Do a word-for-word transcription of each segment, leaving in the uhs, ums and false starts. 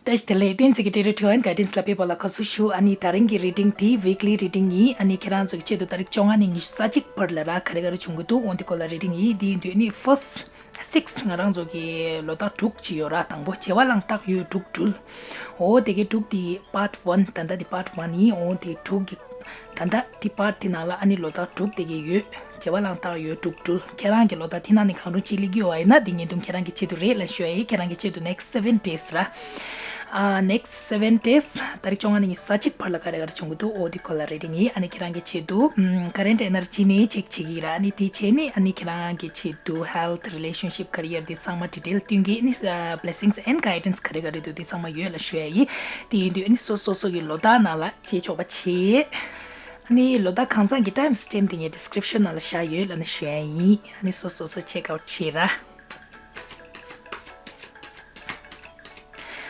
བཀྲ་ཤིས་བདེ་ལེགས། བསྟན་འཛིན་གྱི་Tarot Divine Guidance ལ་ཕེབས་པ་ལ་དགའ་བསུ་ཞུ། ཨ་ནི་ད་རིང་གི་reading དེ་weekly reading ཡིན། ཨ་ནི་ཁྱེད་རང་ཚོ་གི་ཆེད་དུ་ཏ་རིག་བཅོ་ལྔ་ནས་ཉི་ཤུ་རྩ་གཅིག་བར་ལ་ར་ག་རེ་ག་རེ་བྱུང་གི་འདུག་འོ་འདི་སྐོར་ལ་reading ཡིན། དེ་ཡིན་དུས་ཨ་ནི་first six ང་རང་ཚོ་གི་ལོ་རྟགས་དྲུག་ཅིག་ཡོད་ར། དང་པོ་བྱེ་བ་གླང་སྟག་ཡོས་འབྲུག་སྦྲུལ། འོ་དེ་གའི་དྲུག་དེ་part one། ད་ལྟ་དེ་part one ཡིན། འོ་དེ་དྲུག་གི་ད་ལྟ་དེ་part དེ་ནང་ལ་ཨ་ནི་ལོ་རྟགས་དྲུག་དེ་གའི་ཡོད། བྱེ་བ་གླང་སྟག་ཡོས་འབྲུག་སྦྲུལ། ཁྱེད་རང་གི་ལོ་རྟགས་དེ་ནང་ནས་གང་རུང་གཅིག་སླེབས་ཀྱི་ཡོད་པ་ཡིན་ན་དེ་བརྙན་ཐུང་ཁྱེད་རང་གི་ཆེད་དུ་རེད་ལབ་ཞུ་ཡ་ཡིན། ཁྱེད་རང་གི་ཆེད་དུ་next seven days ར། ཨ་next seven days ཏ་རིག་བཅོ་ལྔ་ནས་ཉི་ཤུ་རྩ་གཅིག་བར་ལ་ག་རེ་ག་རེ་བྱུང་གི་འདུག་འོ་དེ་སྐོར་ལ་reading ཡིན། ཨ་ནི་ཁྱེད་རང་གི་ཆེད་དུ་ཨམ་current energy ནས་check བྱེད་ཀྱི་ཡིན་ར། ཨ་ནི་དེ་བྱས་ནས་ཨ་ནི་ཁྱེད་རང་གི་ཆེད་དུ་health, relationship, career དེ་ཚང་མ་detail སྟོན་གྱི་ཨ་ནི་ཨ་blessings and guidance ག་རེ་ག་རེ་འདུག་དེ་ཚང་མ་ཡོད་ལབ་ཞུ་ཡ་ཡིན། དེ་ཡིན་དུས་ཨ་ནི་སོ་སོ་སོ་གི་ལོ་རྟགས་ནང་ལ་བྱེད་ཆོག་པ་བྱེད། ཨ་ནི་ལོ་རྟགས་གང་ཚང་གི་time stamp དེ་ངའི་description ནང་ལ་བཞག་ཡོད་ལབ་ནས་ཞུ་ཡ་ཡིན། ཨ་ནི་སོ་སོ་སོ་check out བྱེད་ར།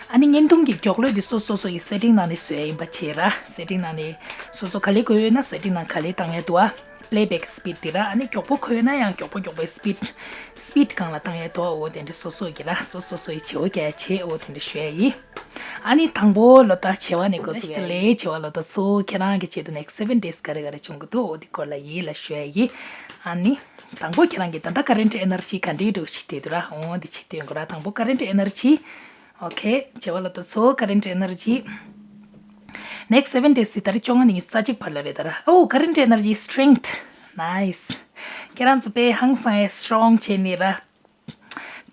ཨ་ནི་བརྙན་ཐུང་གི་མགྱོགས་ལོས་འདི་སོ་སོ་སོ་ཡི་setting ནང་ནས་བཟོས་ཡིན་པ་བྱས་ར། setting ནང་ནས་སོ་སོ་ག་ལེ་དགོས་ཡོད་ན་setting ནང་ག་ལེ་བཏང་ཡ་འདུག་ཨ། playback speed དེ་ར། ཨ་ནི་མགྱོགས་པོ་དགོས་ཡོད་ན་ཡང་མགྱོགས་པོ་མགྱོགས་པོའི་speed speed སྒང་ལ་བཏང་ཡ་འདུག་ཨ། འོ་དེ་འདྲ་སོ་སོ་གི་ར། སོ་སོ་སོ་ཡི་བྱེད་པོ་རྒྱག་ཡ་བྱེད། འོ་དེ་འདྲ་ཞུ་ཡ་ཡིན། ཨ་ནི་དང་པོ་ལོ་རྟགས་བྱེ་བ་ནས་འགོ་ཚུགས་ལེ། བྱེ་བ་ལོ་རྟགས་ཚོ་ཁྱེད་རང་གི་ཆེད་དུ་next seven days ག་རེ་ག་རེ་བྱུང་གི་འདུག་འོ་དེ་སྐོར་ལ་ཡིན་ལབ་ཞུ་ཡ་ཡིན། ཨ་ནི་དང་པོ་ཁྱེད་རང་གི་ད་ལྟ་current energy ག་འདྲའི་འགྲོ་ཞིག་དེ་འདུག་ར། འོ་འདི་ཆེད་དུ་ཡོང་གི་ར། དང་པོ་current energy okay བྱེ་བ་ལོ་རྟགས་ཚོ་current energy next seven days ཟེར་ཏ་རིག་བཅོ་ལྔ་ནས་ཉི་ཤུ་རྩ་གཅིག་བར་ལ་རེད་ད་ར། ཨོ་current energy strength nice ཁྱེད་རང་ཚོ་དཔེ་ཧང་སང་ཡ་strong བྱས་ནས་ར།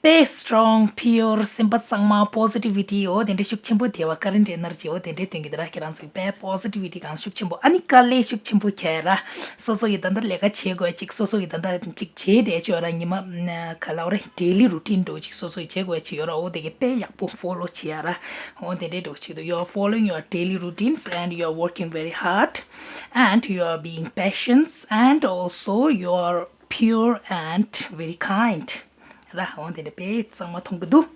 དཔེ་strong pure སེམས་པ་གཙང་མ་positivity འོ་དེ་འདྲ་ཤུགས་ཆེན་པོ་དེ་བ་current energy འོ་དེ་འདྲའི་དོན་གྱི་དེ་ར། ཁྱེད་རང་ཚོ་དཔེ་positivity གང་ཤུགས་ཆེན་པོ་ཨ་ནི་དཀའ་ལས་ཤུགས་ཆེན་པོ་ཁྱེད་ར། སོ་སོ་ཡི་ད་ལྟ་ལས་ཀ་བྱེད་དགོས་ཅིག་སོ་སོ་ཡི་ད་ལྟ་ཅིག་བྱེད་བསྡད་ཆོག་ར། ཉི་མ་ག་ལབ་རེད་daily routine འགྲོ་ཅིག་སོ་སོ་ཡི་བྱེད་དགོས་ཅིག་ཡོད་ར། འོ་དེ་གི་དཔེ་ཡག་པོ་follow བྱེད་ཡ་ར། འོ་དེ་འདྲའི་འགྲོ་ཅིག་ཏུ you are following your daily routines and you are working very hard and you are being patient and also you are pure and very kind ར། འོ་དེ་འདྲ་དཔེ་གཙང་མ་མཐོང་གི་འདུག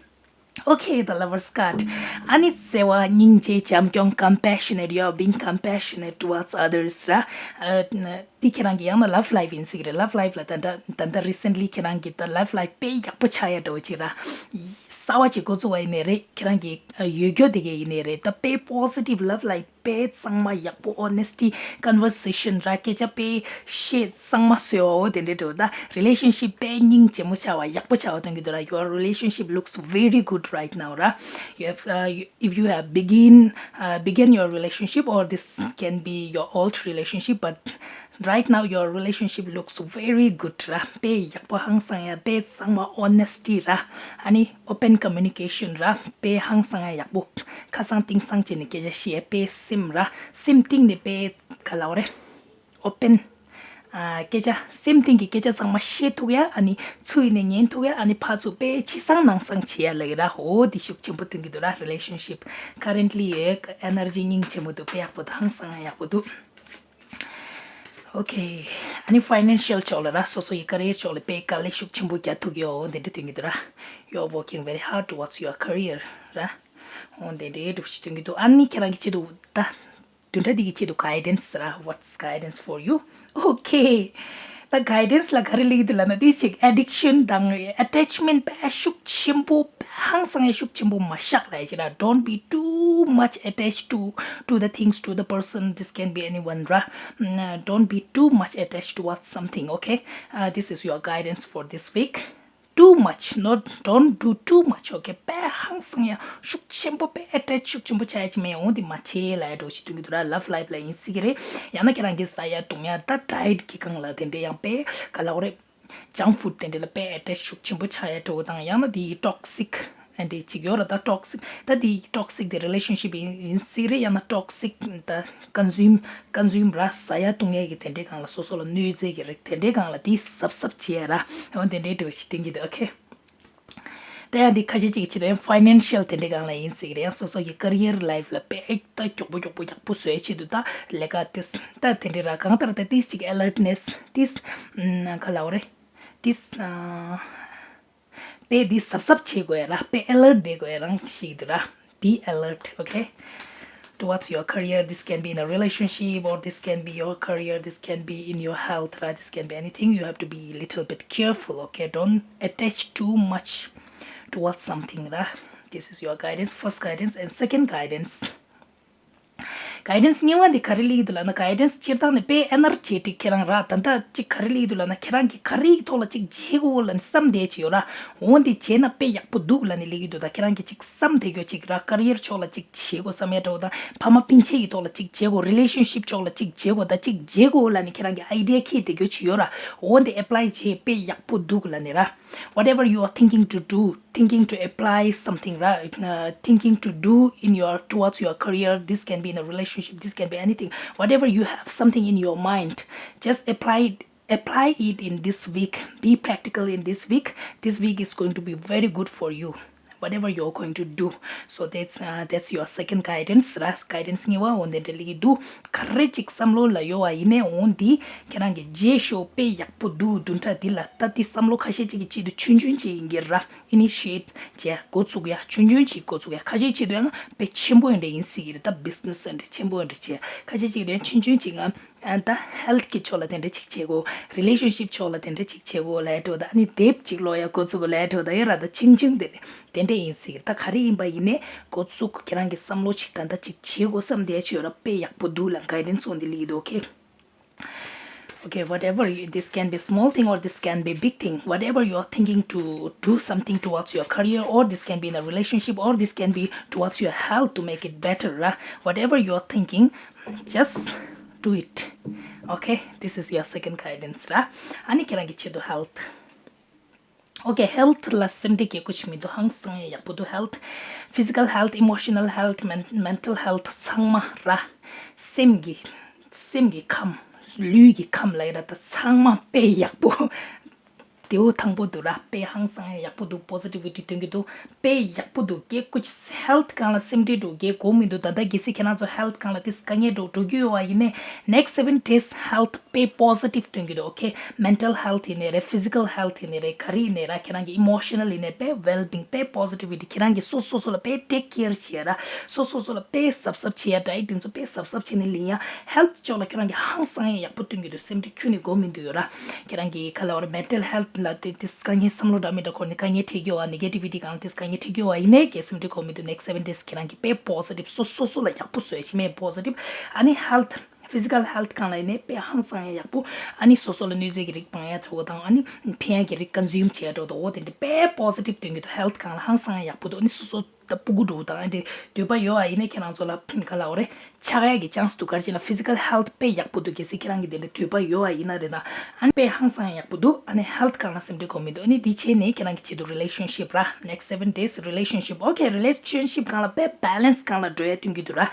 Okay, the Lover's card. ཨ་ནི་བརྩེ་བ་སྙིང་རྗེ་བྱམས་སྐྱོང་compassionate you are being compassionate towards others ར། འདི་ཁྱེད་རང་གི་ཡང་ན་love life ཡིན་སྲིད་ཀྱི་རེད། love life ལ་ད་ལྟ་ད་ལྟ་recently ཁྱེད་རང་གི་ད་love life དཔེ་ཡག་པོ་ཆགས་ཡ་འདྲ་བོ་ཅིག་ར། གསར་བ་ཅིག་འགོ་བཙུགས་པ་ཡིན་ནའི་རེད། ཁྱེད་རང་གི་ཡོད་རྒྱུ་དེ་གས་ཡིན་ནའི་རེད། ད་དཔེ་positive love life དཔེ་གཙང་མ་ཡག་པོ་honesty conversation ར། སྐད་ཆ་དཔེ་བཤད་གཙང་མ་བཟོས་པ་འོ་དེ་འདྲ་འདྲ་བོ། ད་relationship དཔེ་སྙིང་རྗེ་མོ་ཆགས་པ་ཡག་པོ་ཆགས་པ་སྟོན་གྱི་འདུག་ར། Your relationship looks very good right now ར། You have, uh, you- if you have begin, uh, begin your relationship or this can be your old relationship but right now your relationship looks very good ར། དཔེ་ཡག་པོ་ཧང་སང་ཡ། དཔེ་གཙང་མ་honesty ར། ཨ་ནི་open communication ར། དཔེ་ཧང་སང་ཡ་ཡག་པོ། ཁ་སང་གཏིང་སང་བྱས་ནས་སྐད་ཆ་བཤད་ཡ། དཔེ་སེམས་ར། སེམས་གཏིང་ནས་དཔེ་ག་ལབ་རེད། open ཨ་སྐད་ཆ་སེམས་གཏིང་གི་སྐད་ཆ་ཚང་མ་བཤད་ཐུབ་ཡ། ཨ་ནི་ཚུར་ཡིན་ནས་ཉན་ཐུབ་ཡ། ཨ་ནི་ཕར་ཚུར་དཔེ་ཕྱི་གསང་ནང་གསང་བྱེད་ཡ་ལབ་ཀྱི་ར། འོ་འདི་ཤུགས་ཆེན་པོ་སྟོན་གྱི་འདུག་ར། relationship currently ཡོད་energy སྙིང་ཆེན་པོ་འདུག་དཔེ་ཡག་པོ་འདུག་ཧང་སང་ཡག་པོ་འདུག Okay ཨ་ནི་financial ཕྱོགས་ལ་ར། སོ་སོ་ཡི་career ཕྱོགས་ལ་དཔེ་དཀའ་ལས་ཤུགས་ཆེན་པོ་རྒྱག་ཐུབ་ཡོད། འོ་འདི་འདྲ་སྟོན་གྱི་འདུག་ར། You are working very hard towards your career ར། འོ་འདི་འདྲའི་འདྲ་བོ་ཞིག་སྟོན་གྱི་འདུག་ཨ་ནི་ཁྱེད་རང་གི་ཆེད་དུ་ད་བདུན་ཕྲག་འདི་གི་ཆེད་དུ་guidance ར། What's guidance for you? Okay ད་guidance ལ་ག་རེ་ལབ་ཀྱི་འདུག་ལབ་ན། དེ་ཅིག་addiction དང་attachment དཔེ་ཤུགས་ཆེན་པོ་དཔེ་ཧང་སང་ཡ་ཤུགས་ཆེན་པོ་མ་བཞག་ལབ་ཡ་ཅིག་ར། Don't be too much attached to to the things, to the person. This can be anyone ར། ན- Don't be too much attached towards something, okay? Uh, this is your guidance for this week. Too much, not, don't do too much, okay? དཔེ་ཧང་སང་ཡ་ཤུགས་ཆེན་པོ་དཔེ་attach ཤུགས་ཆེན་པོ་ཆགས་ཡ་ཅིག་མེད། འོ་འདི་མ་བྱེད་ལབ་ཡ་འདྲ་བོ་ཞིག་སྟོན་གྱི་འདུག་ར། Love life ལ་ཡིན་སྲིད་ཀྱི་རེད། ཡང་ན་ཁྱེད་རང་གི་ཟ་ཡ་འཐུང་ཡ་ད་diet གི་སྒང་ལ་དེ་འདྲ་ཡང་དཔེ་ག་ལབ་དགོས་རེད། junk food དེ་འདྲ་ལ་དཔེ་attach ཤུགས་ཆེན་པོ་ཆགས་ཡ་འདྲ་བོ་དང་། ཡང་ན་དེ་toxic ཨ་འདྲ་ཅིག་ཡོད་ར། ད་toxic ད་དེ་toxic དེ་relationship ཡིན་ཡིན་སྲིད་རེད། ཡང་ན་toxic ད་consume consume ར། ཟ་ཡ་འཐུང་ཡ་གི་དེ་འདྲའི་སྒང་ལ་སོ་སོ་ལ་གནོད་འཚེ་གི་རིགས་དེ་འདྲའི་སྒང་ལ་དེ་གཟབ་གཟབ་བྱེད་ཡ་ར། འོ་དེ་འདྲའི་འདྲ་བོ་ཞིག་སྟོན་གྱི་འདུག okay ད་ཡང་དེ་ཁ་ཤས་ཅིག་གི་ཆེད་དུ་ཡང་financial དེ་འདྲའི་སྒང་ལ་ཡིན་སྲིད་ཀྱི་རེད། ཡང་སོ་སོ་གི་career life ལ་དཔེ་ད་མགྱོགས་པོ་མགྱོགས་པོ་ཡག་པོ་བཟོ་ཡ་ཆེད་དུ་ད་ལས་ཀ་དེ་ད་དེ་འདྲའི་ར། གང་ལྟར་ད་ཏིས་ཅིག་alertness ཏིས་ཨམ་ག་ལབ་དགོས་རེད། ཏིས་ཨ་དཔེ་འདི་གཟབ་གཟབ་བྱེད་དགོས་ཡ་ར། དཔེ་alert བསྡད་དགོས་ཡ་རང་ཞིག་འདུག་ར། Be alert, okay? Towards your career, this can be in a relationship or this can be your career, this can be in your health, right? This can be anything. You have to be a little bit careful, okay? Don't attach too much towards something, right? This is your guidance, first guidance and second guidance. Guidance གཉིས་པ་འདི་ག་རེ་སླེབས་ཀྱི་འདུག་ལབ་ན། Guidance སྤྱིར་བཏང་ནས་དཔེ་energetic ཁྱེད་རང་ར། ད་ལྟ་ཅིག་ག་རེ་སླེབས་ཀྱི་འདུག་ལབ་ན། ཁྱེད་རང་གིས་ག་རེ་ཡི་ཐོག་ལ་ཅིག་བྱེད་དགོས་ལབ་ནས་བསམ་བསྡད་ཀྱི་ཡོད་ར། འོ་འདི་བྱས་ན་དཔེ་ཡག་པོ་འདུག་ལབ་ནས་སླེབས་ཀྱི་འདུག་ད་ཁྱེད་རང་གིས་ཅིག་བསམ་བསྡད་ཀྱི་ཡོད་ཅིག་ར། career ཕྱོགས་ལ་ཅིག་བྱེད་དགོས་བསམ་ཡ་འདྲ་བོ་དང་། ཕ་མ་སྤུན་མཆེད་ཀྱི་ཐོག་ལ་ཅིག་བྱེད་དགོས། relationship ཕྱོགས་ལ་ཅིག་བྱེད་དགོས། ད་ཅིག་བྱེད་དགོས་ལབ་ནས་ཁྱེད་རང་གིས་idea འཁྱེར་བསྡད་ཀྱི་ཡོད་ཅིག་ཡོད་ར། འོ་འདི་apply བྱས་དཔེ་ཡག་པོ་འདུག་ལབ་ནས་ར། Whatever you are thinking to do, thinking to apply something, right? Uh, thinking to do in your, towards your career, this can be in a relationship, this can be anything. Whatever you have something in your mind, just apply it, apply it in this week. Be practical in this week. This week is going to be very good for you, whatever you're going to do. So that's, uh, that's your second guidance, right? Guidance གཉིས་པ་འོ་འདི་འདྲ་སླེབས་ཀྱི་འདུག་ག་རེ་ཅིག་བསམ་བློ་ལ་ཡོད་པ་ཡིན་ནའི་འོ་འདི་ཁྱེད་རང་གིས་བྱས་ཤོག་དཔེ་ཡག་པོ་འདུག་བདུན་ཕྲག་འདི་ལ། ད་འདི་བསམ་བློ་ཁ་ཤས་ཅིག་གི་ཆེད་དུ་ཆུང་ཆུང་ཅིག་ཡིན་གྱི་ར། initiate བྱས་འགོ་བཙུགས་ཡ། ཆུང་ཆུང་ཅིག་འགོ་བཙུགས་ཡ། ཁ་ཤས་ཆེད་དུ་ཡང་དཔེ་ཆེན་པོ་འདྲ་ཡིན་སྲིད་ཀྱི་རེད། ད་business འདྲ་ཆེན་པོ་འདྲ་བྱས། ཁ་ཤས་ཆེད་དུ་ཡང་ཆུང་ཆུང་ཅིག་ང་ཨ་ད་health གི་ཕྱོགས་ལ་དེ་འདྲ་ཅིག་བྱེད་དགོས། relationship ཕྱོགས་ལ་དེ་འདྲ་ཅིག་བྱེད་དགོས་ལབ་འདྲ་བོ་དང་། ཨ་ནི་དེབ་ཅིག་ཀློག་ཡ་འགོ་བཙུགས་དགོས་ལབ་འདྲ་བོ་དང་། ཡ་ར་ད་ཆུང་ཆུང་དེ་ནས་དེ་འདྲ་ཡིན་སྲིད་ཀྱི་རེད། ད་ག་རེ་ཡིན་པ་ཡིན་ནའི་འགོ་བཙུགས་ཁྱེད་རང་གིས་བསམ་བློ་ཅིག་ད་ལྟ་ཅིག་བྱེད་དགོས་བསམ་བསྡད་ཡ་ཅིག་ཡོད་ར། དཔེ་ཡག་པོ་འདུག་ལབ་guidance འོ་འདི་སླེབས་ཀྱི་འདུག okay? Okay, whatever you, this can be small thing or this can be big thing. Whatever you are thinking to do something towards your career, or this can be in a relationship, or this can be towards your health to make it better, right? Whatever you are thinking, just do it. Okay, this is your second guidance, right? ཨ་ནི་ཁྱེད་རང་གི་ཆེད་དུ་health. Okay, health ལ་སེམས་ཁྲལ་བྱེད་དགོས་ཅིག་མི་འདུག་ཧང་སང་ཡ་ཡག་པོ་འདུག health, physical health, emotional health, men- mental health ཚང་མ་ར། སེམས་ཀྱི་སེམས་ཀྱི་ཁམས། ལུས་ཀྱི་ཁམས་ལ་ཡ་ར། ད་ཚང་མ་དཔེ་ཡག་པོ། དེ་འོ་ཐང་པོ་འདུག་ར། དཔེ་ཧང་སང་ཡ་ཡག་པོ་འདུག positivity སྟོན་གྱི་འདུག་དཔེ་ཡག་པོ་འདུག་བྱེད་དགོས་ཅིག health སྒང་ལ་སེམས་ཁྲལ་འདྲ་བོ་བྱེད་དགོས་མི་འདུག་ད་ལྟ་གལ་སྲིད་ཁྱེད་རང་ཚོ་health སྒང་ལ་དེ་དཀའ་ངལ་འདྲ་བོ་འགྲོ་གི་ཡོད་པ་ཡིན་ནའི་next seven days health དཔེ་positive སྟོན་གྱི་འདུག okay? Mental health ཡིན་ནའི་རེད། physical health ཡིན་ནའི་རེད། ག་རེ་ཡིན་ནའི་ར། ཁྱེད་རང་གི་emotional ཡིན་ནའི་དཔེ་well being དཔེ་positivity ཁྱེད་རང་གིས་སོ་སོ་སོ་ལ་དཔེ་take care བྱེད་ཡ་ར། སོ་སོ་སོ་ལ་དཔེ་གཟབ་གཟབ་བྱེད་ཡ། diet དེ་ཚོ་དཔེ་གཟབ་གཟབ་བྱས་ནས་ལེན་ཡ། health ཕྱོགས་ལ་ཁྱེད་རང་གིས་ཧང་སང་ཡ་ཡག་པོ་སྟོན་གྱི་འདུག་སེམས་ཁྲལ་ཁྱོན་ནས་དགོས་མི་འདུག་ཡོད་ར། ཁྱེད་རང་གི་ག་ལབ་དགོས་རེད། mental health ལ་དེ་དེ་དཀའ་ངལ་བསམ་བློ་འདྲ་མི་འདྲ་འཁོར་ནས་དཀའ་ངལ་འཕྲད་ཀྱི་ཡོད་པ། negativity སྒང་ལ་དེ་དཀའ་ངལ་འཕྲད་ཀྱི་ཡོད་པ་ཡིན་ནའི་གལ་སེམས་ཁྲལ་དགོས་མི་འདུག next seven days ཁྱེད་རང་གིས་དཔེ་positive སོ་སོ་སོ་ལ་ཡག་པོ་བཟོ་ཡ་ཅིག་མེད། positive ཨ་ནི་health physical health སྒང་ལ་ཡིན་ནའི་དཔེ་ཧང་སང་ཡ་ཡག་པོ། ཨ་ནི་སོ་སོ་ལ་གནོད་འཚེ་གི་རིགས་སྤང་ཡ་འདྲ་བོ་དང་། ཨ་ནི་ཕན་ཡ་གི་རིགས་consume བྱེད་ཡ་འདྲ་བོ་དང་། འོ་དེ་འདྲ་དཔེ་positive སྟོན་གྱི་འདུག health སྒང་ལ་ཧང་སང་ཡ་ཡག་པོ་འདུག་ཨ་ནི་སོ་སོ་ད་སྤུ་གུ་འདྲ་བོ་དང་ཨ་འདྲ་འདོད་པ་ཡོད་པ་ཡིན་ནའི་ཁྱེད་རང་ཚོ་ལ་ག་ལབ་དགོས་རེད། ཆགས་ཡ་གི་chance འདུག་ག་རེ་བྱས་ན་physical health དཔེ་ཡག་པོ་འདུག་གལ་སྲིད་ཁྱེད་རང་གི་དེ་འདྲ་འདོད་པ་ཡོད་པ་ཡིན་ན་རེད་ད། ཨ་ནི་དཔེ་ཧང་སང་ཡག་པོ་འདུག་ཨ་ནི་health སྒང་ལ་སེམས་ཁྲལ་དགོས་མི་འདུག་ཨ་ནི་འདི་བྱས་ནས་ཁྱེད་རང་གི་ཆེད་དུ་relationship ར། next seven days relationship okay? relationship སྒང་ལ་དཔེ་balance སྒང་ལ་འགྲོ་ཡ་སྟོན་གྱི་འདུག་ར།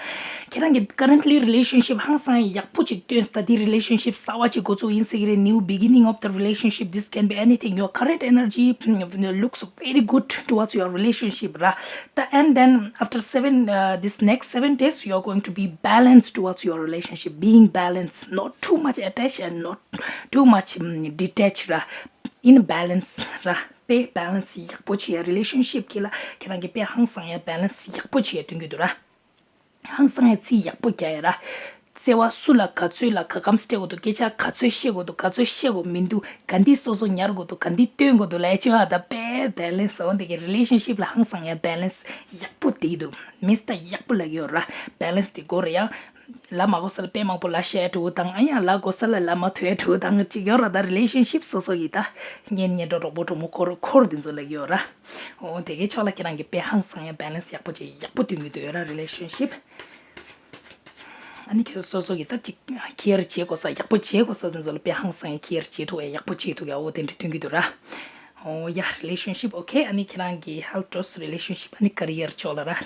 ཁྱེད་རང་གི་currently relationship ཧང་སང་ཡག་པོ་ཅིག་སྟོན། ད་འདི་relationship གསར་པ་ཅིག་འགོ་བཙུགས་ཡིན་ཟེར་གྱི་རེད། new beginning of the relationship, this can be anything. Your current energy looks very good towards your relationship ར། ད་and then after seven, uh, this next seven days, you are going to be balanced towards your relationship, being balanced, not too much attached and not too much um, detached ར། in balance ར། དཔེ་balance ཡག་པོ་བྱེད་ཡ། relationship གི་ལ་ཁྱེད་རང་གི་དཔེ་ཧང་སང་ཡ་balance ཡག་པོ་བྱེད་ཡ་སྟོན་གྱི་འདུག་ར། ཧང་སང་ཡ་རྩིས་ཡག་པོ་རྒྱག་ཡ་ར། བརྩེ་བ་སུ་ལ་ག་ཚོད་ལ་ག་གམ་སྤྲད་དགོས་འདུག་སྐད་ཆ་ག་ཚོད་བཤད་དགོས་འདུག་ག་ཚོད་བཤད་དགོས་མི་འདུག་ག་འདི་སོ་སོ་ཉར་དགོས་འདུག་ག་འདི་སྟོན་དགོས་འདུག་ལབ་ཡ་ཅིག་ཡོད་ད། དཔེ་balance འོ་འདི་གི་relationship ལ་ཧང་སང་ཡ་balance ཡག་པོ་དེ་འདུག་མིས་ད་ཡག་པོ་ལབ་ཀྱི་ཡོད་ར། balance དེ་དགོས་རེད་ཡ། ལབ་མ་དགོས་ས་ལ་དཔེ་མང་པོ་ལབ་ཤེས་འགྲོ་དང་། ཨ་ཡང་ལབ་དགོས་ས་ལ་ལབ་མ་ཐུབ་འགྲོ་དང་ཅིག་ཡོད་ར། ད་relationship སོ་སོ་ཡི་ད་གཉེན་ཉེ་འགྲོ་གྲོགས་པོ་གྲོགས་མོ་འཁོར་འཁོར་འདི་ཚོ་ལབ་ཀྱི་ཡོད་ར། འོ་དེ་གའི་ཕྱོགས་ལ་ཁྱེད་རང་གི་དཔེ་ཧང་སང་ཡ་balance ཡག་པོ་ཅིག་ཡག་པོ་སྟོན་གྱི་འདུག་ཡོད་ར་relationship། ཨ་ནི་ཁྱོད་སོ་སོ་གི་ད་ཅིག་care བྱེད་དགོས་ས་ཡག་པོ་བྱེད་དགོས་ས་དེ་ཚོ་ལ་དཔེ་ཧང་སང་ཡ་care བྱེད་ཐུབ་ཡ་ཡག་པོ་བྱེད་ཐུབ་ཡ་འོ་དེ་འདྲ་སྟོན་གྱི་འདུག་ར། འོ་ཡ་relationship okay. ཨ་ནི་ཁྱེད་རང་གི་health འགྲོ་relationship ཨ་ནི་career ཕྱོགས་ལ་ར།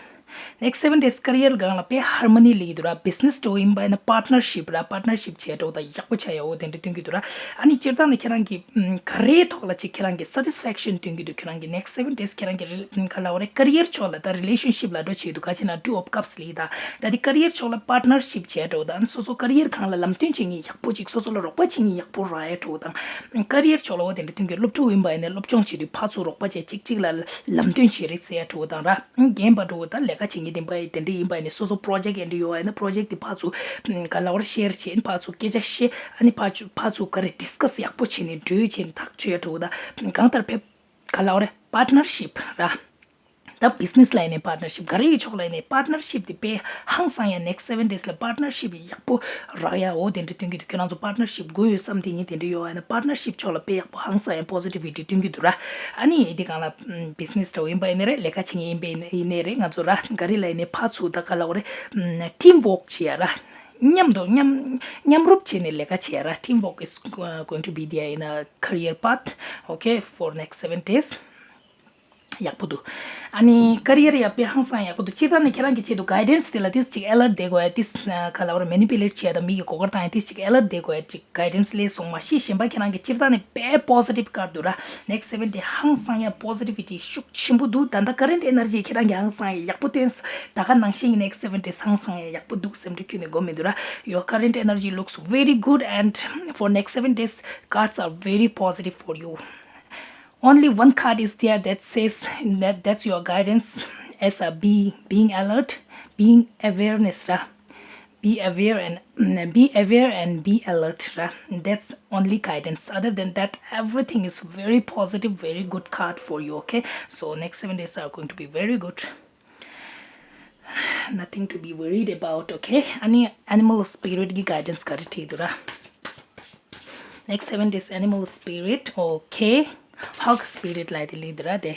next seven days career སྒང་ལ་དཔེ་harmony སླེབས་ཀྱི་འདུག་ར། business འགྲོ་ཡིན་པ་ཡིན་ན་partnership ར། partnership བྱས་འགྲོ་ད་ཡག་པོ་ཆགས་ཡ་འོ་དེ་འདྲ་སྟོན་གྱི་འདུག་ར། ཨ་ནི་སྤྱིར་བཏང་ནས་ཁྱེད་རང་གི་ཨམ་ག་རེའི་ཐོག་ལ་ཅིག་ཁྱེད་རང་གི་satisfaction སྟོན་གྱི་འདུག་ཁྱེད་རང་གི་next seven days ཁྱེད་རང་གི་རི་ག་ལབ་དགོས་རེད། career ཕྱོགས་ལ་ད་relationship ལ་འགྲོ་བྱེད་འདུག་ག་བྱས་ན་two of cups སླེབས་ད། ད་དེ་career ཕྱོགས་ལ་partnership བྱས་འགྲོ་དང་། སོ་སོ་career སྒང་ལ་ལམ་སྟོན་བྱེད་མཁན་ཡག་པོ་ཅིག་སོ་སོ་ལ་རོགས་པ་བྱེད་མཁན་ཡག་པོ་རག་ཡ་འགྲོ་དང་། career ཕྱོགས་ལ་འོ་དེ་འདྲ་སྟོན་གྱི་སློབ་ཕྲུག་ཡིན་པ་ཡིན་ན་སློབ་སྦྱོང་བྱེད་དུས་ཕར་ཚུར་རོགས་པ་བྱས་གཅིག་གཅིག་ལ་ལམ་སྟོན་བྱེད་རེས་ཟེར་ཡ་འགྲོ་དང་ར། རྒན་པ་འགྲོ་ད་ལས་ཀ་བྱེད་མཁན་དེ་འདྲ་ཡིན་པ་ཡིན་ན་སོ་སོ་project འདྲ་ཡོད་པ་ཡིན་ན་project དེ་ཕར་ཚུར་ག་ལབ་དགོས་རེད་share བྱེད། ཕར་ཚུར་སྐད་ཆ་བཤད། ཨ་ནི་ཕར་ཚུར་ཕར་ཚུར་ག་རེ་discuss ཡག་པོ་བྱས་ནས་འགྲོས་བྱས་ནས་ཐག་གཅོད་ཡ་འགྲོ་ད། གང་ལྟར་ཕེབས་ག་ལབ་དགོས་རེད། partnership ར། ད་བི་ཛི་ནེ་སི་ལ་ཡིན་ནའི་པར་ཊི་ནར་ཤིབ་ག་རེ་ཡི་ཕྱོགས་ལ་ཡིན་ནའི་པར་ཊི་ནར་ཤིབ་དེ་དཔེ་ཧང་སང་ཡ། ནེག་སི་སེ་བེན་ཌེ་ཛི་ལ་པར་ཊི་ནར་ཤིབ་ཡག་པོ་རག་ཡ། འོ་དེ་འདྲ་སྟོན་གྱི་འདུག་ཁྱོད་རང་ཚོ་པར་ཊི་ནར་ཤིབ་དགོས་ཡོད་བསམ་དེ་ཡིན་དེ་འདྲ་ཡོད་ཨ་ན། པར་ཊི་ནར་ཤིབ་ཕྱོགས་ལ་དཔེ་ཡག་པོ་ཧང་སང་ཡ་པོ་ཛི་ཊིབ་ཝི་ཊི་སྟོན་གྱི་འདུག་ར། ཨ་ནི་དེ་སྒང་ལ་བི་ཛི་ནེ་སི་འདྲ་བོ་ཡིན་པ་ཡིན་ནའི་རེད། ལས་ཀ་བྱེད་མཁན་ཡིན་པ་ཡིན་ནའི་རེད། ང་ཚོ་ར་ག་རེ་ལ་ཡིན་ནའི་ཕར་ཚུར་ད་ག་ལབ་དགོས་རེད། ཊིམ་ཝོག་བྱེད་ཡ་ར། མཉམ་དུ་མཉམ་མཉམ་རུབ་བྱས་ནས་ལས་ཀ་བྱེད་ཡ་ར། Teamwork is uh, going to be there in a career path, okay, for next seven days. ཡག་པོ་འདུག་ཨ་ནི་ཀ་རི་ཡར་ཡ་དཔེ་ཧང་སང་ཡག་པོ་འདུག་སྤྱིར་བཏང་ནས་ཁྱེད་རང་གི་ཆེད་དུ་གའི་ཌེན་སི་དེ་ལ་ཏིས་ཅིག་ཨེ་ལར་ཊི་བསྡད་དགོས་ཡ། ཏིས་ག་ལབ་ར། མེ་ནི་པུ་ལེཊ་བྱེད་ཡ་དང་མི་གི་གོ་སྐབས་བཏང་ཡ་ཏིས་ཅིག་ཨེ་ལར་ཊི་བསྡད་དགོས་ཡ། ཅིག་གའི་ཌེན་སི་སླེབས་སོང་མ་གཞི་གཞན་པ་ཁྱེད་རང་གི་སྤྱིར་བཏང་ནས་དཔེ་པོ་ཛི་ཊིབ་ཀར་འདུག་ར། ནེག་སི་སེ་བེན་ཌེ་ཛི་ཧང་སང་ཡ་པོ་ཛི་ཊི་ཝི་ཊི་ཤུགས་ཆེན་པོ་འདུག་ད་ལྟ་ཀ་རེན་ཊི་ཨེ་ནར་ཇི་ཁྱེད་རང་གི་ཧང་སང་ཡ་ཡག་པོ་སྟོན། ད་ག་ནང་བཞིན་གྱི་ནེག་སི་སེ་བེན་ཌེ་ཛི་ཧང་སང་ཡ་ཡག་པོ་འདུག་སེམས་ཁྲལ་ཁྱོན་ནས་དགོས་མི་འདུག་ར། Your current energy looks very good and for next seven days, cards are very positive for you. Only one card is there that says that that's your guidance as a be being alert, being awareness, right? Be aware and mm, be aware and be alert, right? That's only guidance. Other than that, everything is very positive, very good card for you, okay? So next seven days are going to be very good. Nothing to be worried about, okay? Any animal spirit གི་guidance ག་རེ་བྲིས་འདུག་ར། Next seven days animal spirit, okay. Hawk spirit ལ་དེ་ལི་འདུག་ར་དེ།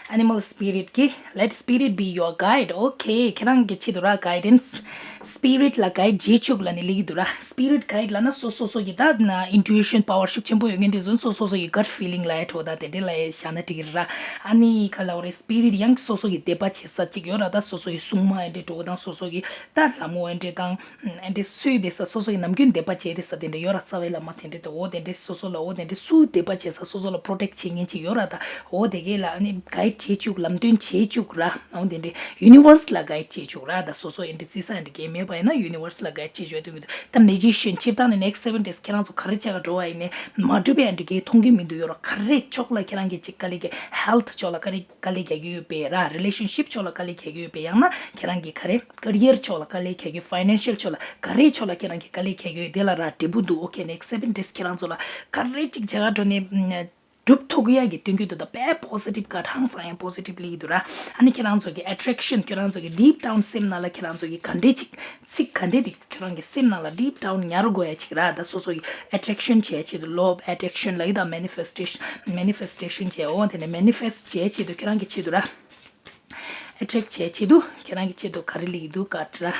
Animal spirit གི་let spirit be your guide, okay. ཁྱེད་རང་གི་ཆེད་དུ་ར་guidance spirit ལ་གའིཌ་བྱེད་བཅུག་ལབ་ནས་ལི་གི་འདུག་ར། སི་པི་རི་ཊི་གའིཌ་ལབ་ན་སོ་སོ་སོ་གི་ད་ན་ཨིན་ཊུ་ཨི་ཤན་པ་ཝར་ཤུགས་ཆེན་པོ་ཡོད་མཁན་དེ་ཚོ་སོ་སོ་སོ་གི་གཊ་ཕི་ལིང་ལ་ཡ་འགྲོ་ད་དེ་འདྲ་ལ་ཡ་བཞག་ན་འགྲིག་གི་ར། ཨ་ནི་ག་ལབ་རེད། སི་པི་རི་ཊི་ཡང་སོ་སོ་གི་དད་པ་བྱེད་ས་གཅིག་ཡོད་ར། ད་སོ་སོ་གི་སྲུང་མ་ཨེ་འདྲ་འགྲོ་དང་སོ་སོ་གི་ད་ལྷ་མོ་ཨེ་འདྲ་དང་ཨེ་འདྲ་སུའི་དེ་ས་སོ་སོ་གི་ནམ་རྒྱུན་དད་པ་བྱེད་དེ་ས་དེ་འདྲ་ཡོད་ར། རྩ་བའི་བླ་མ་དེ་འདྲ་དང་འོ་དེ་འདྲ་སོ་སོ་ལ་འོ་དེ་འདྲ་སུ་དད་པ་བྱེད་ས་སོ་སོ་ལ་པྲོ་ཊེག་བྱེད་མཁན་གཅིག་ཡོད་ར། ད་འོ་དེ་གས་ལ་ཨ་ནི་གའིཌ་བྱེད་བཅུག་ལམ་སྟོན་བྱེད་བཅུག་ར། འོ་དེ་འདྲ་ཡུ་ནི་ཝར་སི་ལ་གའིཌ་བྱེད་བཅུག་ར། ད་སོ་སོ་ཨེ་འདྲ་བརྩི་ས་ཨེ་འདྲ་གས་མེད་པ་ཡིན་ན་ཡུ་ནི་ཝར་སི་ལ་གའིཌ་བྱེད་བཅུག་དེ་འདྲ། ད་མེ་ཇི་ཤན་སྤྱིར་བཏང་ནས་next seven days ཁྱེད་རང་ཚོ་ག་རེ་བྱེད་ག་འགྲོ་བ་ཡིན་ནའི་མ་འགྲུབ་པའི་ཨ་འདྲ་གའི་མཐོང་གི་མི་འདུག་ཡོད་ར། ག་རེ་ཕྱོགས་ལ་ཁྱེད་རང་གི་ཅིག་དཀའ་ལས་རྒྱག་ཧེལ་ཐི་ཕྱོགས་ལ་དཀའ་ལས་དཀའ་ལས་རྒྱག་གི་ཡོད་པས་ར། རི་ལེ་ཤན་ཤིབ་ཕྱོགས་ལ་དཀའ་ལས་རྒྱག་གི་ཡོད་པས། ཡང་ན་ཁྱེད་རང་གི་ག་རེ་ཀེ་རི་ཡར་ཕྱོགས་ལ་དཀའ་ལས་རྒྱག་གི་ཡོད། ཕའི་ནན་ཤལ་ཕྱོགས་ལ་ག་རེ་ཕྱོགས་ལ་ཁྱེད་རང་གི་དཀའ་ལས་རྒྱག་གི་ཡོད་དེ་ལ་ར་འབྲས་བུ་འདུག okay, next seven days ཁྱེད་རང་ཚོ་ལ་ག་རེ་ཅིག་བྱེད་ག་འགྲོ་ནས་ཨམ་འགྲུབ་ཐུབ་ཀྱི་ཡ་གི་སྟོན་གྱི་འདུག་ད་དཔེ་པོ་ཛི་ཊིབ་ཀར་ཧང་སང་ཡ་པོ་ཛི་ཊིབ་ལི་གི་འདུག་ར། ཨ་ནི་ཁྱེད་རང་ཚོ་གི་ཨེ་ཊེག་ཤན་ཁྱེད་རང་ཚོ་གི་ཌིབ་ཌའུན་སེམས་ནང་ལ་ཁྱེད་རང་ཚོ་གི་ག་འདྲས་ཅིག་ཚིག་ག་འདྲས་དེ་ཁྱོད་རང་གི་སེམས་ནང་ལ་ཌིབ་ཌའུན་ཉར་དགོས་ཡ་ཅིག་ར། ད་སོ་སོ་གི་ཨེ་ཊེག་ཤན་བྱེད་ཆེད་དུ་ལོ་ཨོབ་ཨེ་ཊེག་ཤན་ལ་ཡི་ད་མེ་ནི་ཕེ་སི་ཊེ་ཤན། མེ་ནི་ཕེ་སི་ཊེ་ཤན་བྱེད། འོ་དེ་ནས་མེ་ནི་ཕེ་སི་ཊི་བྱེད་ཆེད་དུ་ཁྱོད་རང་གི་ཆེད་དུ་ར། ཨེ་ཊེག་བྱེད་ཆེད་དུ་ཁྱོད་རང་གི་ཆེད་དུ་ག་རེ་ལི་གི་འདུག་ཀར་ཌི་ར།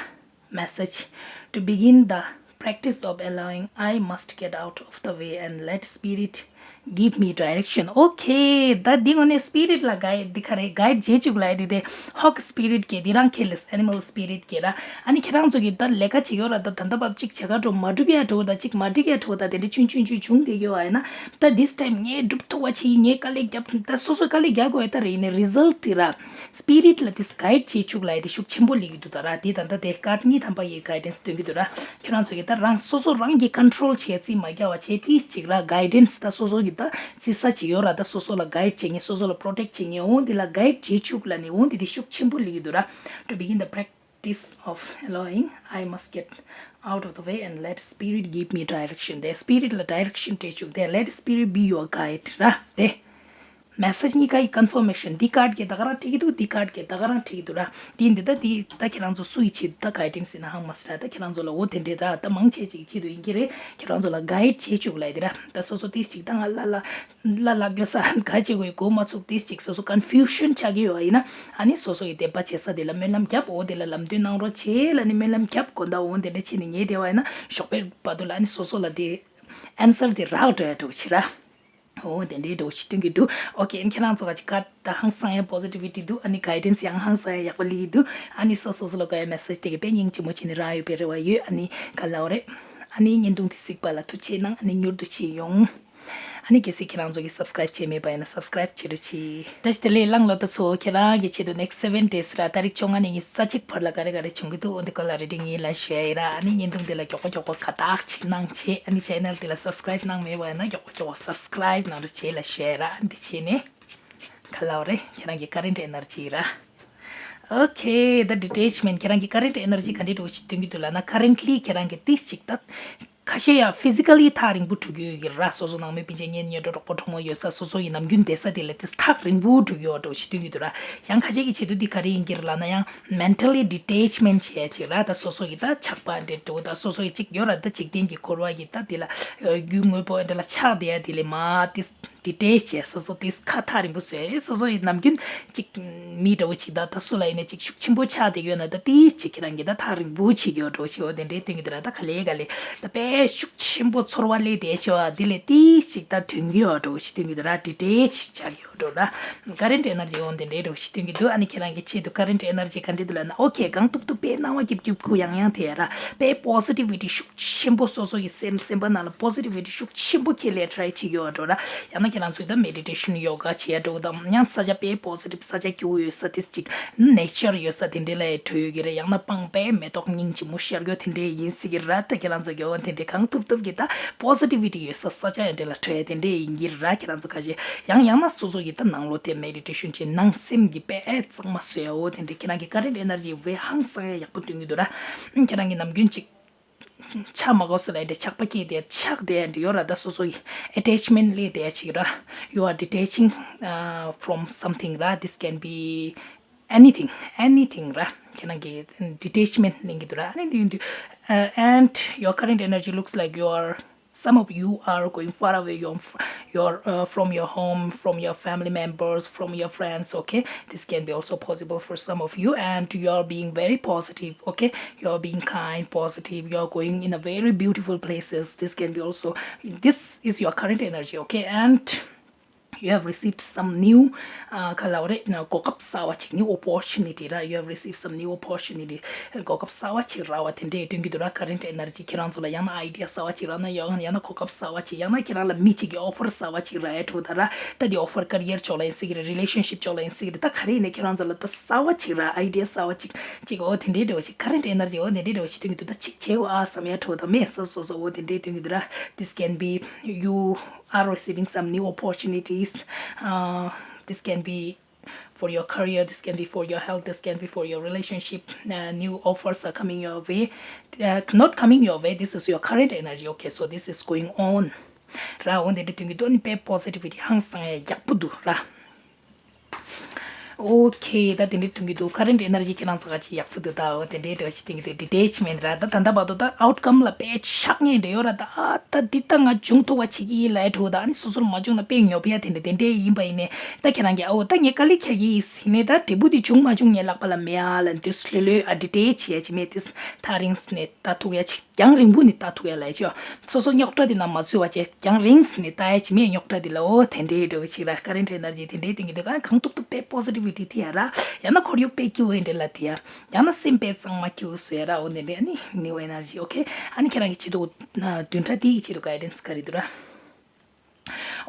Message. To begin the practice of allowing, I must get out of the way and let spirit give me direction. Okay, ད་འདི་ངོ་ནས་སི་པི་རི་ཊི་ལ་གའིཌ་འདི་ག་རེ་གའིཌ་བྱེད་བཅུག་ལ་ཡ་དེ་དེ་ཧོག་སི་པི་རི་ཊི་གི་དེ་རང་ཁེ་ལེ་སི་ཨེ་ནི་མལ་སི་པི་རི་ཊི་གི་ར། ཨ་ནི་ཁྱེད་རང་ཚོ་གི་ད་ལས་ཀ་བྱེད་ཡོད་ར། ད་ད་ལྟ་བབ་ཅིག་བྱེད་ག་འགྲོ་མ་འགྲུབ་ཡ་འགྲོ་ད་ཅིག་མ་འགྲིག་ཡ་འགྲོ་ད་དེ་འདྲ་ཆུང་ཆུང་ཆུང་ཆུང་དེ་ཡོད་ཨ་ཡིན་ན་ད་this time ངས་འགྲུབ་ཐུབ་པ་བྱེད་ཡིན། ངས་དཀའ་ལས་རྒྱབ་ད་སོ་སོ་དཀའ་ལས་རྒྱག་དགོས་ཡ་ད་རེད། ཡིན་ནའི་རི་ཛལ་ཊི་དེ་ར་སི་པི་རི་ཊི་ལ་དེ་གའིཌ་བྱེད་བཅུག་ལ་ཡ་དེ་ཤུགས་ཆེན་པོ་ལི་གི་འདུག་ད་ར། དེ་ད་ལྟ་དེ་ཀར་ཌི་གཉིས་ཐམ་པ་ཡི་གའི་ཌེན་སི་སྟོན་གྱི་འདུག་ར། ཁྱོད་རང་ཚོ་གིས་ད་རང་སོ་སོ་རང་གིས་ཀོན་ཊོལ་བྱེད་རྩིས་མ་རྒྱག་པ་བྱེད་དེ་ཅིག་ར། གའི་ཌེན་སི་ད་སོ་སོ་གིས་ད་རྩིས་ས་ཅིག་ཡོད་ར། ད་སོ་སོ་ལ་གའིཌ་བྱེད་མཁན་སོ་སོ་ལ་པྲོ་ཊེག་བྱེད་མཁན་འོང་དེ་ལ་གའིཌ་བྱེད་བཅུག་ལ་ནི་འོང་དེ་དེ་ཤུགས་ཆེན་པོ་ལི་གི་འདུག་ར། To begin the practice of allowing, I must get out of the way and let spirit give me direction. དེ་སི་པི་རི་ཊི་ལ་ཌའི་རེག་ཤན་སྤྲད་བཅུག་དེ་let spirit be your guide ར། དེ་མེ་སེ་ཇི་གཉིས་ཀ་ཡི་ཀོན་ཕོར་མེ་ཤན། འདི་ཀར་ཌི་གི་ད་ག་རང་འཁྲིད་ཀྱི་འདུག་འདི་ཀར་ཌི་གི་ད་ག་རང་འཁྲིད་ཀྱི་འདུག་ར། འདི་འདི་ད་འདི་ད་ཁྱེད་རང་ཚོ་སུ་ཡི་ཆེད་དུ་ད་གའི་ཌེན་སི་ཡིན་ན་ཧང་མ་སི་ར། ད་ཁྱེད་རང་ཚོ་ལ་འོ་དེ་འདྲས་ད་ད་མང་ཆེ་ཅིག་ཆེད་དུ་ཡིན་གྱི་རེད། ཁྱེད་རང་ཚོ་ལ་གའིཌ་བྱེད་བཅུག་ལ་ཡི་དེ་ར། ད་སོ་སོ་ཏིས་ཅིག་ད་ང་ལ་ལ་ལ་ལ་སྐྱོ་ས་ག་བྱེད་དགོས་ཡི་གོ་མ་ཚུགས་ཏིས་ཅིག་སོ་སོ་ཀོན་ཕིའུ་ཤན་ཆགས་ཀྱི་ཡོད་ཡིན་ན་ཨ་ནི་སོ་སོ་ཡི་དད་པ་བྱེད་ས་དེ་ལ་སྨོན་ལམ་རྒྱབ། འོ་དེ་ལ་ལམ་སྟོན་གནང་རོགས་བྱེད་ལ་ནི་སྨོན་ལམ་རྒྱབ་དགོས། ད་འོ་དེ་འདྲས་བྱེད་ནི་ངའི་དེ་བ་ཡིན་ན་ཞོགས་པའི་བར་དུ་ལ་ཨ་ནི་སོ་སོ་ལ་དེ་ཨན་སར་དེ་རག་འགྲོ་ཡ་འགྲོ་ཕྱིར་ར། འོ་དེ་འདྲའི་འགྲོ་ཞིག་སྟོན་གྱི་འདུག་ཨོ་ཁེ། ཨ་ནི་ཁྱེད་རང་ཚོ་ག་ཅིག་ཀར་ཌི་ད་ཧང་སང་ཡ་པོ་ཟི་ཊི་ཝི་ཊི་འདུག་ཨ་ནི་གའི་ཌེན་སི་ཡང་ཧང་སང་ཡ་ཡག་པོ་ལི་འདུག་ཨ་ནི་སོ་སོ་སོ་ལ་དགོས་ཡ་མེ་སེ་ཇི་དེ་གི་དཔེ་སྙིང་རྗེ་མོ་བྱས་ནས་རག་ཡོད་པའི་རེ་བ་ཡོད། ཨ་ནི་ག་ལབ་རེད། ཨ་ནི་བརྙན་ཐུང་དེ་གཟིགས་པ་ལ་ཐུགས་རྗེ་གནང་། ཨ་ནི་མྱུར་དུ་བྱེད་ཡོང་། ཨ་ནི་གལ་སྲིད་ཁྱེད་རང་ཚོ་གིས་སབ་སི་ཀ་རེབ་བྱས་མེད་པ་ཡིན་ན་སབ་སི་ཀ་རེབ་བྱེད་རོགས་གྱིས། བཀྲ་ཤིས་བདེ་ལེགས། གླང་ལོ་ཏོ་ཚོ། ཁྱེད་རང་གི་ཆེད་དུ་ནེག་སི་ཊི་སེ་བེན་ཌེ་ཛི་ར་ཏ་རིག་བཅོ་ལྔ་ནས་ཉི་ཤུ་རྩ་གཅིག་བར་ལ་ག་རེ་ག་རེ་བྱུང་གི་འདུག་འོ་འདི་སྐོར་ལ་རེ་ཌིང་ཡིན་ལ་ཞུ་ཡ་ཡིན་ར། ཨ་ནི་བརྙན་ཐུང་འདི་ལ་མགྱོགས་པོ་མགྱོགས་པོ་དགའ་རྟགས་ཅིག་གནང་བྱས། ཨ་ནི་ཆེ་ནལ་འདི་ལ་སབ་སི་ཀ་རེབ་གནང་མེད་པ་ཡིན་ན་མགྱོགས་པོ་མགྱོགས་པོ་སབ་སི་ཀ་རེབ་གནང་རོགས་བྱེད་ལ་ཞུ་ཡ་ཡིན་ར། ཨ་ནི་འདི་བྱས་ནས་ག་ལབ་རེད། ཁྱེད་རང་གི་ཀ་རེན་ཊི་ཨེ་ནར་ཇི་ར། ཨོ་ཁེ། ད་ཌི་ཊེཆ་མེན་ཊི། ཁྱེད་རང་གི་ཀ་རེན་ཊི་ཨེ་ནར་ཇི་ག་འདྲའི་འགྲོ་ཞིག་སྟོན་གྱི་འདུག་ལབ་ན། ཀ་རེན་ཊི་ལི་ཁྱེད་རང་གི་ཏིས་ཅིག་ད། ཁ་ཤས་ཡང་ཕི་ཟི་ཀ་ལི་ཐག་རིང་པོ་འགྲོ་གི་ཡོད་ཀྱི་ར། སོ་སོ་ནང་མི་སྤུན་མཆེད་གཉེན་ཉེ་གྲོགས་གྲོགས་པོ་གྲོགས་མོ་ཡོད་ས། སོ་སོ་ཡི་ནམ་རྒྱུན་བསྡད་ས་དེ་ལས་དེ་ཐག་རིང་པོ་འགྲོ་གི་ཡོད་འགྲོ་ཞིག་སྟོན་གྱི་འདུག་ར། ཡང་ཁ་ཤས་ཀྱི་ཆེད་དུ་འདི་ག་རེ་ཡིན་གྱི་རེད་ལབ་ན། ཡང་mentally detachment བྱས་ཅིག་ར། ད་སོ་སོ་ཡི་ད་ཆགས་པ་འདྲེ་འགྲོ། ད་སོ་སོ་ཡི་ཅིག་ཡོད་ར། ད་འཇིག་རྟེན་གྱི་འཁོར་བ་གི་ད་དེ་ལ་རྒྱུ་དངོས་པོ་འདྲེ་ལ་ཆགས་བསྡད་ཡ་དེ་ལས་མར་དེ་detach བྱས། སོ་སོ་དེ་ཁ་ཐག་རིང་པོ་བཟོས། སོ་སོ་ཡི་ནམ་རྒྱུན་ཅིག་མི་འདྲ་བོ་ཅིག་ད་ད་སུ་ལ་ཡིན་ན་ཅིག་ཤུགས་ཆེན་པོ་ཆགས་བསྡད་ཡོད་ན། ད་དེ་ཅིག་ཁྱེད་རང་གིས་ད་ཐག་རིང་པོ་བྱེད་ཀྱི་ཡོད་འགྲོ་ཞིག་འོ་དེ་འདྲའི་སྟོན་གྱི་འདུག་ར། ད་ག་ལེ་ག་ལེ་ད་དཔེ་ཤུགས་ཆེན་པོ་ཚོར་བ་སླེབས་བསྡད་ཤག་བ། དེ་ལས་དེ་ཅིག་ད་ཐོན་གྱི་ཡོད་འགྲོ་ཞིག་སྟོན་གྱི་འདུག་ར། detach ཆགས་ཀྱི་ཡོད་འགྲོ་ར། Current energy འོ་དེ་འདྲའི་འགྲོ་ཞིག་སྟོན་གྱི་འདུག་ཨ་ནི་ཁྱེད་རང་གི་ཆེད་དུ་current energy ག་འདྲ་འདུག་ལབ་ན། ཨོ་ཁེ། གང་ཐུབ་ཐུབ་དཔེ་སྣང་བ་སྐྱིད་སྐྱིད་ཁུ་ཡང་ཡང་དེ་ར། དཔེ་positivity ཤུགས་ཆེན་པོ་སོ་སོ་ཡི་སེམས་སེམས་པ་ནང་ལ་positivity ཤུགས་ཆེན་པོ་ཁྱེར་ལས་try བྱེད་ཀྱི་ཡོད་འགྲོ་ར། ཡང་ན་ཁྱེད་རང་ཚོས་ད་meditation yoga བྱེད་འགྲོ་དང་། ཡང་ས་ཆ་དཔེ་positive ས་ཆ་སྐྱིད་པོ་ཡོད་ས་དེ་ཅིག་nature ཡོད་ས་དེ་འདྲ་ལ་འགྲོ་ཡོད་ཀྱི་རེད། ཡང་ན་སྤང་དཔེ་མེ་ཏོག་སྙིང་རྗེ་མོ་ཤར་ཡོད་དེ་འདྲ་ཡིན་སྲིད་ཀྱི་ར། ད་ཁྱེད་རང་ཚོ་གི་འོ་དེ་འདྲ་གང་ཐུབ་ཐུབ་ཀྱི་ད་positivity ཡོད་ས་ས་ཆ་ཡང་འདྲ་ལ་འགྲོ་ཡ་དེ་འདྲ་ཡིན་གྱི་ར། ཁྱེད་རང་ཚོ་ཁ་ཤས་ཡང་ཡང་ན་སོ་སོ་ཡི་ད་ནང་ལོགས་དེ་meditation བྱེད། ནང་སེམས་ཀྱི་དཔེ་གཙང་མ་བཟོ་ཡ་འོ་དེ་འདྲ། ཁྱེད་རང་གི་current energy དཔེ་ཧང་སང་ཡ་ཡག་པོ་སྟོན་གྱི་འདུག་ར། ཁྱེད་རང་གི་ནམ་རྒྱུན་ཅིག་ཆགས་མ་དགོས་ས་ལ་འདྲ་ཆགས་པ་སྐྱེས་ཏེ་ཆགས་བསྡད་འདྲ་ཡོད་ར། ད་སོ་སོ་ཡི་attachment སླེབས་བསྡད་ཅིག་ར། You are detaching uh, from something ར། This can be anything, anything ར། ཁྱེད་རང་གི་detachment གླེང་གི་འདུག་ར། ཨ་ནི་འདི་འདི uh, and your current energy looks like you are some of you are going far away your, your uh, from your home, from your family members, from your friends. Okay, this can be also possible for some of you, and you are being very positive. Okay, you are being kind, positive, you are going in a very beautiful places. This can be also, this is your current energy. Okay, and you have received some new uh, ག་ལབ་རེད། གོ་སྐབས་གསར་བ་ཅིག new opportunity ར། You have received some new opportunity. གོ་སྐབས་གསར་བ་ཅིག་རག་པ་དེ་འདྲས་སྟོན་གྱི་འདུག་ར། Current energy ཁྱེད་རང་ཚོ་ལ་ཡང་ན་idea གསར་བ་ཅིག་རག་ན། ཡང་ཡང་ན་གོ་སྐབས་གསར་བ་ཅིག་ཡང་ན་ཁྱེད་རང་ལ་མི་གཅིག་གི་offer གསར་བ་ཅིག་རག་ཡ་འགྲོ་ད་ར། ད་དེ་offer career ཕྱོགས་ལ་ཡིན་སྲིད་ཀྱི་རེད། relationship ཕྱོགས་ལ་ཡིན་སྲིད་ཀྱི་རེད། ད་ག་རེ་ཡིན་ནའི་ཁྱེད་རང་ཚོ་ལ་ད་གསར་བ་ཅིག་རག idea གསར་བ་ཅིག་ཅིག་འོ་དེ་འདྲས་འདྲ་བ་ཅིག Current energy འོ་དེ་འདྲས་འདྲ་བ་ཅིག་སྟོན་གྱི་འདུག་ད་ཅིག་བྱེད་དགོས་ཨ་བསམ་ཡ་འགྲོ་ད་མེད་ས་སོ་སོ་འོ་དེ་འདྲས་སྟོན་གྱི་འདུག་ར། This can be you are receiving some new opportunities. Uh, this can be for your career, this can be for your health, this can be for your relationship. Uh, new offers are coming your way. Uh, not coming your way, this is your current energy. Okay, so this is going on. ར། འོ་དེ་འདྲ་སྟོན་གྱི་འདུག་ཨ་ནི་དཔེ་positivity ཧང་སང་ཡ་ཡག་པོ་འདུག་ར། Okay, ད་དེ་འདྲ་སྟོན་གྱི་འདུག Current energy ཁྱེད་རང་ཚོ་ག་ཅིག་ཡག་པོ་འདུག་ད་འོ་དེ་འདྲའི་འདྲ་ཞིག་སྟོན་གྱི་འདུག detachment ར། ད་ད་ལྟ་བར་དུ་ད་outcome ལ་དཔེ་ཆགས་ངེས་འདྲ་ཡོད་ར། ད་ད་འདི་ད་ང་བྱུང་ཐུབ་པ་བྱེད་ཀྱི་ཡིན་ལབ་འགྲོ་ད། ཨ་ནི་སོ་སོར་མ་བྱུང་ན་དཔེ་ཉོབ་ཡ་དེ་འདྲ་དེ་འདྲའི་ཡིན་པ་ཡིན་ནའི། ད་ཁྱེད་རང་གིས་ཨོ་ད་ངས་དཀའ་ལས་ཁྱེར་གྱི་ཡིན་ཟེར་ནས་ད་འབྲས་བུ་དེ་བྱུང་མ་བྱུང་ངའི་ལག་པ་ལ་མེད་ཨ་ལ་འདི་ལྷོད་ལྷོད་ཨ་detach བྱས་ཅི་མེད་དེ་ཐག་རིང་ནས་ལྟ་ཐུབ་ཡ་ཅིག་རྒྱང་རིང་པོ་ནས་ལྟ་ཐུབ་ཡ་ལ་ཡ་ཅིག་སོ་སོ་རྙོག་དྲ་དེ་ནང་མ་ཚུད་པ་བྱས་རྒྱང་རིང་ནས་ལྟ་ཡ་ཅི་མེད་རྙོག་དྲ་དེ་ལ་འོ་དེ་འདྲའི་འདྲ་བོ་ཞིག་ར། Current energy དེ་འདྲའི་སྟེང་གི་འདུག་ག་གང་ཐུབ་ཐུབ་དཔེ་positivity དེ་ཡ་ར། ཡང་ན་ཁོར་ཡུག་དཔེ་སྐྱིད་པོ་འདྲ་ལ་དེ་ཡ། ཡང་ན་སེམས་དཔེ་གཙང་མ་སྐྱིད་པོ་བཟོ་ཡ་ར། འོ་དེ་འདྲའི་ཨ་ནི་new energy okay ཨ་ནི་ཁྱེད་རང་གི་ཆེད་དུ་བདུན་ཕྲག་འདི་གི་ཆེད་དུ་guidance ག་རེ་འདུག་ར།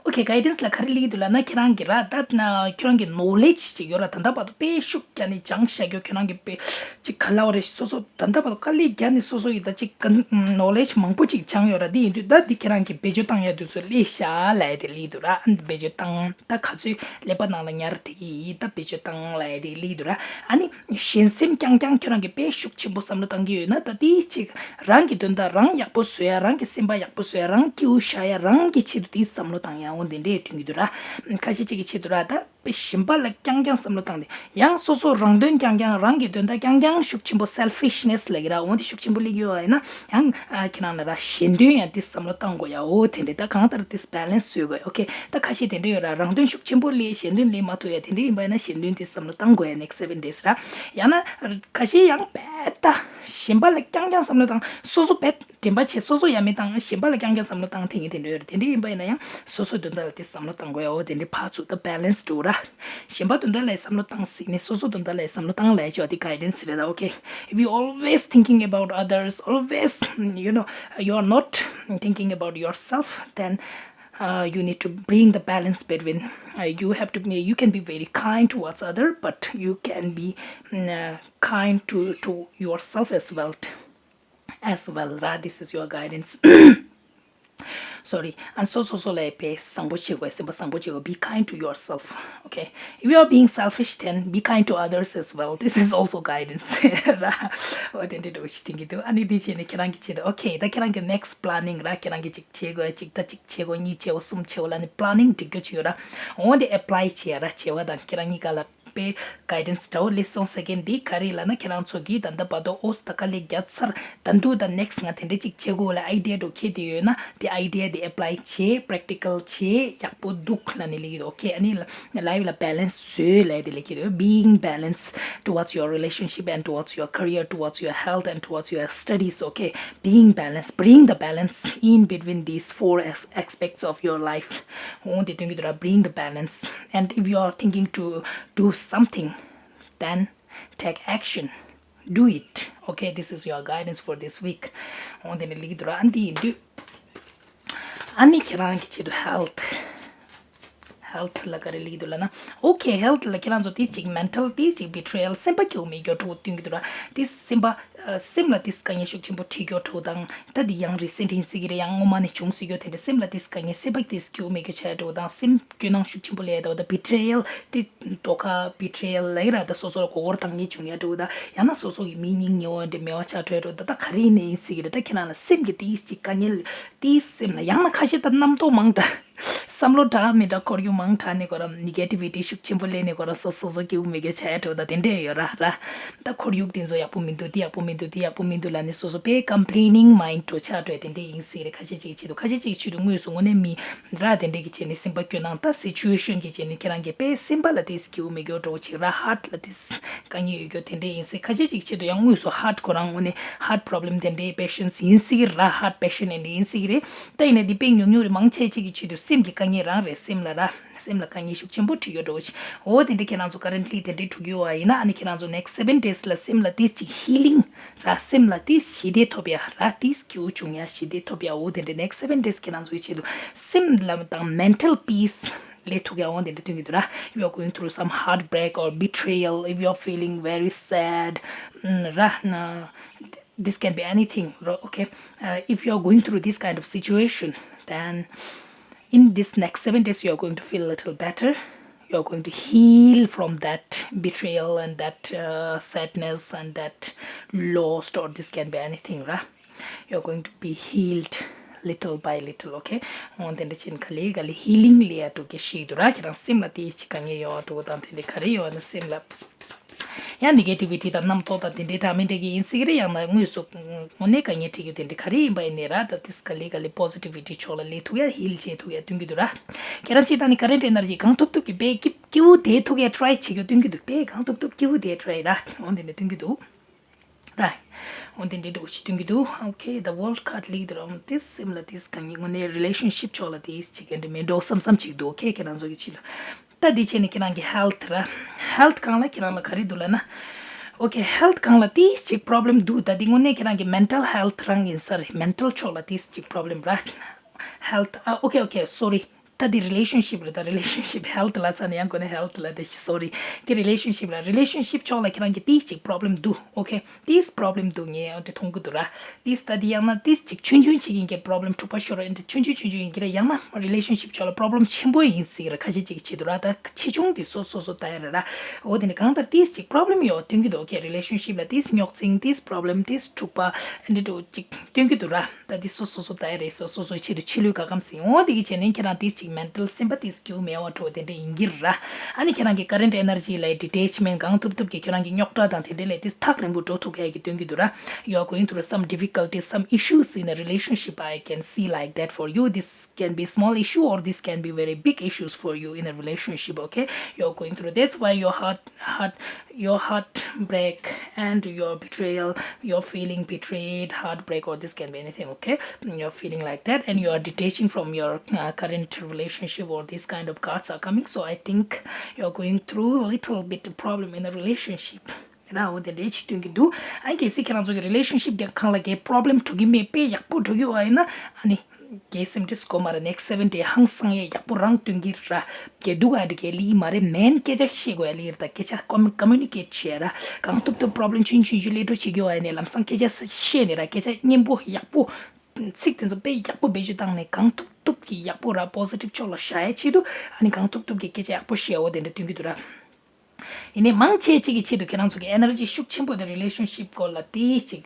Okay, guidance ལ་ག་རེ་སླེབས་ཀྱི་འདུག་ལབ་ན། ཁྱེད་རང་གི་ར་ད་ཁྱེད་རང་གི་knowledge ཅིག་ཡོད་ར། ད་ལྟ་བར་དུ་དཔེ་ཤུགས་རྒྱག་ནས་སྦྱངས་བཞག་རྒྱུ་ཁྱེད་རང་གི་དཔེ་ཅིག་ག་ལབ་རེད། སོ་སོ་ད་ལྟ་བར་དུ་དཀའ་ལས་རྒྱག་ནས་སོ་སོ་ཡི་ད་ཅིག་knowledge མང་པོ་ཅིག་སྦྱངས་ཡོད་ར། འདི་ཡིན་དུས་ད་འདི་ཁྱེད་རང་གི་བེད་སྤྱོད་བཏང་ཡ་དུས་ཚོད་སླེབས་ཤག་ལབ་ཡ་དེ་སླེབས་ཀྱི་འདུག་ར། ཨ་ནི་བེད་སྤྱོད་བཏང་ད་ག་ཚོད་ཀླད་པ་ནང་ལ་ཉར་བསྡད་ཀྱི་ཡིན། ད་བེད་སྤྱོད་བཏང་ལབ་ཡ་དེ་སླེབས་ཀྱི་འདུག་ར། ཨ་ནི་གཞན་སེམས་རྐྱང་རྐྱང་ཁྱོད་རང་གིས་དཔེ་ཤུགས་ཆེན་པོ་བསམ་བློ་བཏང་གི་ཡོད་ན། ད་དེའི་ཅིག་རང་གི་དོན་དག་རང་ཡག་པོ་བཟོ་ཡ། རང་གི་སེམས་པ་ཡག་པོ་བཟོ་ཡ། རང་སྐྱིད་པོ་བཞག་ཡ། རང་གི་ཆེད་དུ་དེའི་བསམ་བློ་བཏང་ཡ། འོ་འདི་འདྲས་སྟོན་གྱི་འདུག་ར། ཁ་ཤས་ཅིག་གི་ཆེད་དུ་ར་ད་དཔེ་གཞན་པ་ལ་རྐྱང་རྐྱང་བསམ་བློ་བཏང་སྟེ། ཡང་སོ་སོ་རང་དོན་རྐྱང་རྐྱང་། རང་གི་དོན་དག་རྐྱང་རྐྱང་ཤུགས་ཆེན་པོ་selfishness ལབ་ཀྱི་ར། འོ་འདི་ཤུགས་ཆེན་པོ་སླེབས་ཡོད་པ་ཡིན་ན་ཡང་ཨ་ཁྱེད་རང་ལ་ར་གཞན་དོན་ཡང་དེ་བསམ་བློ་བཏང་དགོས་ཡ། འོ་དེ་འདྲས་ད་གང་ལྟར་དེ་balance བཟོ་དགོས། Okay, ད་ཁ་ཤས་དེ་འདྲས་ཡོད་ར། རང་དོན་ཤུགས་ཆེན་པོ་སླེབས་གཞན་དོན་སླེབས་མ་ཐུབ་ཡ་དེ་འདྲས་ཡིན་པ་ཡིན་ན་གཞན་དོན་དེ་བསམ་བློ་བཏང་དགོས་ཡ། next seven days ར། ཡང་ན་ཁ་ཤས་ཡང་དཔེ་ད་གཞན་པ་ལ་རྐྱང་རྐྱང་བསམ་བློ་བཏང་། སོ་སོ་དཔེ་དྲན་པ་བྱེད། སོ་སོ་ཡ་མེད་བཏང་། གཞན་པ་ལ་རྐྱང་རྐྱང་བསམ་བློ་བཏང་ཐེངས་ཡིན་དེ་འདྲ་ཡོད་རེད། དེ་འདྲ་ཡིན་པ་ཡིན་ན་ཡང་སོ་སོའི་དོན་དག་ལ་དེ་བསམ་བློ་བཏང་དགོས་ཡ། འོ་དེ་འདྲའི་ཕར་ཚུར་ད་balance འགྲོ་ར། གཞན་པ་དོན་དག་ལ་བསམ་བློ་བཏང་ཟིག་ནས་སོ་སོ་དོན་དག་ལ་བསམ་བློ་བཏང་ལ་ཡ་ཅོ་དེ་guidance རེད་ད། Okay, if you always thinking about others, always, you know, you are not thinking about yourself, then uh, you need to bring the balance between uh, you have to be, you can be very kind towards other, but you can be mm, uh, kind to to yourself as well, as well, right? This is your guidance. sorry, and so so so ལས་པའི་བཟང་པོ་བྱེད་དགོས། སེམས་པ་བཟང་པོ་བྱེད་དགོས། Be kind to yourself. Okay, if you are being selfish, then be kind to others as well. This is also guidance. ར། འོ་དེ་འདྲ་འདྲ་བོ་ཞིག་དྲན་གྱི་འདུག་ཨ་ནི་འདི་བྱས་ནས་ཁྱེད་རང་གི་ཆེད་དུ། Okay, ད་ཁྱེད་རང་གི་next planning ར། ཁྱེད་རང་གི་གཅིག་བྱེད་དགོས། གཅིག་ད་གཅིག་བྱེད་དགོས། གཉིས་བྱེད་དགོས། གསུམ་བྱེད་དགོས་ལབ་ནས་planning སྒྲིག་རྒྱུ་ཅིག་ཡོད་ར། འོ་འདི་apply བྱེད་ཡ་ར། བྱེད་པ་དང་ཁྱེད་རང་གཉིས་ཀ་ལ་པའི་guidance འདྲ་བོ་སླེབས་སོང་ཟེར་མཁན་འདི་ག་རེ་ལབ་ན། ཁྱེད་རང་ཚོ་གིས་ད་ལྟ་བར་དུ་ཨོ་ད་དཀའ་ལས་བརྒྱབ་ཚར། ད་དུང་ད་next ང་དེ་འདྲ་ཅིག་བྱེད་དགོས་ལ་idea འདྲ་བོ་འཁྱེར་བསྡད་ཡོད་ན། དེ་idea དེ་apply བྱེད། practical བྱེད། ཡག་པོ་འདུག་ལབ་ནས་ལབ་ཀྱི་འདུག Okay, ཨ་ནི་life ལ་balance བཟོས་ལབ་དེ་ལབ་ཀྱི་འདུག Being balanced towards your relationship and towards your career, towards your health and towards your studies. Okay, being balanced, bring the balance in between these four as- aspects of your life. འོ་དེ་སྟོན་གྱི་འདུག་ར། Bring the balance. And if you are thinking to do something, then take action. Do it. Okay, this is your guidance for this week. འོ་དེ་ནི་ལིག་འདུག་ར། ཨ་འདི་ཡིན་དུས། ཨ་ནི་ཁྱེད་རང་གི་ཆེད་དུ་health, health ལ་ག་རེ་ལིག་འདུག་ལབ་ན། Okay, health ལ་ཁྱེད་རང་ཚོ་ཏིས་ཅིག་mental ཏིས་ཅིག་betrayal སེམས་པ་སྐྱིད་པོ་མེད་རྒྱུ་འདྲ་བོ་སྟོན་གྱི་འདུག་ར། ཏིས་སེམས་པ་ཨ། སེམས་ལ་ཏིས་དཀའ་ངལ་ཤུགས་ཆེན་པོ་འཕྲད་རྒྱུ་འདྲ་བོ་དང་། ད་འདི་ཡང་recent ཡིན་སྲིད་ཀྱི་རེད། ཡང་སྔོན་མ་ནས་བྱུང་སྲིད་རྒྱུ་དེ་འདྲ། སེམས་ལ་ཏིས་དཀའ་ངལ། སེམས་པ་ཏིས་སྐྱིད་པོ་མེད་རྒྱུ་ཆགས་འདྲ་བོ་དང་། སེམས་སྐྱོ་སྣང་ཤུགས་ཆེན་པོ་སླེབས་འདྲ་བོ་དང་། betrayal ཏིས་དོ་ཁ་betrayal ལབ་ཀྱི་ར། ད་སོ་སོ་ལ་མགོ་སྐོར་བཏང་མཁན་བྱུང་ཡ་འདྲ་བོ་དང་། ཡང་ན་སོ་སོ་གི་མི་སྙིང་ཉེ་བོ་འདྲ་མེད་པ་ཆགས་འགྲོ་ཡ་འདྲ་བོ། ད་ད་ག་རེ་ཡིན་ནའི་ཡིན་སྲིད་ཀྱི་རེད། ད་ཁྱེད་རང་ལ་སེམས་ཀྱི་ཏིས་ཅིག་དཀའ་ངལ་ཏིས་སེམས་ལ། ཡང་ན་ཁ་ཤས་ད་རྣམ་རྟོག་མང་དྲགས། བསམ་བློ་འདྲ་མི་འདྲ་འཁོར་རྒྱུ་མང་དྲགས་ནས་ཁོ་རང་negativity ཤུགས་ཆེན་པོ་སླེབས་ནས་ཁོ་རང་སོ་སོ་སོ་སྐྱིད་པོ་མེད་རྒྱུ་ཆགས་ཡ་འདྲ་བོ་དང་དེ་འདྲས་ཡོད་ར་ར། ད་ཁོར་ཡུག་དེ་ཚོ་ཡག་པོ་མི་འདུག་འདི་ཡག་པོ་མི་འདུག་འདི་ཡག་པོ་མི་འདུག་ལབ་ནས་སོ་སོ་དཔེ་complaining mind འདྲ་བོ་ཆགས་འགྲོ་ཡ་དེ་འདྲས་ཡིན་སྲིད་རེད། ཁ་ཤས་ཅིག་ཆེད་དུ། ཁ་ཤས་ཅིག་ཆེད་དུ་དངོས་སུ་དངོས་གནས་མི་ར་དེ་འདྲས་ཀྱི་བྱས་ནས་སེམས་པ་སྐྱོ་སྣང་། ད་situation གྱི་བྱས་ནས་ཁྱེད་རང་གིས་དཔེ་སེམས་པ་ལ་དེ་སྐྱིད་པོ་མེད་རྒྱུ་འདྲ་བོ་ཅིག་ར། heart ལ་དེ་དཀའ་ངལ་ཡོད་རྒྱུ་དེ་འདྲས་ཡིན་སྲིད། ཁ་ཤས་ཅིག་ཆེད་དུ་ཡང་དངོས་སུ་heart ཁོ་རང་དངོས་གནས་heart problem དེ་འདྲས་patients ཡིན་སྲིད་ར། heart patient དེ་འདྲས་ཡིན་སྲིད་རེད། ད་ཡིན་ནའི་འདི་དཔེ་ཉུང་ཉུང་རེད། མང་ཆེ་ཅིག་གི་ཆེད་དུ་སེམས་ཀྱི་དཀའ་ངལ་རང་རེད། སེམས་ལ་ར། སེམས་ལ་དཀའ་ངལ་ཤུགས་ཆེན་པོ་འཕྲད་ཡོད་འགྲོ་ཞིག་འོ་དེ་འདྲ་ཁྱེད་རང་ཚོ་currently དེ་འདྲ་འགྲོ་གི་ཡོད་པ་ཡིན་ན། ཨ་ནི་ཁྱེད་རང་ཚོ་next seven days ལ་སེམས་ལ་ཏིས་ཅིག་healing ར། སེམས་ལ་ཏིས་ཞི་བདེ་ཐོབ་ཡ་ར། ཏིས་སྐྱིད་པོ་བྱུང་ཡ། ཞི་བདེ་ཐོབ་ཡ། འོ་དེ་འདྲ་next seven days ཁྱེད་རང་ཚོ་གི་ཆེད་དུ་སེམས་ལ་དང་mental peace སླེབས་ཐུབ་ཡ་འོ་དེ་འདྲ་སྟོན་གྱི་འདུག་ར། You are going through some heartbreak or betrayal, if you are feeling very sad, ཨམ། ར། ན། This can be anything, ro- okay? Uh, if you are going through this kind of situation, then in this next seven days, you are going to feel a little better. You are going to heal from that betrayal and that uh, sadness and that lost, or this can be anything, right? You are going to be healed little by little, okay? འོ་དེ་འདྲ་ཅིག་ག་ལེ་ག་ལེ་healing སླེབས་ཡ་འགྲོ་གི་ཞིག་འདུག་ར། ཁྱེད་རང་སེམས་ལ་དེ་ཅིག་དཀའ་ངལ་ཡོད་འགྲོ་དང་། དེ་འདྲ་ག་རེ་ཡོད་ན་སེམས་ལ། ཡང་negativity དང་རྣམ་རྟོག་དང་དེ་འདྲའི་འདྲ་མི་འདྲ་གི་ཡིན་སྲིད་ཀྱི་རེད། ཡང་ན་དངོས་སུ་དངོས་གནས་དཀའ་ངལ་འཕྲད་རྒྱུ་དེ་འདྲ་ག་རེ་ཡིན་པ་ཡིན་ནའི་ར། ད་ཏིས་ག་ལེ་ག་ལེ་positivity ཕྱོགས་ལ་སླེབས་ཐུབ་ཡ། heal བྱེད་ཐུབ་ཡ་སྟོན་གྱི་འདུག་ར། ཁྱེད་རང་སྤྱིར་བཏང་ནས་current energy གང་ཐུབ་ཐུབ་ཀྱིས་དཔེ་སྐྱིད་སྐྱིད་པོ་བསྡད་ཐུབ་ཡ་try བྱེད་རྒྱུ་སྟོན་གྱི་འདུག་དཔེ་གང་ཐུབ་ཐུབ་སྐྱིད་པོ་བསྡད་try ར། འོ་དེ་འདྲ་སྟོན་གྱི་འདུག་ར། འོ་དེ་འདྲ་འདྲ་བོ་ཞིག་སྟོན་གྱི་འདུག Okay, the World card སླེབས་འདུག་ར། འོ་ཏིས་སེམས་ལ་ཏིས་དཀའ་ངལ་དངོས་གནས་relationship ཕྱོགས་ལ་ཏིས་ཅིག་ག་འདྲ་མེད་འགྲོ་བསམ་བསམ་ཅིག་འདུག Okay, ཁྱེད་རང་ཚོ་གི་ཆེད་དུ། ད་འདི་བྱས་ནས་ཁྱེད་རང་གི་health ར། health སྒང་ལ་ཁྱེད་རང་ལ་ག་རེ་འདུག་ལབ་ན། Okay, health སྒང་ལ་ཏིས་ཅིག་problem འདུག་ད་འདི་དངོས་གནས་ཁྱེད་རང་གི་mental health རང་ཡིན་ས་རེད། mental ཕྱོགས་ལ་ཏིས་ཅིག་problem ར། health ཨ། okay, okay, sorry. ད་འདི་relationship རེད། ད་relationship health ལབ་ཚར་ནས་ཡང་དགོས་ན་health ལབ་བསྡད་ཤག sorry. འདི་relationship ར། relationship ཕྱོགས་ལ་ཁྱེད་རང་གི་ཏིས་ཅིག་problem འདུག Okay, ཏིས་problem འདུག་ངས་འོ་དེ་མཐོང་གི་འདུག་ར། ཏིས་ད་འདི་ཡང་ན་ཏིས་ཅིག་ཆུང་ཆུང་ཅིག་ཡིན་གྱི་problem འཁྲུག་པ་ཤོར་ར། འདི་ཆུང་ཆུང་ཆུང་ཆུང་ཡིན་གྱི་ར། ཡང་ན་relationship ཕྱོགས་ལ་problem ཆེན་པོ་ཡིན་སྲིད་ར། ཁ་ཤས་ཅིག་གི་ཆེད་དུ་ར། ད་ཆེ་ཆུང་འདི་སོ་སོ་སོ་ལྟ་ཡ་རེད་ར། འོ་དེ་ནི་གང་ལྟར་ཏིས་ཅིག་problem ཡོད་སྟོན་གྱི་འདུག Okay, relationship ལ་ཏིས་རྙོག་འཛིང་ཏིས་problem ཏིས་འཁྲུག་པ་འདི་འདྲ་ཅིག་སྟོན་གྱི་འདུག་ར། ད་འདི་སོ་སོ་སོ་ལྟ་ཡ་རེད། སོ་སོ་སོའི་ཆེད་དུ་ཆེ་ལོས་ག་གམ་ཟིན། འོ་དེ་གི་བྱས་ནས་ཁྱེད་རང་ཏིས་ཅིག་mental སེམས་པ་ཏིས་སྐྱིད་པོ་མེད་པ་འདྲ་བོ་དེ་འདྲ་ཡིན་གྱི་ར། ཨ་ནི་ཁྱེད་རང་གི་current energy ལ་detachment གང་ཐུབ་ཐུབ་ཀྱིས་ཁྱེད་རང་གི་རྙོག་དྲ་དང་དེ་འདྲ་ལས་ཏིས་ཐག་རིང་པོ་འགྲོ་ཐུབ་མཁན་གྱི་སྟོན་གྱི་འདུག་ར། You are going through some difficulties, some issues in a relationship. I can see like that for you. This can be small issue or this can be very big issues for you in a relationship, okay? You are going through, that's why your heart heart your heartbreak and your betrayal, you're feeling betrayed, heartbreak, or this can be anything, okay? You're feeling like that and you are detaching from your uh, current relationship, or these kind of cards are coming. So I think you're going through a little bit problem in a relationship. ར། འོ་དེ་འདྲ་ཅིག་སྟོན་གྱི་འདུག་ཨ་ནི་གལ་སྲིད་ཁྱེད་རང་ཚོ་གི་relationship གི་སྒང་ལ་གའི་problem འགྲོ་གི་མེད། དཔེ་ཡག་པོ་འགྲོ་གི་ཡོད་པ་ཡིན་ན། ཨ་ནི་གའི་སེམས་ཁྲལ་དགོས་མ་རེད། next seven day ཧང་སང་ཡས་ཡག་པོ་རང་སྟོན་གྱི་ར། གའི་སྡུག་ག་འདྲ་གའི་ལི་མ་རེད། མེན་སྐད་ཆ་བཤད་དགོས་ཡ་ལི་ར། ད་སྐད་ཆ་com- communicate བྱེད་ར། གང་ཐུབ་ཐུབ་problem ཆུང་ཆུང་ཆུང་སླེབས་འགྲོ་བྱེད་ཀྱི་ཡོད་པ་ཡིན་ནའི་ལམ་སང་སྐད་ཆ་བཤད་ནས་ར། སྐད་ཆ་སྙན་པོ་ཡག་པོ་ ཚིག་དེ་ཚོ་དཔེ་ཡག་པོ་བེད་སྤྱོད་བཏང་ནས་གང་ཐུབ་ཐུབ་ཀྱིས་ཡག་པོ་ར་པོ་སི་ཊིབ་ཕྱོགས་ལ་བཞག་ཡའི་ཆེད་དུ་ཨ་ནི་གང་ཐུབ་ཐུབ་ཀྱིས་སྐད་ཆ་ཡག་པོ་བཤད་འོ་དེ་འདྲ་སྟོན་གྱི་འདུག་ར། ཡིན་ནའི་མང་ཆེ་གཅིག་གི་ཆེད་དུ་ཁྱེད་རང་ཚོ་གི་ཨེ་ནར་ཇི་ཤུགས་ཆེན་པོ་དེ་རི་ལེ་ཤན་ཤིབ་སྐོར་ལ་དེ་གཅིག་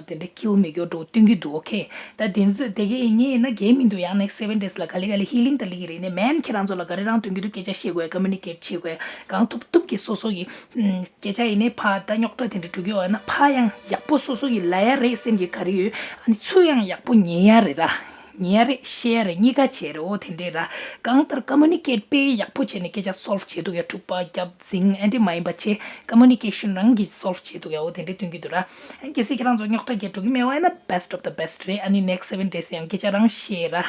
དེ་འདྲའི་སྐྱིད་པོ་མེད་རྒྱུ་འགྲོ་སྟོན་གྱི་འདུག་ཨོ་ཁེ། ད་དེ་ཚོ་དེ་གའི་ཡིན་ངེས་ཡིན་ན་གལ་མི་འདུག་ཡང་next seven days ལ་ག་ལེ་ག་ལེ་ཧི་ལིང་ད་ལི་གི་རེད། ནས་མན་ཁྱེད་རང་ཚོ་ལ་ག་རེ་རང་སྟོན་གྱི་འདུག་སྐད་ཆ་བཤད་དགོས། ཀོ་མུ་ནི་ཀེཊ་བྱེད་དགོས། གང་ཐུབ་ཐུབ་ཀྱིས་སོ་སོ་གི་སྐད་ཆ་ཡིན་ནའི་ཕ་ད་རྙོག་དྲ་དེ་འདྲ་འགྲོ་གི་ཡོད་ན་ཕ་ཡང་ཡག་པོ་སོ་སོ་གི་ལ་ཡ་རེད་སེམས་ཀྱི་ག་རེ་ཡོད། ཨ་ནི་ཚུར་ཡང་ཡག་པོ་ཉན་ཡ་རེད་ར། ཉན་ཡ་རེད་བཤད་ཡ་རེད་གཉིས་ཀ་བྱེད་རེད་འོ་དེ་འདྲས་ར། གང་ལྟར་ཀོ་མུ་ནི་ཀེཊ་དཔེ་ཡག་པོ་བྱས་ནས་སྐད་ཆ་སོལ་བ་བྱེད་ཐུབ་ཡ་འཁྲུག་པ་རྒྱབ་འཛིང་ཨེ་འདྲས་མ་ཡིན་པ་བྱས་ཀོ་མུ་ནི་ཀེ་ཤན་རང་གིས་སོལ་བ་བྱེད་ཐུབ་ཡ་འོ་དེ་འདྲས་སྟོན་གྱི་འདུག་ར། གལ་སྲིད་ཁྱེད་རང་ཚོ་རྙོག་དྲ་རྒྱག་འགྲོ་གི་མེད་པ་ཡིན་ན་best of the best རེད། ཨ་ནི་next seven days ཡང་སྐད་ཆ་རང་བཤད་ར།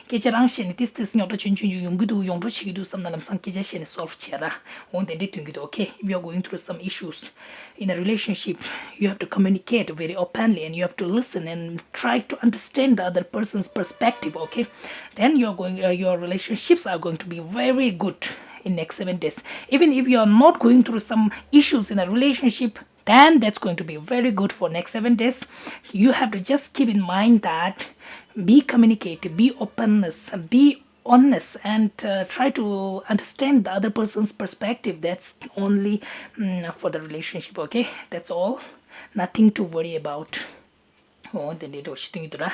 སྐད་ཆ་རང་བཤད་ནས་ཏིས་ཏིས་རྙོག་དྲ་ཆུང་ཆུང་ཆུང་ཡོང་གི་འདུག་ཡོང་འགྲོ་བྱེད་ཀྱི་འདུག་བསམ་ན་ལམ་སང་སྐད་ཆ་བཤད་ནས་སོལ་བ་བྱེད་ར། འོ་དེ་འདྲས་སྟོན་གྱི་འདུག་ཨོ་ཁེ། If you are going through some issues in a relationship, you have to communicate very openly and you have to listen and try to understand the other person's perspective, okay? Then you're going, uh, your relationships are going to be very good in next seven days. Even if you are not going through some issues in a relationship, then that's going to be very good for next seven days. You have to just keep in mind that be communicate, be openness, be honest, and uh, try to understand the other person's perspective. That's only mm, for the relationship, okay? That's all. Nothing to worry about. འོ་དེ་འདྲའི་འགྲོ་ཞིག་སྟོན་གྱི་འདུག་ར།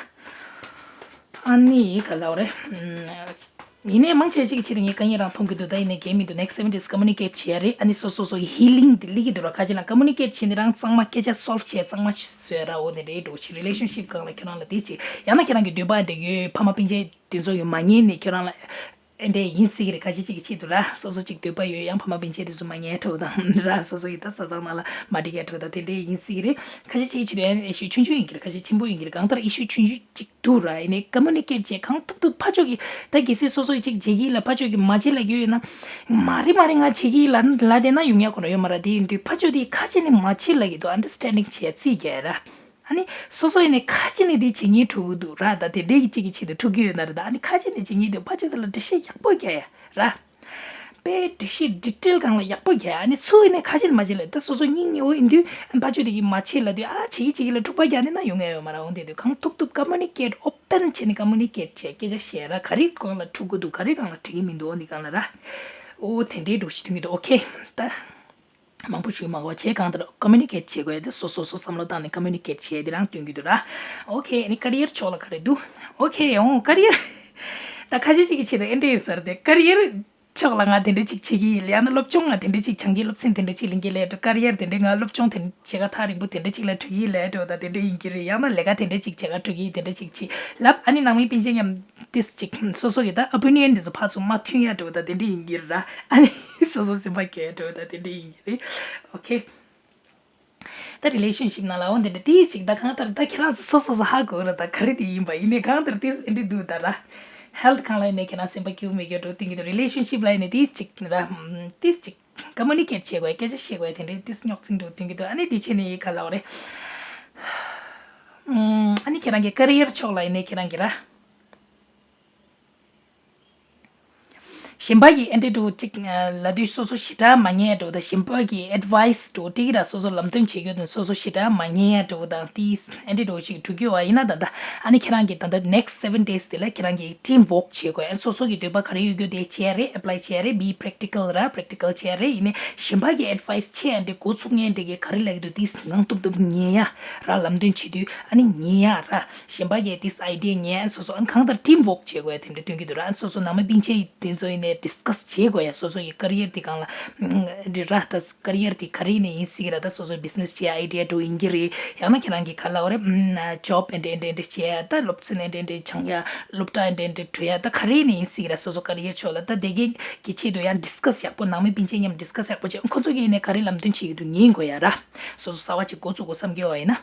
ཨ་ནི་ག་ལབ་རེད། ཡིན་ནའི་མང་ཆེ་ཅིག་ཕྱིར་ངས་དཀའ་ངལ་རང་མཐོང་གི་འདུག་ད་ཡིན་ནའི་གལ་མི་འདུག next seven days communicate བྱེད་ཡ་རེད། ཨ་ནི་སོ་སོ་སོ་ཡི་ཧི་ལིང་དེ་སླེབས་ཀྱི་འདུག་ར། ཁ་ཅིག་ལ་ཀོ་མུ་ནི་ཀེཊ་བྱེད་ནི་རང་གཙང་མ་སྐད་ཆ་སོལ་བ་བྱས་གཙང་མ་བཟོས་ར། འོ་དེ་འདྲའི་འགྲོ་ཞིག་རི་ལེ་ཤན་ཤིབ་སྒང་ལ་ཁྱོད་རང་ལ་དེ་ཅིག་ཡང་ན་ཁྱོད་རང་གི་འདོད་པ་འདྲ་ཡོད་ཕ་མ་སྤུན་མཆེད་དེ་ཚོ་ཡོད་མ་ཉན་ནས་ཁྱོད་རང་ལ། ཨེ་འདྲས་ཡིན་སྲིད་ཀྱི་རེད། ཁ་ཤས་ཅིག་གི་ཆེད་དུ་ར་སོ་སོ་ཅིག་འདོད་པ་ཡོད་ཡང་ཕ་མ་སྤུན་མཆེད་དེ་ཚོ་མ་ཉན་འགྲོ་དང་ར་སོ་སོ་ཡི་ད་བཟའ་ཚང་ནང་ལ་མ་འགྲིག་ཡ་འགྲོ་དང་དེ་འདྲས་ཡིན་སྲིད་ཀྱི་རེད། ཁ་ཤས་ཅིག་གི་ཆེད་དུ་ཡང་ཨི་ཤུ་ཆུང་ཆུང་ཡིན་གྱི་རེད། ཁ་ཤས་ཆེན་པོ་ཡིན་གྱི་རེད། གང་ལྟར་ཨི་ཤུ་ཆུང་ཆུང་ཅིག་འདུག་ར། ཡིན་ནའི་ཀོ་མུ་ནི་ཀེཊ་བྱས་གང་ཐུབ་ཐུབ་ཕར་ཕྱོགས་ཀྱི་ད་གལ་སྲིད་སོ་སོ་ཡི་ཅིག་བྱེད་ཀྱི་ལ་ཕར་ཕྱོགས་ཀྱི་མ་བྱེད་ལབ་ཀྱི་ཡོད་ན་མ་རེད་མ་རེད་ང་བྱེད་ཀྱི་ལ་ལ་དེ་ན་ཡོང་ཡ་ཁོ་ར་ཡོད་མ་ར། དེ་ཡིན་དུས་ཕར་ཕྱོགས་དེ་ཁ་ཅིག་ནས་མ་བྱེད་ལབ་ཀྱི་འདུག་ཨན་ཌར་སི་ཊེན་ཌིང་བྱས་རྩིས་རྒྱག་ར། ཨ་ནི་སོ་སོ་ཡིན་ནའི་ཁ་ཅིག་ནས་དེ་བྱེད་ཉེན་འགྲོ་གི་འདུག་ར། ད་དེ་འདྲའི་གཅིག་གི་ཆེད་དུ་འགྲོ་གི་ཡོད་ན་ར། ད་ཨ་ནི་ཁ་ཅིག་ནས་བྱེད་ཉེན་འདུག་ཕར་ཕྱོགས་དེ་ལ་འགྲེལ་བཤད་ཡག་པོ་རྒྱག་ཡ་ར། དཔེ་འགྲེལ་བཤད་ཌི་ཊེལ་སྒང་ལ་ཡག་པོ་རྒྱག་ཡ། ཨ་ནི་ཚུར་ཡིན་ནའི་ཁ་ཅིག་ནས་མ་བྱེད་ལབ། ད་སོ་སོ་སྙིང་ཉེ་བོ་ཡིན་དུས་ཨ་ཕར་ཕྱོགས་དེ་གིས་མ་བྱེད་ལབ་དུས་ཨ་བྱེད་ཀྱི་བྱེད་ཀྱི་ལ་འཁྲུག་པ་རྒྱག་ནས་ན་ཡོང་ཡ་ཡོད་མ་ར། འོང་དེ་དུས་གང་ཐུབ་ཐུབ་ཀོ་མུ་ནི་ཀེཊ་ཨོ་པན་བྱས་ནས་ཀོ་མུ་ནི་ཀེཊ་བྱས་སྐད་ཆ་བཤད་ར། ག་རེ་སྒང་ལ་འཁྲུག་གི་འདུག་ག་རེ་སྒང་ལ་འགྲིག་གི་མི་འདུག་འོ་འདི་སྒང་ལ་ར། འོ་དེ་འདྲའི་འགྲོ་ཞིག་སྟོན་གྱི་འདུག་ཨོ་ཁེ། ད། མང་པོ་ཞུ་མ་དགོས་བྱས་གང་ལྟར་ཀོ་མུ་ནི་ཀེཊ་བྱེད་དགོས་ཡ་དེ་སོ་སོ་སོ་བསམ་བློ་བཏང་ནས་ཀོ་མུ་ནི་ཀེཊ་བྱེད་ཡ་དེ་རང་སྟོན་གྱི་འདུག་ར། ཨོ་ཁེ། ཨ་ནི་ཀ་རི་ཡར་ཕྱོགས་ལ་ག་རེ་འདུག་ཨོ་ཁེ། འོང་ཀ་རི་ཡར། ད་ཁ་ཤས་ཅིག་གི་ཆེད་དུ་ཨེ་འདྲ་ཡིན་ཟེར་ཏེ་ཀ་རི་ཡར་ཕྱོགས་ལ་ང་དེ་འདྲ་ཅིག་བྱེད་ཀྱི་ཡིན་ལ་ཡང་ན་སློབ་སྦྱོང་ང་དེ་འདྲ་ཅིག་སྦྱང་གི་སློབ་ཚན་དེ་འདྲ་ཅིག་ལེན་གྱི་ལས་འགྲོ་ཀ་རི་ཡར་དེ་འདྲ་ང་སློབ་སྦྱོང་དེ་བྱེད་ག་ཐག་རིང་པོ་དེ་འདྲ་ཅིག་ལ་འགྲོ་གི་ཡིན་ལས་འགྲོ་ད་དེ་འདྲ་ཡིན་གྱི་རེད། ཡང་ན་ལས་ཀ་དེ་འདྲ་ཅིག་བྱེད་ག་འགྲོ་གི་ཡིན་དེ་འདྲ་ཅིག་བྱེད་ལབ། ཨ་ནི་ནང་མི་སྤུན་མཆེད་མཉམ། ཏིས་ཅིག་སོ་སོ་གི་ད་ཨོ་པི་ནི་ཡན་དེ་ཚོ་ཕར་ཚུར་མ་མཐུན་ཡ་འགྲོ་ད་དེ་འདྲ་ཡིན་གྱི་ར། ཨ་ནི་སོ་སོ་སེམས་པ་སྐྱོ་ཡ་འགྲོ་ད་དེ་འདྲ་ཡིན་གྱི་རེད། ཨོ་ཁེ། ད་རི་ལེ་ཤན་ཤིབ་ནང་ལ་འོ་འདི་འདྲ་ཏིས་ཅིག་ད་གང་ལྟར་ད་ཁྱེད་རང་ཚོ་སོ་སོ་སོ་ཧ་གོ་ར། ད་ག་རེ་དེ་ཡིན་པ་ཡིན་ནའི་གང་ལྟར་ཏིས་ཨེ་འདྲ་འདུག་ད་ར། ཧེལ་ཐི་སྒང་ལ་ཡིན་ནའི་ཁྱེད་རང་སེམས་པ་སྐྱིད་པོ་མེད་རྒྱུ་འགྲོ་སྟེང་གི་འདུག་རི་ལེ་ཤན་ཤིབ་ལ་ཡིན་ནའི་ཏིས་ཅིག་ར། ཏིས་ཅིག་ཀོ་མུ་ནི་ཀེཊ་བྱེད་དགོས་སྐད་ཆ་བཤད་དགོས་དེ་འདྲའི་ཏིས་རྙོག་འཛིང་འགྲོ་སྟེང་གི་འདུག་ཨ་ནི་དེ་བྱས་ནས་ཡི་ག་ལབ་རེད། ཨ་ནི་ཁྱེད་རང་གི་ཀ་རི་ཡར་ཕྱོགས་ལ་ཡིན་ནའི་ཁྱེད་རང་གི་ར། གཞན་པ་གི་ཨེ་འདྲ་འགྲོ་གཅིག་ལ་དུས་སོ་སོ་ཞེ་དྲག་མ་ཉན་འགྲོ་ད་གཞན་པ་གི་ཨེཌ་ཝའི་སི་འགྲོ་ཏིག་ར་སོ་སོ་ལམ་སྟོན་བྱེད་རྒྱུ་དང་སོ་སོ་ཞེ་དྲག་མ་ཉན་ཡ་འགྲོ་དང་ཏིས་ཨེ་འདྲ་འགྲོ་ཞིག་འགྲོ་རྒྱུ་བ་ཡིན་ན་ད་ད་ཨ་ནི་ཁྱེད་རང་གི་ད་ད་ནེག་སི་སེ་བེན་ཌེ་སི་དེ་ལ་ཁྱེད་རང་གི་ཊིམ་ཝོག་བྱེད་དགོས། ཨ་སོ་སོ་གི་འདོད་པ་ག་རེ་ཡོད་རྒྱུ་དེ་བྱེད་ཡ་རེད། ཨེ་པ་ལའི་བྱེད་ཡ་རེད། བི་པེ་རེག་ཊི་ཀལ་ར་པེ་རེག་ཊི་ཀལ་བྱེད་ཡ་རེད། ཡིན་ནའི་གཞན་པ་གི་ཨེཌ་ཝའི་སི་བྱེད་ཡ་འདྲ་འགོ་ཚུགས་མཁན་འདྲ་གི་ག་རེ་ལབ་ཀྱི་འདུག་ཏིས་ངང་ཐུབ་ཐུབ་ཉན་ཡ་ར་ལམ་སྟོན་བྱེད་དུས་ཨ་ནི་ཉན་ཡ་ར། གཞན་པ་གིས་དེ་ཨའི་ཌི་ཡ་ཉན་སོ་སོ་ཨ་གང་ལྟར་ཊིམ་ཝོག་བྱེད་དགོས་ཡ་དེ་འདྲ་སྟོན་གྱི་འདུག་ར། སོ་སོ་ནང་མི་སྤུན་མཆེད་དེ་ཚོ་ཡིན་ནའི་ཌིས་ཀ་སི་བྱེད་དགོས་ཡ། སོ་སོ་ཡི་ཀ་རི་ཡར་དེ་སྒང་ལ་འདི་ར་ད་ཀ་རི་ཡར་དེ་ག་རེ་ནས་ཡིན་སྲིད་ཀྱི་ར། ད་སོ་སོ་བི་ཛི་ནེ་སི་བྱེད་ཡ་ཨའི་ཌི་ཡ་འགྲོ་ཡིན་གྱི་རེད། ཡང་ན་ཁྱེད་རང་གི་ག་ལབ་རེད། ཇོབ་ཨེ་འདྲ་ཨེ་འདྲ་ཨེ་འདྲ་བྱེད་ཡ་ད་སློབ་ཚན་ཨེ་འདྲ་ཨེ་འདྲ་སྦྱང་ཡ་སློབ་གྲྭ་ཨེ་འདྲ་ཨེ་འདྲ་འགྲོ་ཡ་ད་ག་རེ་ནས་ཡིན་སྲིད་ཀྱི་ར། སོ་སོ་ཀ་རི་ཡར་ཕྱོགས་ལ་ད་དེ་གའི་གི་ཆེད་དུ་ཡང་ཌིས་ཀ་སི་ཡག་པོ་ནང་མི་སྤུན་མཆེད་མཉམ་ཌིས་ཀ་སི་ཡག་པོ་བྱེད། ཁོ་ཚོ་གིས་ཡིན་ནའི་ག་རེ་ལམ་སྟོན་བྱེད་ཀྱི་འདུག་ཉན་དགོས་ཡ་ར། སོ་སོ་གསར་པ་ཅིག་འགོ་བཙུགས་དགོས་བསམ་གྱི་ཡོད་པ་ཡིན་ན།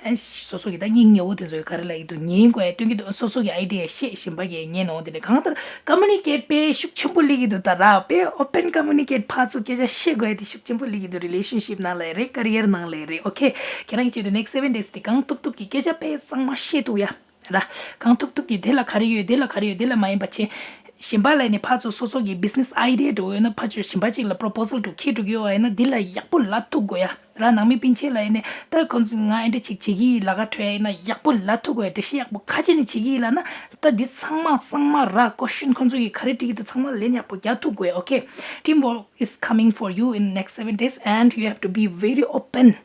ཨ་སོ་སོ་གི་ད་སྙིང་ཉེ་བོ་དེ་ཚོ་ག་རེ་ལབ་ཀྱི་འདུག་ཉན་དགོས་ཡ་སྟོན་གྱི་འདུག་སོ་སོ་གི་ཨའི་ཌི་ཡ་བཤད་གཞན་པ་གིས་ཉན་འོང་དེ་ནས་གང་ལྟར་ཀོ་མུ་ནི་ཀེཊ་དཔེ་ཤུགས་ཆེན་པོ་སླེབས་ཀྱི་འདུག་ད་ར། དཔེ་ཨོ་པན་ཀོ་མུ་ནི་ཀེཊ་ཕར་ཚུར་སྐད་ཆ་བཤད་དགོས་ཡ་དེ་ཤུགས་ཆེན་པོ་སླེབས་ཀྱི་འདུག་རི་ལེ་ཤན་ཤིབ་ནང་ལ་རེད། ཀ་རི་ཡར་ནང་ལ་རེད། ཨོ་ཁེ། ཁྱེད་རང་གི་ཆེད་དུ་ནེག་སི་སེ་བེན་ཌེ་སི་དེ་གང་ཐུབ་ཐུབ་ཀྱི་སྐད་ཆ་དཔེ་གཙང་མ་བཤད་ཐུབ་ཡ་ར། གང་ཐུབ་ཐུབ་ཀྱི་དེ་ལ་ག་རེ་ཡོད་དེ་ལ་ག་རེ་ཡོད་དེ་ལ་མ་ཡིན་པ་བྱས། གཞན་པ་ལ་ནི་ཕར་ཚུར་སོ་སོ་གི་བི་ཛི་ནེ་སི་ཨའི་ཌི་ཡ་འགྲོ་ཡོད་ན་ཕར་ཚུར་གཞན་པ་ཅིག་ལ་པོ་རོ་པོ་སལ་འགྲོ་ཁྱེར་འགྲོ་གི་ཡོད་པ་ཡིན་ན་འདི་ལ་ཡག་པོ་ལབ་ཐུབ་དགོས་ཡ། ར། ནང་མི་སྤུན་མཆེད་ལ་ཡིན་ནའི་ད་ཁོང་ཚོ་ང་ཨེ་འདྲ་ཅིག་བྱེད་ཀྱི་ཡིན་ལབ་ཀ་འཕྲོད་ཡ་ཡིན་ན་ཡག་པོ་ལབ་ཐུབ་དགོས། འགྲེལ་བཤད་ཡག་པོ་ཁ་ཅིག་ནས་བྱེད་ཀྱི་ཡིན་ལབ་ན་ད་འདི་ཚང་མ་ཚང་མ་ར་ཀོ་ཤིན་ཁོང་ཚོ་གིས་ག་རེ་དྲིས་ཀྱི་འདུག་ཚང་མ་ལན་ཡག་པོ་རྒྱག་ཐུབ་དགོས། Okay, teamwork is coming for you in next seven days and you have to be very open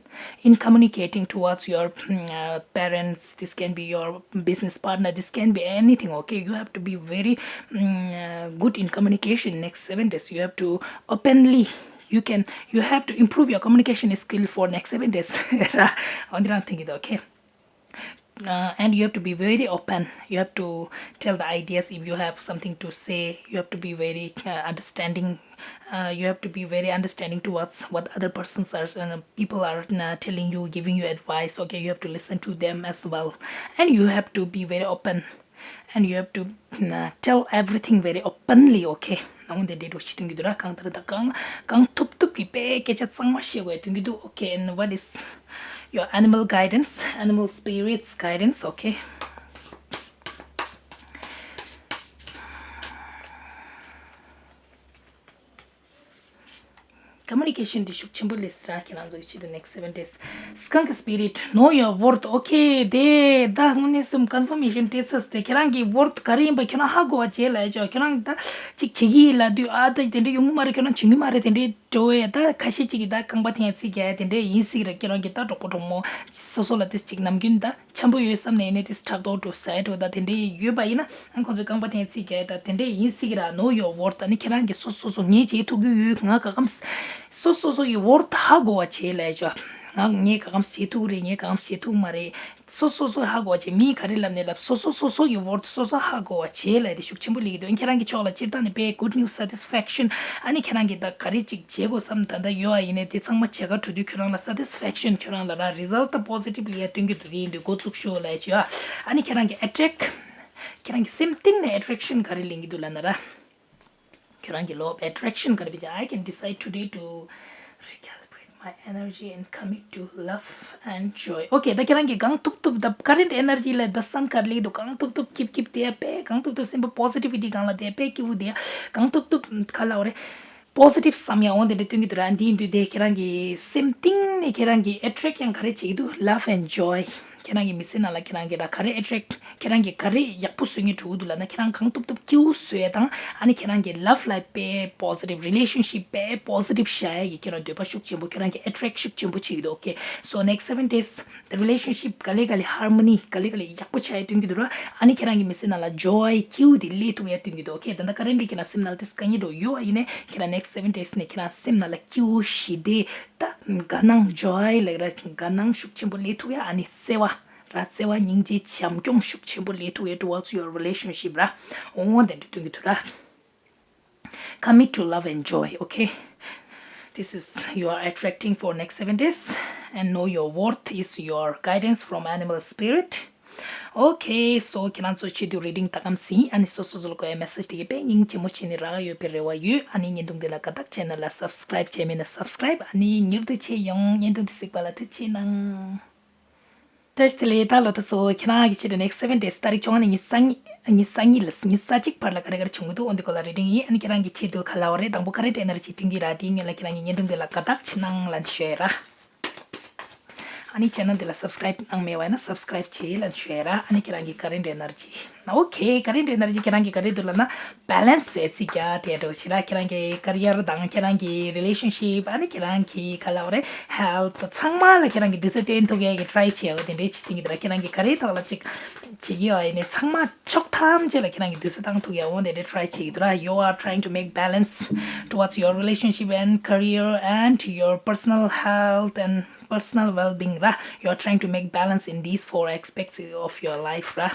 in communicating towards your mm, uh, parents. This can be your business partner, this can be anything. Okay, you have to be very mm, uh, good in communication next seven days. You have to openly, you can, you have to improve your communication skill for next seven days. ར། འོ་འདི་རང་ཐེངས་ཀྱི་འདུག Okay, uh, and you have to be very open. You have to tell the ideas. If you have something to say, you have to be very uh, understanding. Uh, you have to be very understanding towards what other persons are, uh, people are uh, telling you, giving you advice. Okay, you have to listen to them as well, and you have to be very open, and you have to uh, tell everything very openly. Okay, ནང་དེ་འདྲའི་འགྲོ་ཞིག་སྟོན་གྱི་འདུག་ར། གང་ལྟར་ད་གང་གང་ཐུབ་ཐུབ་ཀྱི་དཔེ་སྐད་ཆ་གཙང་མ་བཤད་དགོས་སྟོན་གྱི་འདུག Okay, and what is your animal guidance, animal spirits guidance? Okay, communication འདི་ཤུགས་ཆེན་པོ་སླེབས་ར། ཁྱེད་རང་ཚོ་གི་ཆེད་དུ་next seven days. Skunk spirit, know your worth. Okay, དེ་ད་དངོས་གནས་སེམས་confirmation སྤྲད་ཚར་སྟེ་ཁྱེད་རང་གི་worth ག་རེ་ཡིན་པ་ཁྱེད་རང་ཧ་གོ་བ་བྱེད་ལབ་ཡ་ཅོ། ཁྱེད་རང་ད་ཅིག་བྱེད་ཀྱི་ཡིན་ལབ་དུས་ཨ་ད་དེ་འདྲ་ཡོང་གི་མ་རེད། ཁྱེད་རང་བྱུང་གི་མ་རེད། དེ་འདྲའི་འགྲོ་བས་ད་ཁ་ཤས་ཅིག་གིས་ད་རྐང་པ་འཐེན་ཚིག་རྒྱག་ཡ་དེ་འདྲས་ཡིན་སྲིད་ར། ཁྱེད་རང་གི་ད་གྲོགས་པོ་གྲོགས་མོ་སོ་སོ་ལ་དེ་ཅིག་ནམ་རྒྱུན་ད་འཆམ་པོ་ཡོད་བསམ་ནས་ཡིན་ནའི་དེ་ཕྲག་དོག་འགྲོ་ཟེར་འགྲོ་ད་དེ་འདྲས་ཡོད་པ་ཡིན་ན་ཨ་ཁོང་ཚོས་རྐང་པ་འཐེན་ཚིག་རྒྱག་ཡ་ད་དེ་འདྲས་ཡིན་སྲིད་ར། Know your worth. ཨ་ནི་ཁྱེད་རང་གི་སོ་སོ་སོ་ངས་བྱེད་ཐུབ་ཀྱི་ཡོད། ང་ག་གམ་སོ་སོ་སོ་ཡི་worth ཧ་གོ་བ་བྱེད་ལབ་ཡ་ཅོ། ང་ངས་ག་གམ་བྱེད་ཐུབ་ཀྱི་རེད། ངས་ག་གམ་བྱེད་ཐུབ་ཀྱི་མ་རེད། སོ་སོ་སོ་ཧ་གོ་བྱེད། མིས་ག་རེ་ལབ་ནས་ལབ། སོ་སོ་སོ་སོ་ཡི་worth སོ་སོ་ཧ་གོ་བ་བྱེད་ལབ་དེ་ཤུགས་ཆེན་པོ་སླེབས་ཀྱི་འདུག་ཁྱེད་རང་གི་ཕྱོགས་ལ་སྤྱིར་བཏང་ནས་དཔེ་good news, satisfaction. ཨ་ནི་ཁྱེད་རང་གིས་ད་ག་རེ་ཅིག་བྱེད་དགོས་བསམ་ད་ལྟ་ཡོད་པ་ཡིན་ནའི་དེ་ཚང་མ་བྱེད་ག་འགྲོ་དུས་ཁྱོད་རང་ལ་satisfaction ཁྱོད་རང་ལ་ར་result positive སླེབས་ཡ་སྟོན་གྱི་འདུག་དེ་ཡིན་དུས་འགོ་ཚུགས་ཤོག་ལབ་ཡ་ཅིག་ཡོད། ཨ་ནི་ཁྱེད་རང་གི་attract ཁྱེད་རང་གི་སེམས་གཏིང་ནས་attraction ག་རེ་ལེན་གྱི་འདུག་ལབ་ན་ར། ཁྱོད་རང་གི་law of attraction ག་རེ་བྱས། I can decide today to recalibrate my energy and commit to love and joy. Okay, ད་ཁྱེད་རང་གི་གང་ཐུབ་ཐུབ་ད་current energy ལ་ད་སང་གར་ལེགས་འདུག་གང་ཐུབ་ཐུབ་སྐྱིབ་སྐྱིབ་དེ་དཔེ་གང་ཐུབ་ཐུབ་སེམས་པ་positivity སྒང་ལ་དེ་དཔེ་སྐྱིད་པོ་དེ་གང་ཐུབ་ཐུབ་ག་ལབ་རེད། positive བསམ་ཡ་འོང་དེ་འདྲ་སྟོན་གྱི་འདུག་ར། འདི་ཡིན་དུས་དེ་ཁྱེད་རང་གི་སེམས་གཏིང་ནས་ཁྱེད་རང་གི་attract ཡང་ག་རེ་བྱེད་ཀྱི་འདུག love and joy. ཁྱེད་རང་གི་མི་ཚེ་ནང་ལ་ཁྱེད་རང་གི་ར་ག་རེ་attract ཁྱེད་རང་གི་ག་རེ་ཡག་པོ་བཟོ་སྙིང་འདོད་ཀྱི་འདུག་ལབ་ན་ཁྱེད་རང་གང་ཐུབ་ཐུབ་སྐྱིད་པོ་བཟོ་ཡ་དང་ཨ་ནི་ཁྱེད་རང་གི་love life དཔེ་positive, relationship དཔེ་positive བཞག་ཡ་གི་ཁྱེད་རང་འདོད་པ་ཤུགས་ཆེན་པོ། ཁྱེད་རང་གི་attract ཤུགས་ཆེན་པོ་བྱེད་ཀྱི་འདུག Okay, so next seven days the relationship ག་ལེ་ག་ལེ་harmony ག་ལེ་ག་ལེ་ཡག་པོ་ཆགས་ཡ་སྟོན་གྱི་འདུག་ར། ཨ་ནི་ཁྱེད་རང་གི་མི་ཚེ་ནང་ལ་joy སྐྱིད་པོ་དེ་སླེབས་ཐུབ་ཡ་སྟོན་གྱི་འདུག Okay, ད་ལྟ་currently ཁྱེད་རང་སེམས་ནང་ལ་དེ་དཀའ་ངལ་འདྲ་ཡོད་པ་ཡིན་ནའི་ཁྱེད་རང་next seven days ནས་ཁྱེད་རང་སེམས་ནང་ལ་སྐྱིད་པོ་ཞི་བདེ་ད་དགའ་སྣང་joy ལབ་ར་དགའ་སྣང་ཤུགས་ཆེན་པོ་སླེབས་ཐུབ་ཡ། ཨ་ནི་བརྩེ་བ་ར་བརྩེ་བ་སྙིང་རྗེ་བྱམས་སྐྱོང་ཤུགས་ཆེན་པོ་སླེབས་ཐུབ་ཡ་towards your relationship ར། འོ་དེ་འདྲ་སྟོན་གྱི་འདུག་ར། Commit to love and joy. Okay, this is you are attracting for next seven days and know your worth is your guidance from animal spirit. Okay, so ཁྱེད་རང་ཚོ་ཆེད་དུ་reading ད་གམ་ཟིན། ཨ་ནི་སོ་སོ་སོ་ལ་གོ་ཡ་message དེ་གི་དཔེ་སྙིང་རྗེ་མོ་བྱས་ནས་རག་ཡོད་པའི་རེ་བ་ཡོད། ཨ་ནི་བརྙན་ཐུང་འདི་ལ་དགའ་རྟགས་བྱས་ན་ལ་subscribe བྱས་མེད་ན་subscribe ཨ་ནི་མྱུར་དུ་བྱེད་ཡོང་། བརྙན་ཐུང་འདི་གཟིགས་པ་ལ་ཐུགས་རྗེ་ཆེ་གནང་། བཀྲ་ཤིས་བདེ་ལེགས། ད་ལོ་ད་སོ་ཁྱེད་རང་གི་ཆེད་དུ་next seven days ཏ་རིག་བཅོ་ལྔ་ནས་ཉི་ཤུ་རྩ་གཉིས་ཉི་ཤུ་རྩ་གཉིས་ལ་ཉི་ཤུ་རྩ་གཅིག་བར་ལ་ག་རེ་ག་རེ་བྱུང་གི་འདུག་འོ་འདི་སྐོར་ལ་reading ཡིན། ཨ་ནི་ཁྱེད་རང་གི་ཆེད་དུ་ག་ལབ་རེད། དང་པོ་current energy སྟོན་གྱི་ར། དེའི་སྔོན་ལ་ཁྱེད་རང་གི་བརྙན་ཐུང་འདི་ལ་དགའ་རྟགས་ཅིག་གནང་ལབ་ཞུ་ཡ་ར། ཨ་ནི་channel འདི་ལ་subscribe གནང་མེད་པ་ཡིན་ན་subscribe བྱེད་ལབ་ཞུ་ཡ་ར། ཨ་ནི་ཁྱེད་རང་གི་current energy Okay, current energy ཁྱེད་རང་གི་ག་རེ་འདུག་ལབ་ན་balance ཟེར་ཚིག་རྒྱག་དེ་འདྲ་བོ་ཞིག་ར། ཁྱེད་རང་གི་career དང་ཁྱེད་རང་གི་relationship ཨ་ནི་ཁྱེད་རང་གི་ག་ལབ་རེད་health ཚང་མ་ལ་ཁྱེད་རང་གི་དུས་ཚོད་བཏོན་ཐུབ་ཡ་གི་try བྱེད་ཡ་དེ་འདྲའི་ཅིག་སྟོན་གྱི་འདུག་ར། ཁྱེད་རང་གི་ག་རེའི་ཐོག་ལ་ཅིག་བྱེད་ཀྱི་ཡོད་ཡིན་ནའི་ཚང་མ་ཕྱོགས་ཐམས་ཅད་ལ་ཁྱེད་རང་གི་དུས་ཚོད་བཏང་ཐུབ་ཡ་འོ་དེ་འདྲའི་try བྱེད་ཀྱི་འདུག་ར། You are trying to make balance towards your relationship and career and your personal health and personal well-being ར། You are trying to make balance in these four aspects of your life ར།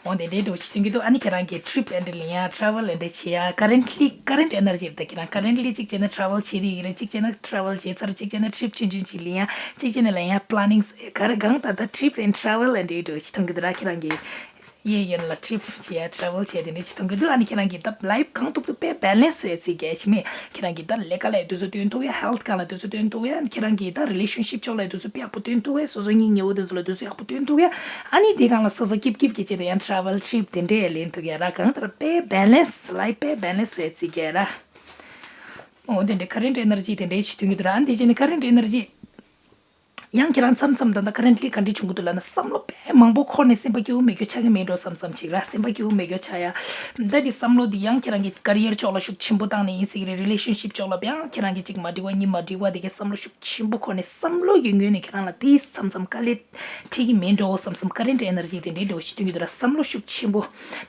འོ་དེ་འདྲའི་འདྲ་བོ་ཅིག་སྟོན་གྱི་འདུག་ཨ་ནི་ཁྱེད་རང་གིས་trip and ལེན་ཡ་travel and བྱེད་ཡ་currently current energy རེད། ད་ཁྱེད་རང་currently གཅིག་བྱས་ན་travel བྱེད་དེ་ཡི་རེད། གཅིག་བྱས་ན་travel བྱེད་ཚར། གཅིག་བྱས་ན་trip ཆུང་ཆུང་ཅིག་ལེན་ཡ། གཅིག་བྱས་ན་ལེན་ཡ་plannings ག་རེ་གང་ད་ད་trip and travel and འདྲའི་འདྲ་བོ་ཅིག་མཐོང་གི་འདུག་ར། ཁྱེད་རང་གིས་གཡས་གཡོན་ལ་trip བྱེད་ཡ་travel བྱེད་དེ་འདྲའི་ཅིག་མཐོང་གི་འདུག་ཨ་ནི་ཁྱེད་རང་གིས་ད་life གང་ཐུབ་ཐུབ་དཔེ་balance བྱེད་ཚིག་རྒྱག་ཕྱི་མས། ཁྱེད་རང་གིས་ད་ལས་ཀ་ལ་དུས་ཚོད་བཏོན་ཐུབ་ཡ། health སྒང་ལ་དུས་ཚོད་བཏོན་ཐུབ་ཡ། ཁྱེད་རང་གིས་ད་relationship ཕྱོགས་ལ་དུས་ཚོད་དཔེ་ཡག་པོ་བཏོན་ཐུབ་ཡ། སོ་སོ་སྙིང་ཉེ་བོ་དེ་ཚོ་ལ་དུས་ཚོད་ཡག་པོ་བཏོན་ཐུབ་ཡ། ཨ་ནི་དེ་སྒང་ལ་སོ་སོ་སྐྱིད་སྐྱིད་བྱེད་དུ་ཡང་travel trip དེ་འདྲས་ལེན་ཐུབ་ཡ་ར། གང་ལྟར་དཔེ་balance life དཔེ་balance བྱེད་ཚིག་རྒྱག་ར། འོ་དེ་འདྲས་current energy དེ་འདྲས་ཞིག་སྟོན་གྱི་འདུག་ར། ཨ་ནི་དེ་བྱས་ནས་current energy ཡང་ཁྱེད་རང་མཚམས་མཚམས་ད་ལྟ་currently་ག་འདྲ་བྱུང་གི་འདུག་ལབ་ན། བསམ་བློ་དཔེ་མང་པོ་འཁོར་ནས་སེམས་པ་སྐྱིད་པོ་མེད་རྒྱུ་ཆགས་ཀྱི་མེད་འགྲོ་བསམ་བསམ་ཅིག་ར། སེམས་པ་སྐྱིད་པོ་མེད་རྒྱུ་ཆགས་ཡ། ད་དེ་བསམ་བློ་འདི་ཡང་ཁྱེད་རང་གི་career་ཕྱོགས་ལ་ཤུགས་ཆེན་པོ་བཏང་ནས་ཡིན་སྲིད་ཀྱི་རེད། relationship་ཕྱོགས་ལ་ཡང་ཁྱེད་རང་གི་གཅིག་མ་འགྲིག་པ་གཉིས་མ་འགྲིག་པ་དེ་གའི་བསམ་བློ་ཤུགས་ཆེན་པོ་འཁོར་ནས་བསམ་བློ་གི་ངོས་ནས་ཁྱེད་རང་ལ་དེ་མཚམས་མཚམས་དཀའ་ལས་འཕྲད་ཀྱི་མེད་འགྲོ་བསམ་བསམ། current energy་དེ་འདྲའི་འདྲ་བོ་ཞིག་སྟོན་གྱི་འདུག་ར། བསམ་བློ་ཤུགས་ཆེན་པོ།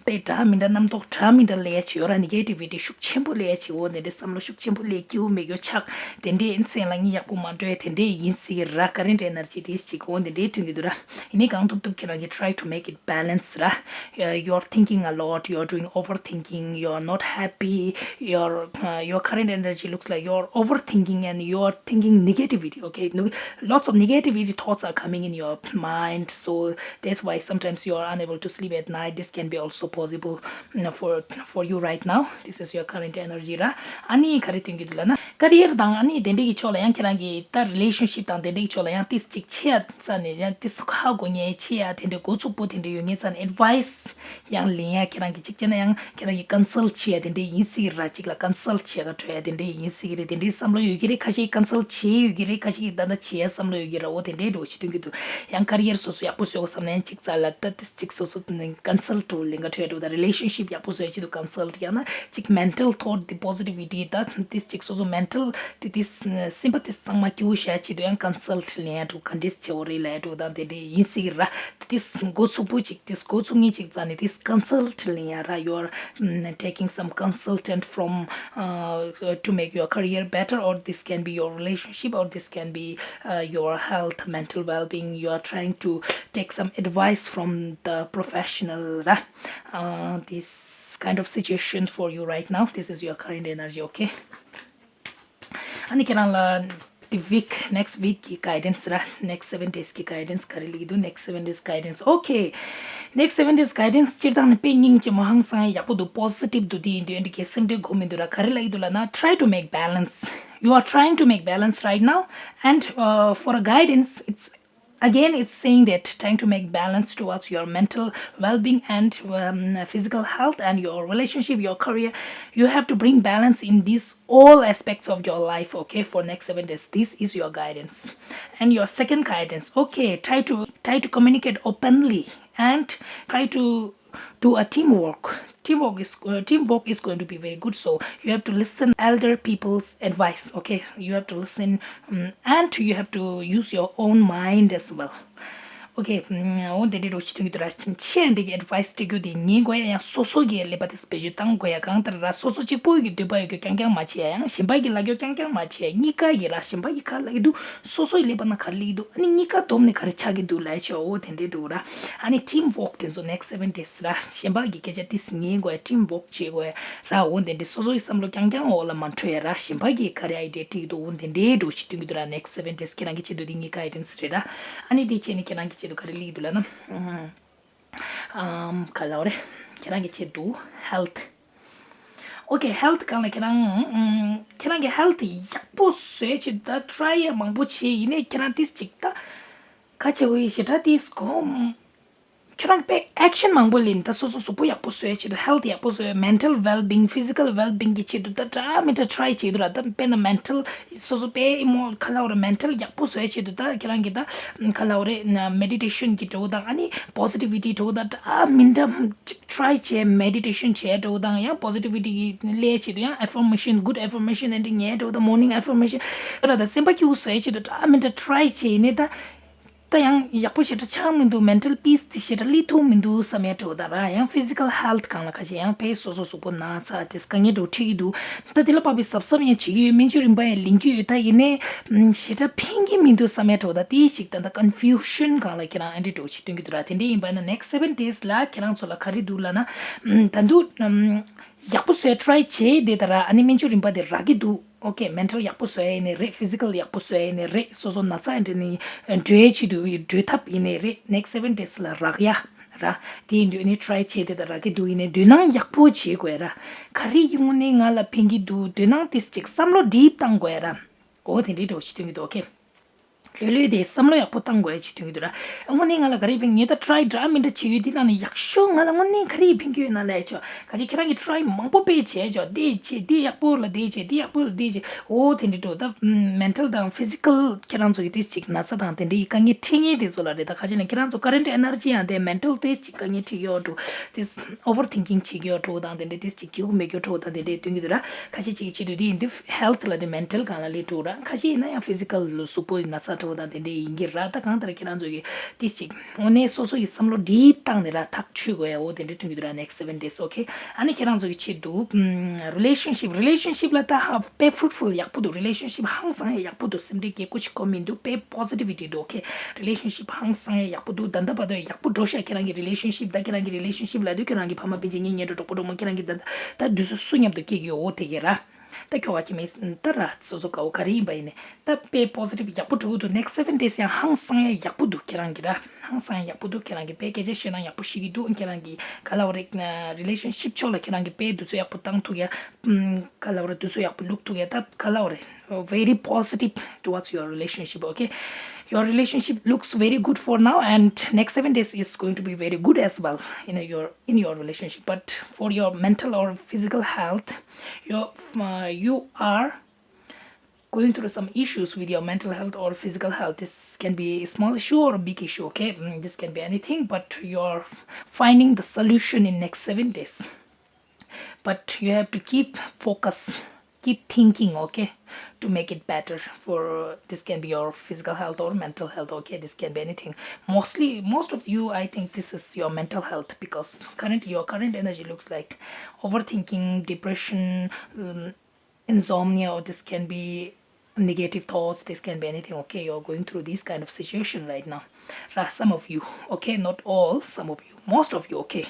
དཔེ་འདྲ་མི་འདྲ་རྣམ་རྟོག་འདྲ་མི་འདྲ་སླེབས་ཡ་ཅིག་ཡོད་ར། negativity་ཤུགས་ཆེན་པོ་སླེབས་ཡ་ཅིག་འོ་དེ་འདྲའི་བསམ་བློ་ཤུགས་ཆེན་པོ་སླེབས། སྐྱིད་པོ་མེད་རྒྱུ་ཆགས། དེ་འདྲའི་མཚན་ལ་གཉིད་ཡག་པོ་མ་འགྲོ་ཡ་དེ་འདྲའི་ཡིན་སྲིད་ཀྱི་ར། current energy་དེ་ཅིག་འོ་དེ་འདྲའི་སྟོན་གྱི་འདུག་ར། ཡིན་ནའི་གང་ཐུབ་ཐུབ་ཁྱེད་རང་གིས་try to make it balance་ར། Uh, you're thinking a lot, you're doing overthinking, you're not happy, you're, uh, your current energy looks like you're overthinking and you're thinking negativity, okay? No, lots of negativity thoughts are coming in your mind, so that's why sometimes you are unable to sleep at night. This can be also possible, you know, for, for you right now. This is your current energy, ར། ཨ་ནི་ག་རེ་སྟོན་གྱི་འདུག་ལབ་ན། career་དང་ཨ་ནི་དེ་འདྲའི་གི་ཕྱོགས་ལ་ཡང་ཁྱེད་རང་གི་ད་relationship་དང་དེ་འདྲའི་གི་ཕྱོགས་ལ་ཡང་ཏིས་ཅིག་ཆེ་ཡ་རྩ་ནས་ཡང་ཏིས་ཧ་གོ་མཁན་ཆེ་ཡ་དེ་འདྲའི་འགོ་ཚུགས་པོ་དེ་འདྲའི་ཡོད་མཁན་རྩ་ནས་advice་ཡང་ལེན་ཡ། ཁྱེད་རང་གི་གཅིག་བྱས་ན་ཡང་ཁྱེད་རང་གི་consult་བྱེད་ཡ་དེ་འདྲའི་ཡིན་སྲིད་ར། གཅིག་ལ་consult་བྱེད་ག་འགྲོ་ཡ་དེ་འདྲའི་ཡིན་སྲིད་རེད། དེ་འདྲའི་བསམ་བློ་ཡོད་ཀྱི་རེད། ཁ་ཤས་consult་བྱེད་ཡོད་ཀྱི་རེད། ཁ་ཤས་ཀྱི་ད་ལྟ་བྱེད་ཡ་བསམ་བློ་ཡོད་ཀྱི་ར། འོ་དེ་འདྲའི་འགྲོ་ཞིག་སྟོན་གྱི་འདུག་ཡང་career་སོ་སོ་ཡག་པོ་བཟོ་དགོས་བསམ་ན་ཡང་གཅིག་རྩ་ལ་ད་ཏིས་ཅིག་སོ་སོ་consult་ལེན་ག་འགྲོ་ཡ་འགྲོ། ད་relationship་ཡག་པོ་བཟོ་ཡ་ཆེད་དུ་consult་ཡང་ན་ཅིག་mental thought་དེ་positivity་ད་ཏིས་ཅིག་སོ་སོ་mental་དེ་ཏིས་སེམས་པ་ཏིས་གཙང་མ་སྐྱིད་པོ་བྱ་ཆེད་དུ་ཡང་consult་ལེན་ཡ་འགྲོ། ག་འདྲས་བྱེད་དགོས་རེད་ལབ་ཡ་འགྲོ་དང་དེ་འདྲས་ཡིན་སྲིད་ར། ཏིས་འགོ་ཚུགས་པོ་ཅིག་ཏིས་འགོ་ཚུགས་ངེས་ཅིག་རྩ་ནས་ཏིས་consult་ལེན་ཡ་ར། You're, mm, taking some consultant from, uh, to make your career better, or this can be your relationship, or this can be, uh, your health, mental well-being. You are trying to take some advice from the professional, right? Uh, this kind of situation for you right now. This is your current energy, okay? ཨ་ནི་ཁྱེད་རང་ལ་the week, next week་གི་guidance་ར། next seven days་གི་guidance་ག་རེ་ལབ་ཀྱི་འདུག next seven days་guidance, okay. next seven days་guidance་སྤྱིར་བཏང་ནས་དཔེ་སྙིང་རྗེ་མོ་ཧང་སང་ཡག་པོ་འདུག positive་འདུག་དེ་ཡིན་དུས་ཨ་འདི་གའི་སེམས་ཁྲལ་དགོས་མི་འདུག་ར། ག་རེ་ལབ་ཀྱི་འདུག་ལབ་ན། try to make balance. You are trying to make balance right now, and, uh, for a guidance, it's again, it's saying that trying to make balance towards your mental well-being and, um, physical health and your relationship, your career. You have to bring balance in these all aspects of your life, okay, for next seven days. This is your guidance. And your second guidance, okay, try to, try to communicate openly and try to do a teamwork. Teamwork is, uh, teamwork is going to be very good. So you have to listen elder people's advice, okay? You have to listen, um, and you have to use your own mind as well. Okay, འོ་དེ་འདྲའི་རོ་ཞིག་ཐོན་གྱི་འདུག་ར། ཆེས་འདི་གི་advice་སྤྲད་རྒྱུ་དེ་ཉན་དགོས་ཡ། ཡང་སོ་སོ་གི་ཀླད་པ་དེ་བེད་སྤྱོད་བཏང་དགོས་ཡ། གང་ལྟར་ར་སོ་སོ་གཅིག་པོ་གི་འདོད་པ་ཡོད་རྒྱུ་རྐྱང་རྐྱང་མ་བྱེད་ཡ། ཡང་གཞན་པ་གི་ལབ་རྒྱུ་རྐྱང་རྐྱང་མ་བྱེད་ཡ། གཉིས་ཀ་གི་ར། གཞན་པ་གི་ག་ལབ་ཀྱི་འདུག་སོ་སོའི་ཀླད་པ་ན་ག་ལབ་ཀྱི་འདུག་ཨ་ནི་གཉིས་ཀ་བསྡོམས་ནས་ག་རེ་ཆགས་ཀྱི་འདུག་ལབ་ཡ་བྱས། འོ་དེ་འདྲའི་འདུག་ར། ཨ་ནི་teamwork་དེ་ཚོ་next seven days་ར། གཞན་པ་གི་སྐད་ཆ་ཏིས་ཉན་དགོས་ཡ། teamwork་བྱེད་དགོས་ཡ་ར། འོ་དེ་འདྲའི་སོ་སོའི་བསམ་བློ་རྐྱང་རྐྱང་འོག་ལ་མ་འཕྲོད་ཡ་ར། གཞན་པ་གི་ག་རེ་idea་སྤྲད་ཀྱི་འདུག་འོ་དེ་འདྲའི་འདྲ་བོ་ཞིག་སྟོན་གྱི་འདུག་ར། next seven days་ཁྱེད་རང་གི་ཆེད་དུ་དེ་གཉིས་ཀ་guidance་རེད་ར། ཨ་ནི་དེ་བྱས་ནས་ཁྱེད་རང་གི་ཆེད་དུ་ག་རེ་ལབ་ཀྱི་འདུག་ལབ་ན། ཨམ། ག་ལབ་རེད། ཁྱེད་རང་གི་ཆེད་དུ་health། okay, health་སྒང་ལ་ཁྱེད་རང་ཨམ། ཁྱེད་རང་གི་health་ཡག་པོ་བཟོ་ཡ་ཆེད་དུ་ད་try་ཡ་མང་པོ་བྱས། ཡིན་ནའི་ཁྱེད་རང་ཏིས་ཅིག་ད་ག་བྱེད་དགོས་ཡ་ཞེ་དྲག་ཏིས་གོམ། ཁྱེད་རང་དཔེ་action་མང་པོ་ལེན། ད་སོ་སོ་གཟུགས་པོ་ཡག་པོ་བཟོ་ཡ་ཆེད་དུ། health་ཡག་པོ་བཟོ་ཡ། mental well-being, physical well-being་གི་ཆེད་དུ་ད་འདྲ་མི་འདྲ་try་བྱེད་འདུག་ར། ད་དཔེར་ན་mental་སོ་སོ་དཔེ་ཨི་མོ་ག་ལབ་རེད། mental་ཡག་པོ་བཟོ་ཡ་ཆེད་དུ་ད་ཁྱེད་རང་གི་ད་ག་ལབ་རེད། meditation་གི་འདྲ་བོ་དང་ཨ་ནི་positivity་འདྲ་བོ་ད་འདྲ་མི་འདྲ་ཅིག་try་བྱས། meditation་བྱས་འདྲ་བོ་དང་ཡང་positivity་གི་སླེབས་ཆེད་དུ་ཡང་affirmation, good affirmation་ཨ་འདྲ་ཉན་འདྲ་བོ་ད་morning affirmation་ད་ར། ད་སེམས་པ་སྐྱིད་པོ་བཟོ་ཡ་ཆེད་དུ་འདྲ་མི་འདྲ་try་བྱས། ཡིན་ནའི་ད། ད་ཡང་ཡག་པོ་ཞེ་དྲག་ཆགས་མི་འདུག mental peace་དེ་ཞེ་དྲག་སླེབས་ཐུབ་མི་འདུག་བསམ་ཡ་འདྲ་བོ་དང་ར། ཡང་physical health་སྒང་ལ་ཁ་ཤས་ཡང་དཔེ་སོ་སོ་གཟུགས་པོ་ན་ཚ་དེ་དཀའ་ངལ་འདྲ་བོ་འཕྲད་ཀྱི་འདུག་ད་དེ་ལ་དཔག་པའི་གཟབ་གཟབ་ཡང་བྱེད་ཀྱི་ཡོད། སྨན་བཅོས་རིམ་པ་ཡང་ལེན་གྱི་ཡོད། ད་ཡིན་ནའི་ཞེ་དྲག་ཕན་གྱི་མི་འདུག་བསམ་ཡ་འདྲ་བོ་དང་དེ་ཞིག་ད་ལྟ་confusion་སྒང་ལ་ཁྱེད་རང་ཨ་འདྲ་འདྲ་བོ་ཞིག་སྟོན་གྱི་འདུག་ར། དེ་འདྲ་ཡིན་པ་ན་next seven days་ལ་ཁྱེད་རང་ཚོ་ལ་ག་རེ་འདུག་ལབ་ན། ད་དུང་ཡག་པོ་བཟོ་ཡ་try་བྱས་བསྡད་ད་ར། ཨ་ནི་སྨན་བཅོས་རིམ་པ་དེ་རག་གི་འདུག okay, mental་ཡག་པོ་བཟོ་ཡ་ཡིན་ནའི་རེད། physical་ཡག་པོ་བཟོ་ཡ་ཡིན་ནའི་རེད། སོ་སོ་ན་ཚ་ཡིན་ནའི་འགྲོ་ཡ་ཆེད་དུ་འགྲོ་ཐབས་ཡིན་ནའི་རེད། next seven days་ལ་རག་ཡ་ར། དེ་ཡིན་དུས་ཨ་ནི་try་བྱས་བསྡད་ད་རག་གི་འདུག་ཡིན་ནའི་འདོད་སྣང་ཡག་པོ་བྱེད་དགོས་ར། ག་རེ་ཡིན་དངོས་གནས་ང་ལ་ཕན་གྱི་འདུག་འདོད་སྣང་དེ་ཅིག་བསམ་བློ་deep་བཏང་དགོས་ར། འོ་དེ་འདྲའི་འདྲ་བོ་ཞིག་སྟོན་གྱི་འདུག okay། ལྷོད་ལྷོད་དེ་བསམ་བློ་ཡག་པོ་བཏང་དགོས་ཡ་ཅིག་དོན་གྱི་འདུག་ར། དངོས་གནས་ང་ལ་ག་རེ་ཕན། ངས་ད་ཊ་རའི་འདྲ་མི་འདྲ་བྱེད་ཡོད། དེ་ནང་ནས་ཡག་ཤོས་ང་ལ་དངོས་གནས་ག་རེ་ཕན་གྱི་ཡོད་ན་ལབ་ཆོག་ཁ་ཅིག་ཁྱེད་རང་གིས་ཊ་རའི་མང་པོ་དཔེ་བྱས་ཆོག་དེ་བྱས་དེ་ཡག་པོ་ལ་དེ་བྱས་དེ་ཡག་པོ་ལ་དེ་བྱས། འོ་དེ་འདྲ་འགྲོ། ད་མེན་ཊལ་དང་ཕི་ཟི་ཀལ་ཁྱེད་རང་ཚོ་གི་ཏིས་ཅིག་ན་ཚ་དང་དེ་འདྲའི་དཀའ་ངལ་འཕྲད་མཁན་དེ་ཚོ་ལ་རེད། ད་ཁ་ཅིག་ན་ཁྱེད་རང་ཚོ་ཀ་རེན་ཊི་ཨེ་ནར་ཇི་ཡང་དེ་མེན་ཊལ་ཏིས་ཅིག་དཀའ་ངལ་འཕྲད་ཀྱི་ཡོད་འགྲོ། ཏིས་ཨོ་ཝར་ཐིང་ཀིང་བྱེད་ཀྱི་ཡོད་འགྲོ་དང་དེ་འདྲ་ཏིས་ཅིག་སྐྱིད་པོ་མེད་ཀྱི་འགྲོ་དང་དེ་འདྲ་སྟོན་གྱི་འདུག་ར། ཁ་ཤས་ཅིག་གི་ཆེད་དུ་དེ་ཡིན་དུས་ཧེལ་ཐི་ལ་དེ་མེན་ཊལ་སྒང་ལ་སླེབས་འགྲོ་ར། ཁ་ཤས་ཡིན་ན་ཡང་ཕི་ཟི་ཀལ་ལ་གཟུགས་པོའི་ན་ཚ་འགྲོ་དང་དེ་འདྲ་ཡིན་གྱི་ར། ད་གང་ལྟར་ཁྱེད་རང་ཚོ་གི་ཏིས་ཅིག་དངོས་གནས་སོ་སོ་ཡི་བསམ་བློ་ཌིབ་བཏང་ནས་ར་ཐག་ཆོད་དགོས་ཡ། འོ་དེ་འདྲ་སྟོན་གྱི་འདུག་ར། ནེགསི་སེ་བེན་ཌེ་ཟི། ཨོ་ཁེ། ཨ་ནི་ཁྱེད་རང་ཚོ་གི་ཆེད་དུ་རི་ལེ་ཤན་ཤིབ། རི་ལེ་ཤན་ཤིབ་ལ་ད་ཧ་དཔེ་ཕུ་རུ་ཕུལ་ཡག་པོ་འདུག་རི་ལེ་ཤན་ཤིབ་ཧང་སང་ཡ་ཡག་པོ་འདུག་སེམས་ཁྲལ་སྐྱེ་དགོས་ཅིག་གོ་མི་འདུག་དཔེ་པོ་སི་ཊི་བི་ཊི་འདུག་ཨོ་ཁེ། རི་ལེ་ཤན་ཤིབ་ཧང་སང་ཡ་ཡག་པོ་འདུག་ད་ལྟ་བར་དུ་ཡག་པོ་འགྲོ་ཤག་ཁྱེད་རང་གི་རི་ལེ་ཤན་ཤིབ། ད་ཁྱེད་རང་གི་རི་ལེ་ཤན་ཤིབ་ལབ་དུས་ཁྱེད་རང་གི་ཕ་མ་སྤུན་མཆེད་གཉེན་ཉེ་འགྲོ་གྲོགས་པོ་གྲོགས་མོ་ཁྱེད་རང་གི་ད་ད་དུས་ཚོད་སུ་མཉམ་དུ་སྐྱེལ་གྱི་ཡོད། འོ་དེ་གས་ར། ད་ཁྱོ་ག་ཁྱེད་མེད་ད་ར་སོ་སོ་དགའ་བོ་ག་རེ་ཡིན་པ་ཡིན་ནས་ད་དཔེ་པོ་སི་ཊིབ་ཡག་པོ་འགྲོ་གི་འདུག་ནེགསི་སེ་བེན་ཌེ་ཟི་ཡང་ཧང་སང་ཡ་ཡག་པོ་འདུག་ཁྱེད་རང་གི་ར། ཧང་སང་ཡ་ཡག་པོ་འདུག་ཁྱེད་རང་གི་དཔེ་སྐད་ཆ་བཤད་ན་ཡག་པོ་ཤེས་ཀྱི་འདུག་ཁྱེད་རང་གི་ག་ལབ་རེད། རི་ལེ་ཤན་ཤིབ་ཕྱོགས་ལ་ཁྱེད་རང་གི་དཔེ་དུས་ཚོད་ཡག་པོ་བཏང་ཐུབ་ཡ། ག་ལབ་རེད། དུས་ཚོད་ཡག་པོ་བླུག་ཐུབ་ཡ། ད་ག་ལབ་རེད། Very positive towards your relationship, okay? Your relationship looks very good for now, and next seven days is going to be very good as well in your, in your relationship. But for your mental or physical health, your, uh, you are going through some issues with your mental health or physical health. This can be a small issue or a big issue, okay? Mm, this can be anything, but you're finding the solution in next seven days. But you have to keep focus, keep thinking, okay, to make it better. For this can be your physical health or mental health, okay? This can be anything. Mostly, most of you, I think this is your mental health, because current, your current energy looks like overthinking, depression, um, insomnia, or this can be negative thoughts, this can be anything, okay? You're going through this kind of situation right now, ར། Some of you, okay? Not all, some of you, most of you, okay?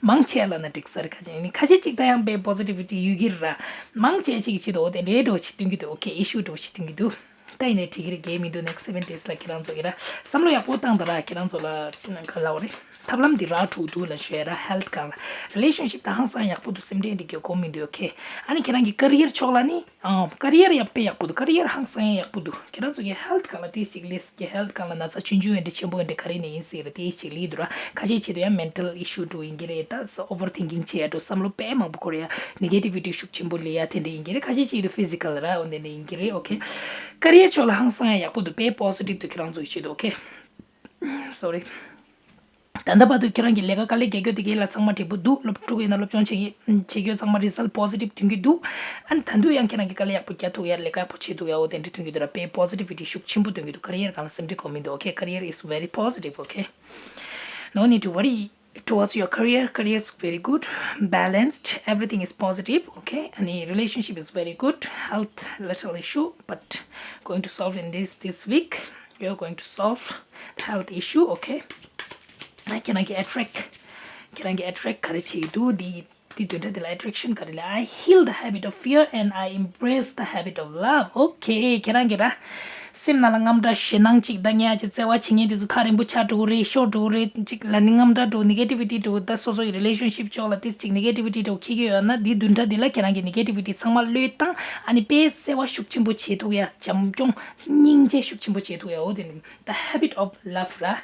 མང་ཆེ་ལབ་ན་འགྲིག་ས་རེད། ཁ་ཅིག་ནི་ཁ་ཤས་ཅིག་ད་ཡང་དཔེ་པོ་སི་ཊི་བི་ཊི་ཡོད་ཀྱི་ར། མང་ཆེ་ཅིག་གི་ཆེད་དུ་འོ་དེ་འདྲའི་འགྲོ་ཅིག་སྟོན་གྱི་འདུག་ཨོ་ཁེ། ཨི་ཤུ་འགྲོ་ཅིག་སྟོན་གྱི་འདུག་ད་ཡིན་ནའི་འགྲིག་གི་རེད། འགལ་མི་འདུག་ནེགསི་སེ་བེན་ཌེ་ཟི་ལ་ཁྱེད་རང་ཚོ་གི་ར་བསམ་བློ་ཡག་པོ་བཏང་དང་ར། ཁྱེད་རང་ཚོ་ལ་ག་ལབ་རེད། ཐབས་ལམ་འདི་རག་འགྲོ་འདུག་ལབ་ཤོད་ར། ཧེལ་ཐི་སྒང་ལ། རི་ལེ་ཤན་ཤིབ་ད་ཧང་སང་ཡག་པོ་འདུག་སེམས་ཁྲལ་འདི་གི་གོ་མི་འདུག་ཨོ་ཁེ། ཨ་ནི་ཁྱེད་རང་གི་ཀ་རི་ཡར་ཕྱོགས་ལ་ནི། ཨང་། ཀ་རི་ཡར་ཡག་དཔེ་ཡག་པོ་འདུག་ཀ་རི་ཡར་ཧང་སང་ཡག་པོ་འདུག་ཁྱེད་རང་ཚོ་གི་ཧེལ་ཐི་སྒང་ལ་ཏིས་ཅིག་ལས་ཀྱི་ཧེལ་ཐི་སྒང་ལ་ན་ཚ་ཆུང་ཆུང་ཡིན་འདྲ་ཆེན་པོ་ཡིན་འདྲ་ག་རེ་ནས་ཡིན་སྲིད་རེད། ཏིས་ཅིག་ལས་འདུག་ར། ཁ་ཤས་ཆེད་དུ་ཡང་མེན་ཊལ་ཨི་ཤུ་འགྲོ་ཡིན་གྱི་རེད། ད་ཨོ་ཝར་ཐིང་ཀིང་བྱེད་ཡ་འགྲོ། བསམ་བློ་དཔེ་མང་པོ་འཁོར་ཡ། ནེ་གེ་ཊི་བི་ཊི་ཤུགས་ཆེན་པོ་ལས་ཡ་དེ་འདྲ་ཡིན་གྱི་རེད། ཁ་ཤས་ཆེད་དུ་ཕི་ཟི་ཀལ་ར་འོ་དེ་འདྲ་ཡིན་གྱི་རེད། ཨོ་ཁེ། ཀ་རི་ཡར་ཕྱོགས་ལ་ཧང་སང་ཡ་ཡག་པོ་འདུག་དཔེ་པོ་སི་ཊིབ་འདུག་ཁྱེད་རང་ཚོ་གི་ཆེད་དུ། ཨོ་ཁེ། སོ་རི། ད་ལྟ་བར་དུ་ཁྱེད་རང་གི་ལས་ཀ་དཀའ་ལས་རྒྱག་རྒྱུ་དེ་གའི་ལ་ཚང་མ་འགྲིག་པོ་འདུག་སློབ་ཕྲུག་ཡིན་ན་སློབ་སྦྱོང་བྱེད་ཀྱི་བྱེད་རྒྱུ་ཚང་མ་རི་ཛལ་ཊི་པོ་སི་ཊིབ་ཐོན་གྱི་འདུག་ཨ་ནི་ད་དུང་ཡང་ཁྱེད་རང་གི་དཀའ་ལས་ཡག་པོ་རྒྱག་ཐུབ་ཡ། ལས་ཀ་ཡག་པོ་བྱེད་ཐུབ་ཡ། འོ་དེ་འདྲ་ཐོན་གྱི་འདུག་ར། དཔེ་པོ་སི་ཊི་བི་ཊི་ཤུགས་ཆེན་པོ་ཐོན་གྱི་འདུག་ཀ་རི་ཡར་སྒང་ལ་སེམས་ཁྲལ་དགོས་མི་འདུག་ཨོ་ཁེ། Career is very positive, okay? No need to worry towards your career. Career is very good, balanced, everything is positive, okay? ཨ་ནི་relationship is very good. Health little issue, but going to solve in this, this week. You're going to solve the health issue, okay? ཁྱེད་རང་གི་ཨེ་ཊེག་ཁྱེད་རང་གི་ཨེ་ཊེག་ག་རེ་བྱེད་ཀྱི་འདུག་འདི་འདི་བདུན་ཕྲག་འདི་ལ་ཨེ་ཊེག་ཤན་ག་རེ་ལབ། I heal the habit of fear and I embrace the habit of love. ཨོ་ཁེ། ཁྱེད་རང་གི་ར། སེམས་ནང་ལ་དངངས་སྐྲག་ཞེད་སྣང་ཅིག་ད་ངས་ཅིག་བརྩེ་བ་བྱེད་མཁན་དེ་ཚོ་ཐག་རིང་པོ་ཆགས་འགྲོ་གི་རེད། ཤོར་འགྲོ་གི་རེད། ཅིག་ལབ་ནས་དངངས་སྐྲག་འགྲོ། ནེ་གེ་ཊི་བི་ཊི་འགྲོ། ད་སོ་སོ་ཡི་རི་ལེ་ཤན་ཤིབ་ཕྱོགས་ལ་ཏིས་ཅིག་ནེ་གེ་ཊི་བི་ཊི་འགྲོ་འཁྱེར་གྱི་ཡོད་ན། འདི་བདུན་ཕྲག་འདི་ལ་ཁྱེད་རང་གི་ནེ་གེ་ཊི་བི་ཊི་ཚང་མ་བློས་བཏང་། ཨ་ནི་དཔེ་བརྩེ་བ་ཤུགས་ཆེན་པོ་བྱེད་ཐུབ་ཡ། བྱམས་སྐྱོང་སྙིང་རྗེ་ཤུགས་ཆེན་པོ་བྱེད་ཐུབ་ཡ། འོ་དེ་ནི། The habit of love ར།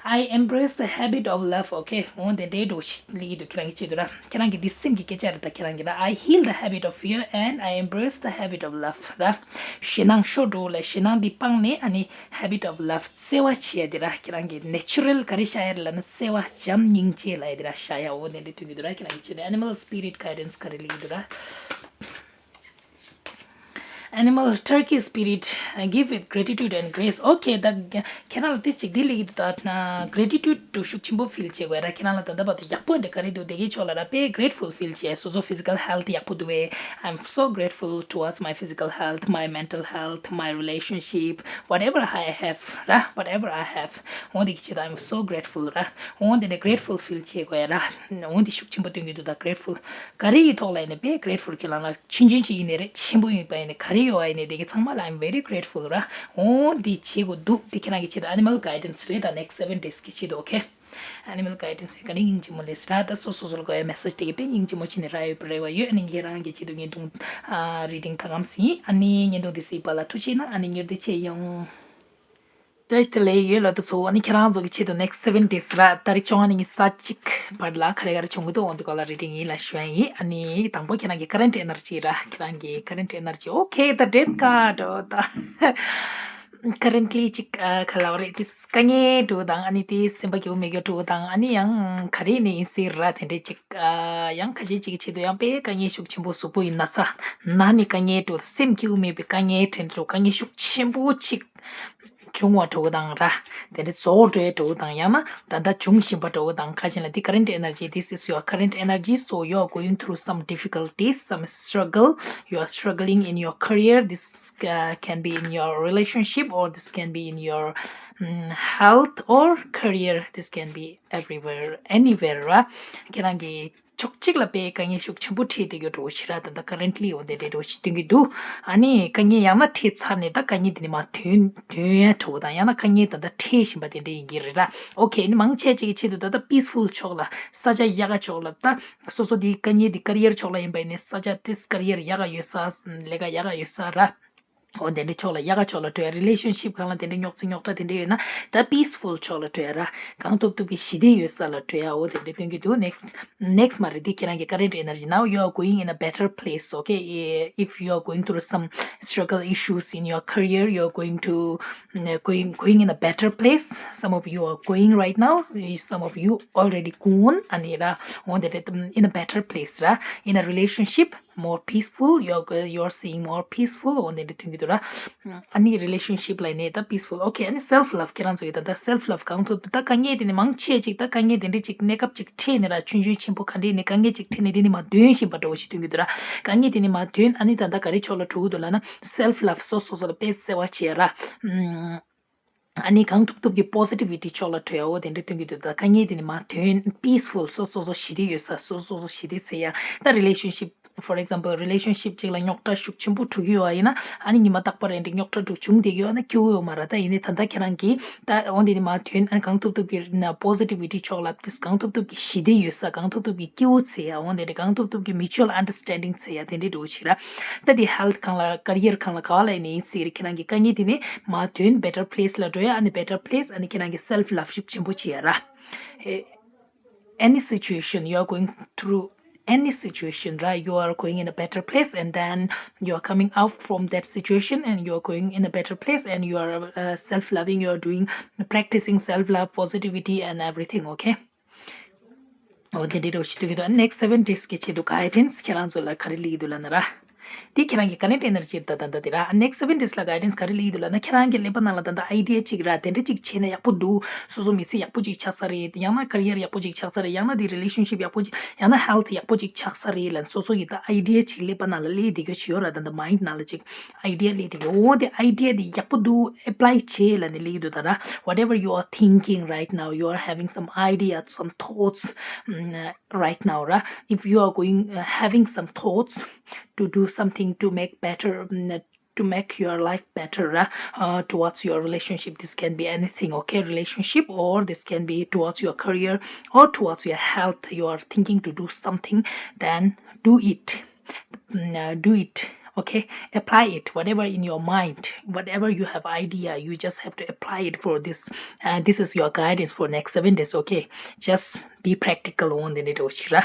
I embrace the habit of love, okay? འོ་དེ་འདྲའི་འགྲོ་ཞིག་ལི་ཡི་འདུག་ཁྱེད་རང་གི་ཆེད་དུ་ར། ཁྱེད་རང་གི་འདི་སེམས་ཀྱི་སྐད་ཆ་རེད། ད་ཁྱེད་རང་གི་ར། I heal the habit of fear and I embrace the habit of love ར། ཞེད་སྣང་ཤོར་འགྲོ་ལ་ཞེད་སྣང་འདི་སྤངས་ནས་ཨ་ནི་habit of love བརྩེ་བ་བྱེད་ཡ་འདི་ར། ཁྱེད་རང་གི་ནེ་ཅུ་རལ་ག་རེ་བཞག་ཡ་རེད་ལབ་ན་བརྩེ་བ་བྱམས་སྙིང་རྗེ་ལབ་ཡ་འདི་ར་བཞག་ཡ། འོ་དེ་འདྲའི་ཐོན་གྱི་འདུག་ར། ཁྱེད་རང་གི་ཆེད་དུ་animal spirit guidance ག་རེ་ལི་ཡི་འདུག་ར། Animal, turkey spirit, uh, give with gratitude and grace. Okay, ད་ཁྱེད་རང་ལ་ཏིས་ཅིག་འདི་ལི་ཡི་འདུག་ད་gratitude དུ་ཤུགས་ཆེན་པོ་ཕིལ་བྱེད་དགོས་ར། ཁྱེད་རང་ལ་ད་ལྟ་བར་དུ་ཡག་པོ་འདྲ་ག་རེ་འདུག་དེ་གའི་ཕྱོགས་ལ་ར། དཔེ་grateful ཕིལ་བྱེད། སོ་སོ་physical health ཡག་པོ་འདུག་བས། I'm so grateful towards my physical health, my mental health, my relationship, whatever I have ར། Whatever I have འོ་དེ་གི་ཆེད་དུ་I'm so grateful ར། འོ་དེ་འདྲ་grateful ཕིལ་བྱེད་དགོས་ར། འོ་དེ་ཤུགས་ཆེན་པོ་སྟོན་གྱི་འདུག་ད་grateful ག་རེ་ཡི་ཐོག་ལ་ཡིན་ན་དཔེ་grateful ཁྱེད་རང་ལ། ཆུང་ཆུང་ཅིག་ཡིན་ནའི་རེད། ཆེན་པོ་ཡིན་པ་ཡིན་ནའི་ག་རེ་ཡོད་པ་ཡིན་ནའི་དེ་གི་ཚང་མ་ལ་I'm very grateful ར། འོ་འདི་བྱེད་དགོས་འདུག་འདི་ཁྱེད་རང་གི་ཆེད་དུ་animal guidance རེད། ད་next seven days གི་ཆེད་དུ། Okay, animal guidance ག་ནི་སྙིང་རྗེ་མོ་ལས་ར། ད་སོ་སོ་སོ་ལ་དགོས་ཡ་message དེ་གི་དཔེ་སྙིང་རྗེ་མོ་བྱས་ནས་རག་ཡོད་པའི་རེ་བ་ཡོད། ཨ་ནི་ཁྱེད་རང་གི་ཆེད་དུ་བརྙན་ཐུང་reading ད་གམ་ཟིན། ཨ་ནི་བརྙན་ཐུང་འདི་གཟིགས་པ་ལ་ཐུགས་རྗེ་གནང་། ཨ་ནི་མྱུར་དུ་མཇལ་ཡོང་། བཀྲ་ཤིས་བདེ་ལེགས། ཡོད་ལ་དུ་ཚོ། ཨ་ནི་ཁྱེད་རང་ཚོ་གི་ཆེད་དུ་next seven days ར། ཏ་རིག་བཅོ་ལྔ་ནས་ཉི་ཤུ་རྩ་གཅིག་བར་ལ་ག་རེ་ག་རེ་བྱུང་གི་འདུག་འོ་འདི་སྐོར་ལ་reading ཡིན་ལ་ཞུ་ཡ་ཡིན། ཨ་ནི་དང་པོ་ཁྱེད་རང་གི་current energy ར། ཁྱེད་རང་གི་current energy, okay, the death card. འོ་ད་currently ཅིག་ཨ་ག་ལབ་རེད། དེ་དཀའ་ངལ་འདྲ་བོ་དང་། ཨ་ནི་དེ་སེམས་པ་སྐྱིད་པོ་མེད་རྒྱུ་འདྲ་བོ་དང་། ཨ་ནི་ཡང་ག་རེ་ནས་ཡིན་སྲིད་ར། དེ་འདྲས་ཅིག་ཨ་ཡང་ཁ་ཤས་ཅིག་གི་ཆེད་དུ་ཡང་དཔེ་དཀའ་ངལ་ཤུགས་ཆེན་པོ། གཟུགས་པོ་ཡི་ན་ཚ་ན་ནི་དཀའ་ངལ་འདྲ་བོ། སེམས་སྐྱིད་པོ་མེད་པའི་དཀའ་ངལ་དེ་འདྲ་དཀའ་ངལ་ཤུགས་ཆེན་པོ་ཅིག་བྱུང་བ་འདྲ་བོ་དང་ར། དེ་འདྲ་རྫོགས་འགྲོ་ཡ་འདྲ་བོ་དང་། ཡང་ན་ད་ལྟ་འབྱུང་བཞིན་པ་འདྲ་བོ་དང་། ཁ་ཅིག་ལ་འདི་current energy, this is your current energy, so you are going through some difficulties, some struggle, you are struggling in your career, this uh, can be in your relationship, or this can be in your um, health or career, this can be everywhere, anywhere ར། ཁྱེད་རང་གི་ཕྱོགས་གཅིག་ལ་དཔེ་དཀའ་ངལ་ཤུགས་ཆེན་པོ་འཕྲད་བསྡད་ཡོད་འདྲ་བོ་ཞིག་ར། ད་ལྟ་currently འོ་དེ་འདྲ་འདྲ་བོ་ཞིག་སྟོན་གྱི་འདུག་ཨ་ནི་དཀའ་ངལ་ཡང་ན་འཕྲད་ཚར་ནས་ད་དཀའ་ངལ་དེ་ནས་མར་ཐོན་ཐོན་ཡ་འདྲ་བོ་དང་། ཡང་ན་དཀའ་ངལ་ད་ལྟ་འཕྲད་བཞིན་པ་དེ་འདྲ་ཡིན་གྱི་རེད་ར། okay, ཨ་ནི་མང་ཆེ་ཅིག་གི་ཆེད་དུ་ད་ལྟ་peaceful ཕྱོགས་ལ། ས་ཆ་ཡག་ག་ཕྱོགས་ལ། ད་སོ་སོ་དེ་དཀའ་ངལ་དེ་career ཕྱོགས་ལ་ཡིན་པ་ཡིན་ནའི་ས་ཆ་དེ་career ཡག་ག་ཡོད་ས། ལས་ཀ་ཡག་ག་ཡོད་ས་ར། འོ་དེ་འདྲའི་ཕྱོགས་ལ། ཡག་ག་ཕྱོགས་ལ་འགྲོ་ཡ། relationship སྒང་ལ་དེ་འདྲའི་རྙོག་འཛིང་རྙོག་དྲ་དེ་འདྲ་ཡོད་ན་ད་peaceful ཕྱོགས་ལ་འགྲོ་ཡ་ར། གང་ཐུབ་ཐུབ་ཀྱིས་ཞི་བདེ་ཡོད་ས་ལ་འགྲོ་ཡ། འོ་དེ་འདྲ་སྟོན་གྱི་འདུག next, next མ་རེད། འདི་ཁྱེད་རང་གི་current energy. Now you are going in a better place, okay? If you are going through some struggle issues in your career, you are going to, mm, going, going in a better place. Some of you are going right now. Some of you already gone. ཨ་ནི་ར། འོ་དེ་འདྲ། in a better place ར། In a relationship, more peaceful, you're go- you're seeing more peaceful འོ་དེ་འདྲ་ཐོན་གྱི་འདུག་ར། ཨ་ནི་relationship ལ་ནི་ད་peaceful, okay. ཨ་ནི་self love ཁྱེད་རང་ཚོ་གི་ད་ད་self love གང་ཐུབ། ད་དཀའ་ངལ་དེ་ནི་མང་ཆེ་ཅིག་ད་དཀའ་ངལ་དེ་འདྲ་ཅིག་གནས་སྐབས་ཅིག་འཕྲད་ནས་ར། ཆུང་ཆུང་ཆེན་པོ་ག་འདྲས་ནི་དཀའ་ངལ་ཅིག་འཕྲད་ནས་དེ་ནི་མར་ཐོན་བཞིན་པ་འདྲ་བོ་ཞིག་ཐོན་གྱི་འདུག་ར། དཀའ་ངལ་དེ་ནི་མར་ཐོན། ཨ་ནི་ད་ད་ག་རེ་ཕྱོགས་ལ་འགྲོ་གི་འདུག་ལབ་ན་self love སོ་སོ་སོ་ལ་དཔེ་བརྩེ་བ་བྱེད་ཡ་ར། ཨ་ནི་གང་ཐུབ་ཐུབ་ཀྱིས་positivity ཕྱོགས་ལ་འགྲོ་ཡ། འོ་དེ་འདྲ་སྟོན་གྱི་འདུག་ད་དཀའ་ངལ་དེ་ནི་མར་ཐོན། peaceful སོ་སོ་སོ་ཞི་བདེ་ཡོད་ས། སོ་སོ་སོ་ཞི་བདེ་བྱེད་ཡ། ད་relationship, for example, relationship ཅིག་ལ་རྙོག་དྲ་ཤུགས་ཆེན་པོ་འགྲོ་གི་ཡོད་པ་ཡིན་ན། ཨ་ནི་ཉི་མ་རྟག་པར་རེ་འདྲ་རྙོག་དྲ་འགྲོ་བྱུང་བསྡད་ཡོད་ན་སྐྱིད་པོ་ཡོད་མ་རེད། ད་ཡིན་ནའི་ད་ལྟ་ཁྱེད་རང་གིས་ད་འོ་དེ་ནི་མར་ཐོན། ཨ་གང་ཐུབ་ཐུབ་ཀྱིས་ན་positivity ཕྱོགས་ལ། དེ་གང་ཐུབ་ཐུབ་ཀྱིས་ཞི་བདེ་ཡོད་ས། གང་ཐུབ་ཐུབ་ཀྱིས་སྐྱིད་པོ་བྱེད་ཡ། འོ་དེ་འདྲ་གང་ཐུབ་ཐུབ་ཀྱིས་mutual understanding བྱེད་ཡ་དེ་འདྲ་འདྲ་བོ་ཞིག་ར། ད་དེ་health སྒང་ལ་career སྒང་ལ་ག་བ་ལ་ཡིན་ནའི་ཟེར། ཁྱེད་རང་གི་དཀའ་ངལ་དེ་ནི་མར་ཐོན། better place ལ་འགྲོ་ཡ། ཨ་ནི་better place ཨ་ནི་ཁྱེད་རང་གི་self love ཤུགས་ཆེན་པོ་བྱེད་ཡ་ར། ཨེ། any situation you are going through, any situation ར། you are going in a better place and then you are coming out from that situation and you are going in a better place and you are uh, self loving, you are doing, practicing self love, positivity and everything, okay? འོ་དེ་འདྲ་འདྲ་བོ་ཞིག་ཐོན་གྱི་འདུག next seven days གི་ཆེད་དུ་guidance ཁྱེད་རང་ཚོ་ལ་ག་རེ་སླེབས་ཀྱི་འདུག་ལབ་ན་ར། དེ་ཁྱེད་རང་གི་current energy ད་ད་ད་དེ་ར། next seven days ལ་guidance ག་རེ་སླེབས་ཀྱི་འདུག་ལབ་ན། ཁྱེད་རང་གི་ཀླད་པ་ནང་ལ་ད་ད་idea ཅིག་ར། དེ་འདྲ་ཅིག་བྱས་ན་ཡག་པོ་འདུག་སོ་སོ་མི་ཚེ་ཡག་པོ་ཅིག་ཆགས་ས་རེད། ཡང་ན་career ཡག་པོ་ཅིག་ཆགས་ས་རེད། ཡང་ན་དེ་relationship ཡག་པོ་ཅིག་ཡང་ན་health ཡག་པོ་ཅིག་ཆགས་ས་རེད་ལབ། སོ་སོ་ཡི་ད་idea ཅིག་ཀླད་པ་ནང་ལ་སླེབས་བསྡད་རྒྱུ་ཅིག་ཡོད་ར། ད་ད་mind ནང་ལ་ཅིག་idea སླེབས་བསྡད་རྒྱུ། འོ་དེ་idea དེ་ཡག་པོ་འདུག apply བྱེད་ལབ་ནས་སླེབས་ཀྱི་འདུག་ད་ར། Whatever you are thinking right now, you are having some idea, some thoughts, mm, right now, right? If you are going, uh, having some thoughts to do something to make better, mm, to make your life better, uh, uh, towards your relationship, this can be anything, okay? Relationship, or this can be towards your career or towards your health. You are thinking to do something, then do it. Mm, uh, do it, okay? Apply it, whatever in your mind, whatever you have idea, you just have to apply it for this. Uh, this is your guidance for next seven days, okay? Just be practical འོ་དེ་འདྲ་འདྲ་བོ་ཞིག་ར།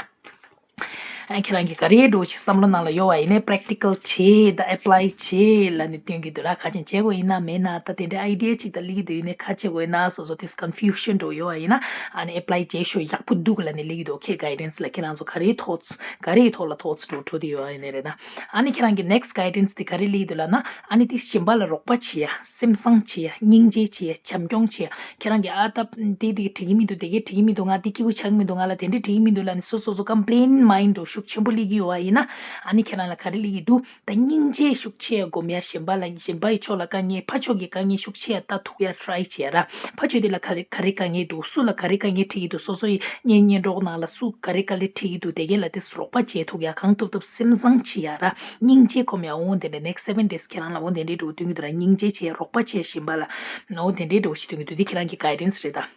ཨ་ཁྱེད་རང་གིས་ག་རེ་འདྲ་བོ་ཞིག་བསམ་བློ་ནང་ལ་ཡོད་པ་ཡིན་ནའི་practical བྱེད་ད་apply བྱེད་ལབ་ནས་སྟོན་གྱི་འདུག་ར། ཁ་ཅིག་བྱེད་དགོས་ཡིན་ན་མེད་ན་ད་དེ་འདྲའི་idea ཅིག་ད་སླེབས་ཀྱི་འདུག་ཡིན་ནའི་ཁ་ཅིག་དགོས་ཡིན་ན་སོ་སོ་དེ་confusion འདྲ་བོ་ཡོད་པ་ཡིན་ན་ཨ་ནི་apply བྱེད་ཤོག་ཡག་པོ་འདུག་ལབ་ནས་སླེབས་ཀྱི་འདུག okay, guidance ལ་ཁྱེད་རང་ཚོ་ག་རེའི་thoughts ག་རེའི་ཐོག་ལ་thoughts འགྲོ་འགྲོ་དེ་ཡོད་ཨ་ནི་རེད་ད། ཨ་ནི་ཁྱེད་རང་གི་next guidance དེ་ག་རེ་སླེབས་འདུག་ལབ་ན། ཨ་ནི་དེ་གཞན་པ་ལ་རོགས་པ་བྱེད་ཡ། སེམས་བཟང་བྱེད་ཡ། སྙིང་རྗེ་བྱེད་ཡ། བྱམས་སྐྱོང་བྱེད་ཡ། ཁྱེད་རང་གི་ཨ་ད་དེ་དེ་འགྲིག་གི་མི་འདུག་དེ་གས་འགྲིག་གི་མི་འདུག་ང་དེ་སྐྱིད་པོ་ཆགས་ཀྱི་མི་འདུག་ང་ལ་དེ་འདྲ་འགྲིག་གི་མི་འདུག་ལབ་ནས་སོ་སོ་སོ་complain mind འདྲ་ཤུགས་ཆེན་པོ་སླེབས་ཀྱི་ཡོད་པ་ཡིན་ན། ཨ་ནི་ཁྱེད་རང་ལ་ག་རེ་སླེབས་ཀྱི་འདུག་ད་སྙིང་རྗེ་ཤུགས་ཆེ་ཡ་སྒོམ་ཡ། གཞན་པ་ལ་གཞན་པ་ཡི་ཕྱོགས་ལ་དཀའ་ངལ་ཕར་ཕྱོགས་ཀྱི་དཀའ་ངལ་ཤུགས་ཆེ་ཡ་ལྟ་ཐུབ་ཡ་try བྱེད་ཡ་ར། ཕར་ཕྱོགས་དེ་ལ་ག་རེ་ག་རེ་དཀའ་ངལ་འདུག་སུ་ལ་ག་རེ་དཀའ་ངལ་འཕྲད་ཀྱི་འདུག་སོ་སོ་ཡི་གཉེན་ཉེ་གྲོགས་ནང་ལ་སུ་ག་རེ་དཀའ་ལས་འཕྲད་ཀྱི་འདུག་དེ་གས་ལ་དེ་རོགས་པ་བྱེད་ཐུབ་ཡ། གང་ཐུབ་ཐུབ་སེམས་བཟང་བྱེད་ཡ་ར། སྙིང་རྗེ་སྒོམ་ཡ། འོ་དེ་འདྲ་next seven days ཁྱེད་རང་ལ་འོ་དེ་འདྲའི་འགྲོ་སྟོན་གྱི་འདུག་ར། སྙིང་རྗེ་བྱེད་ཡ། རོགས་པ་བྱེད་ཡ་གཞན་པ་ལ། འོ་དེ་འདྲའི་འགྲོ་ཞིག་སྟོན་གྱི་འདུག་དེ་ཁྱེད་རང་གི་guidance རེད་ད།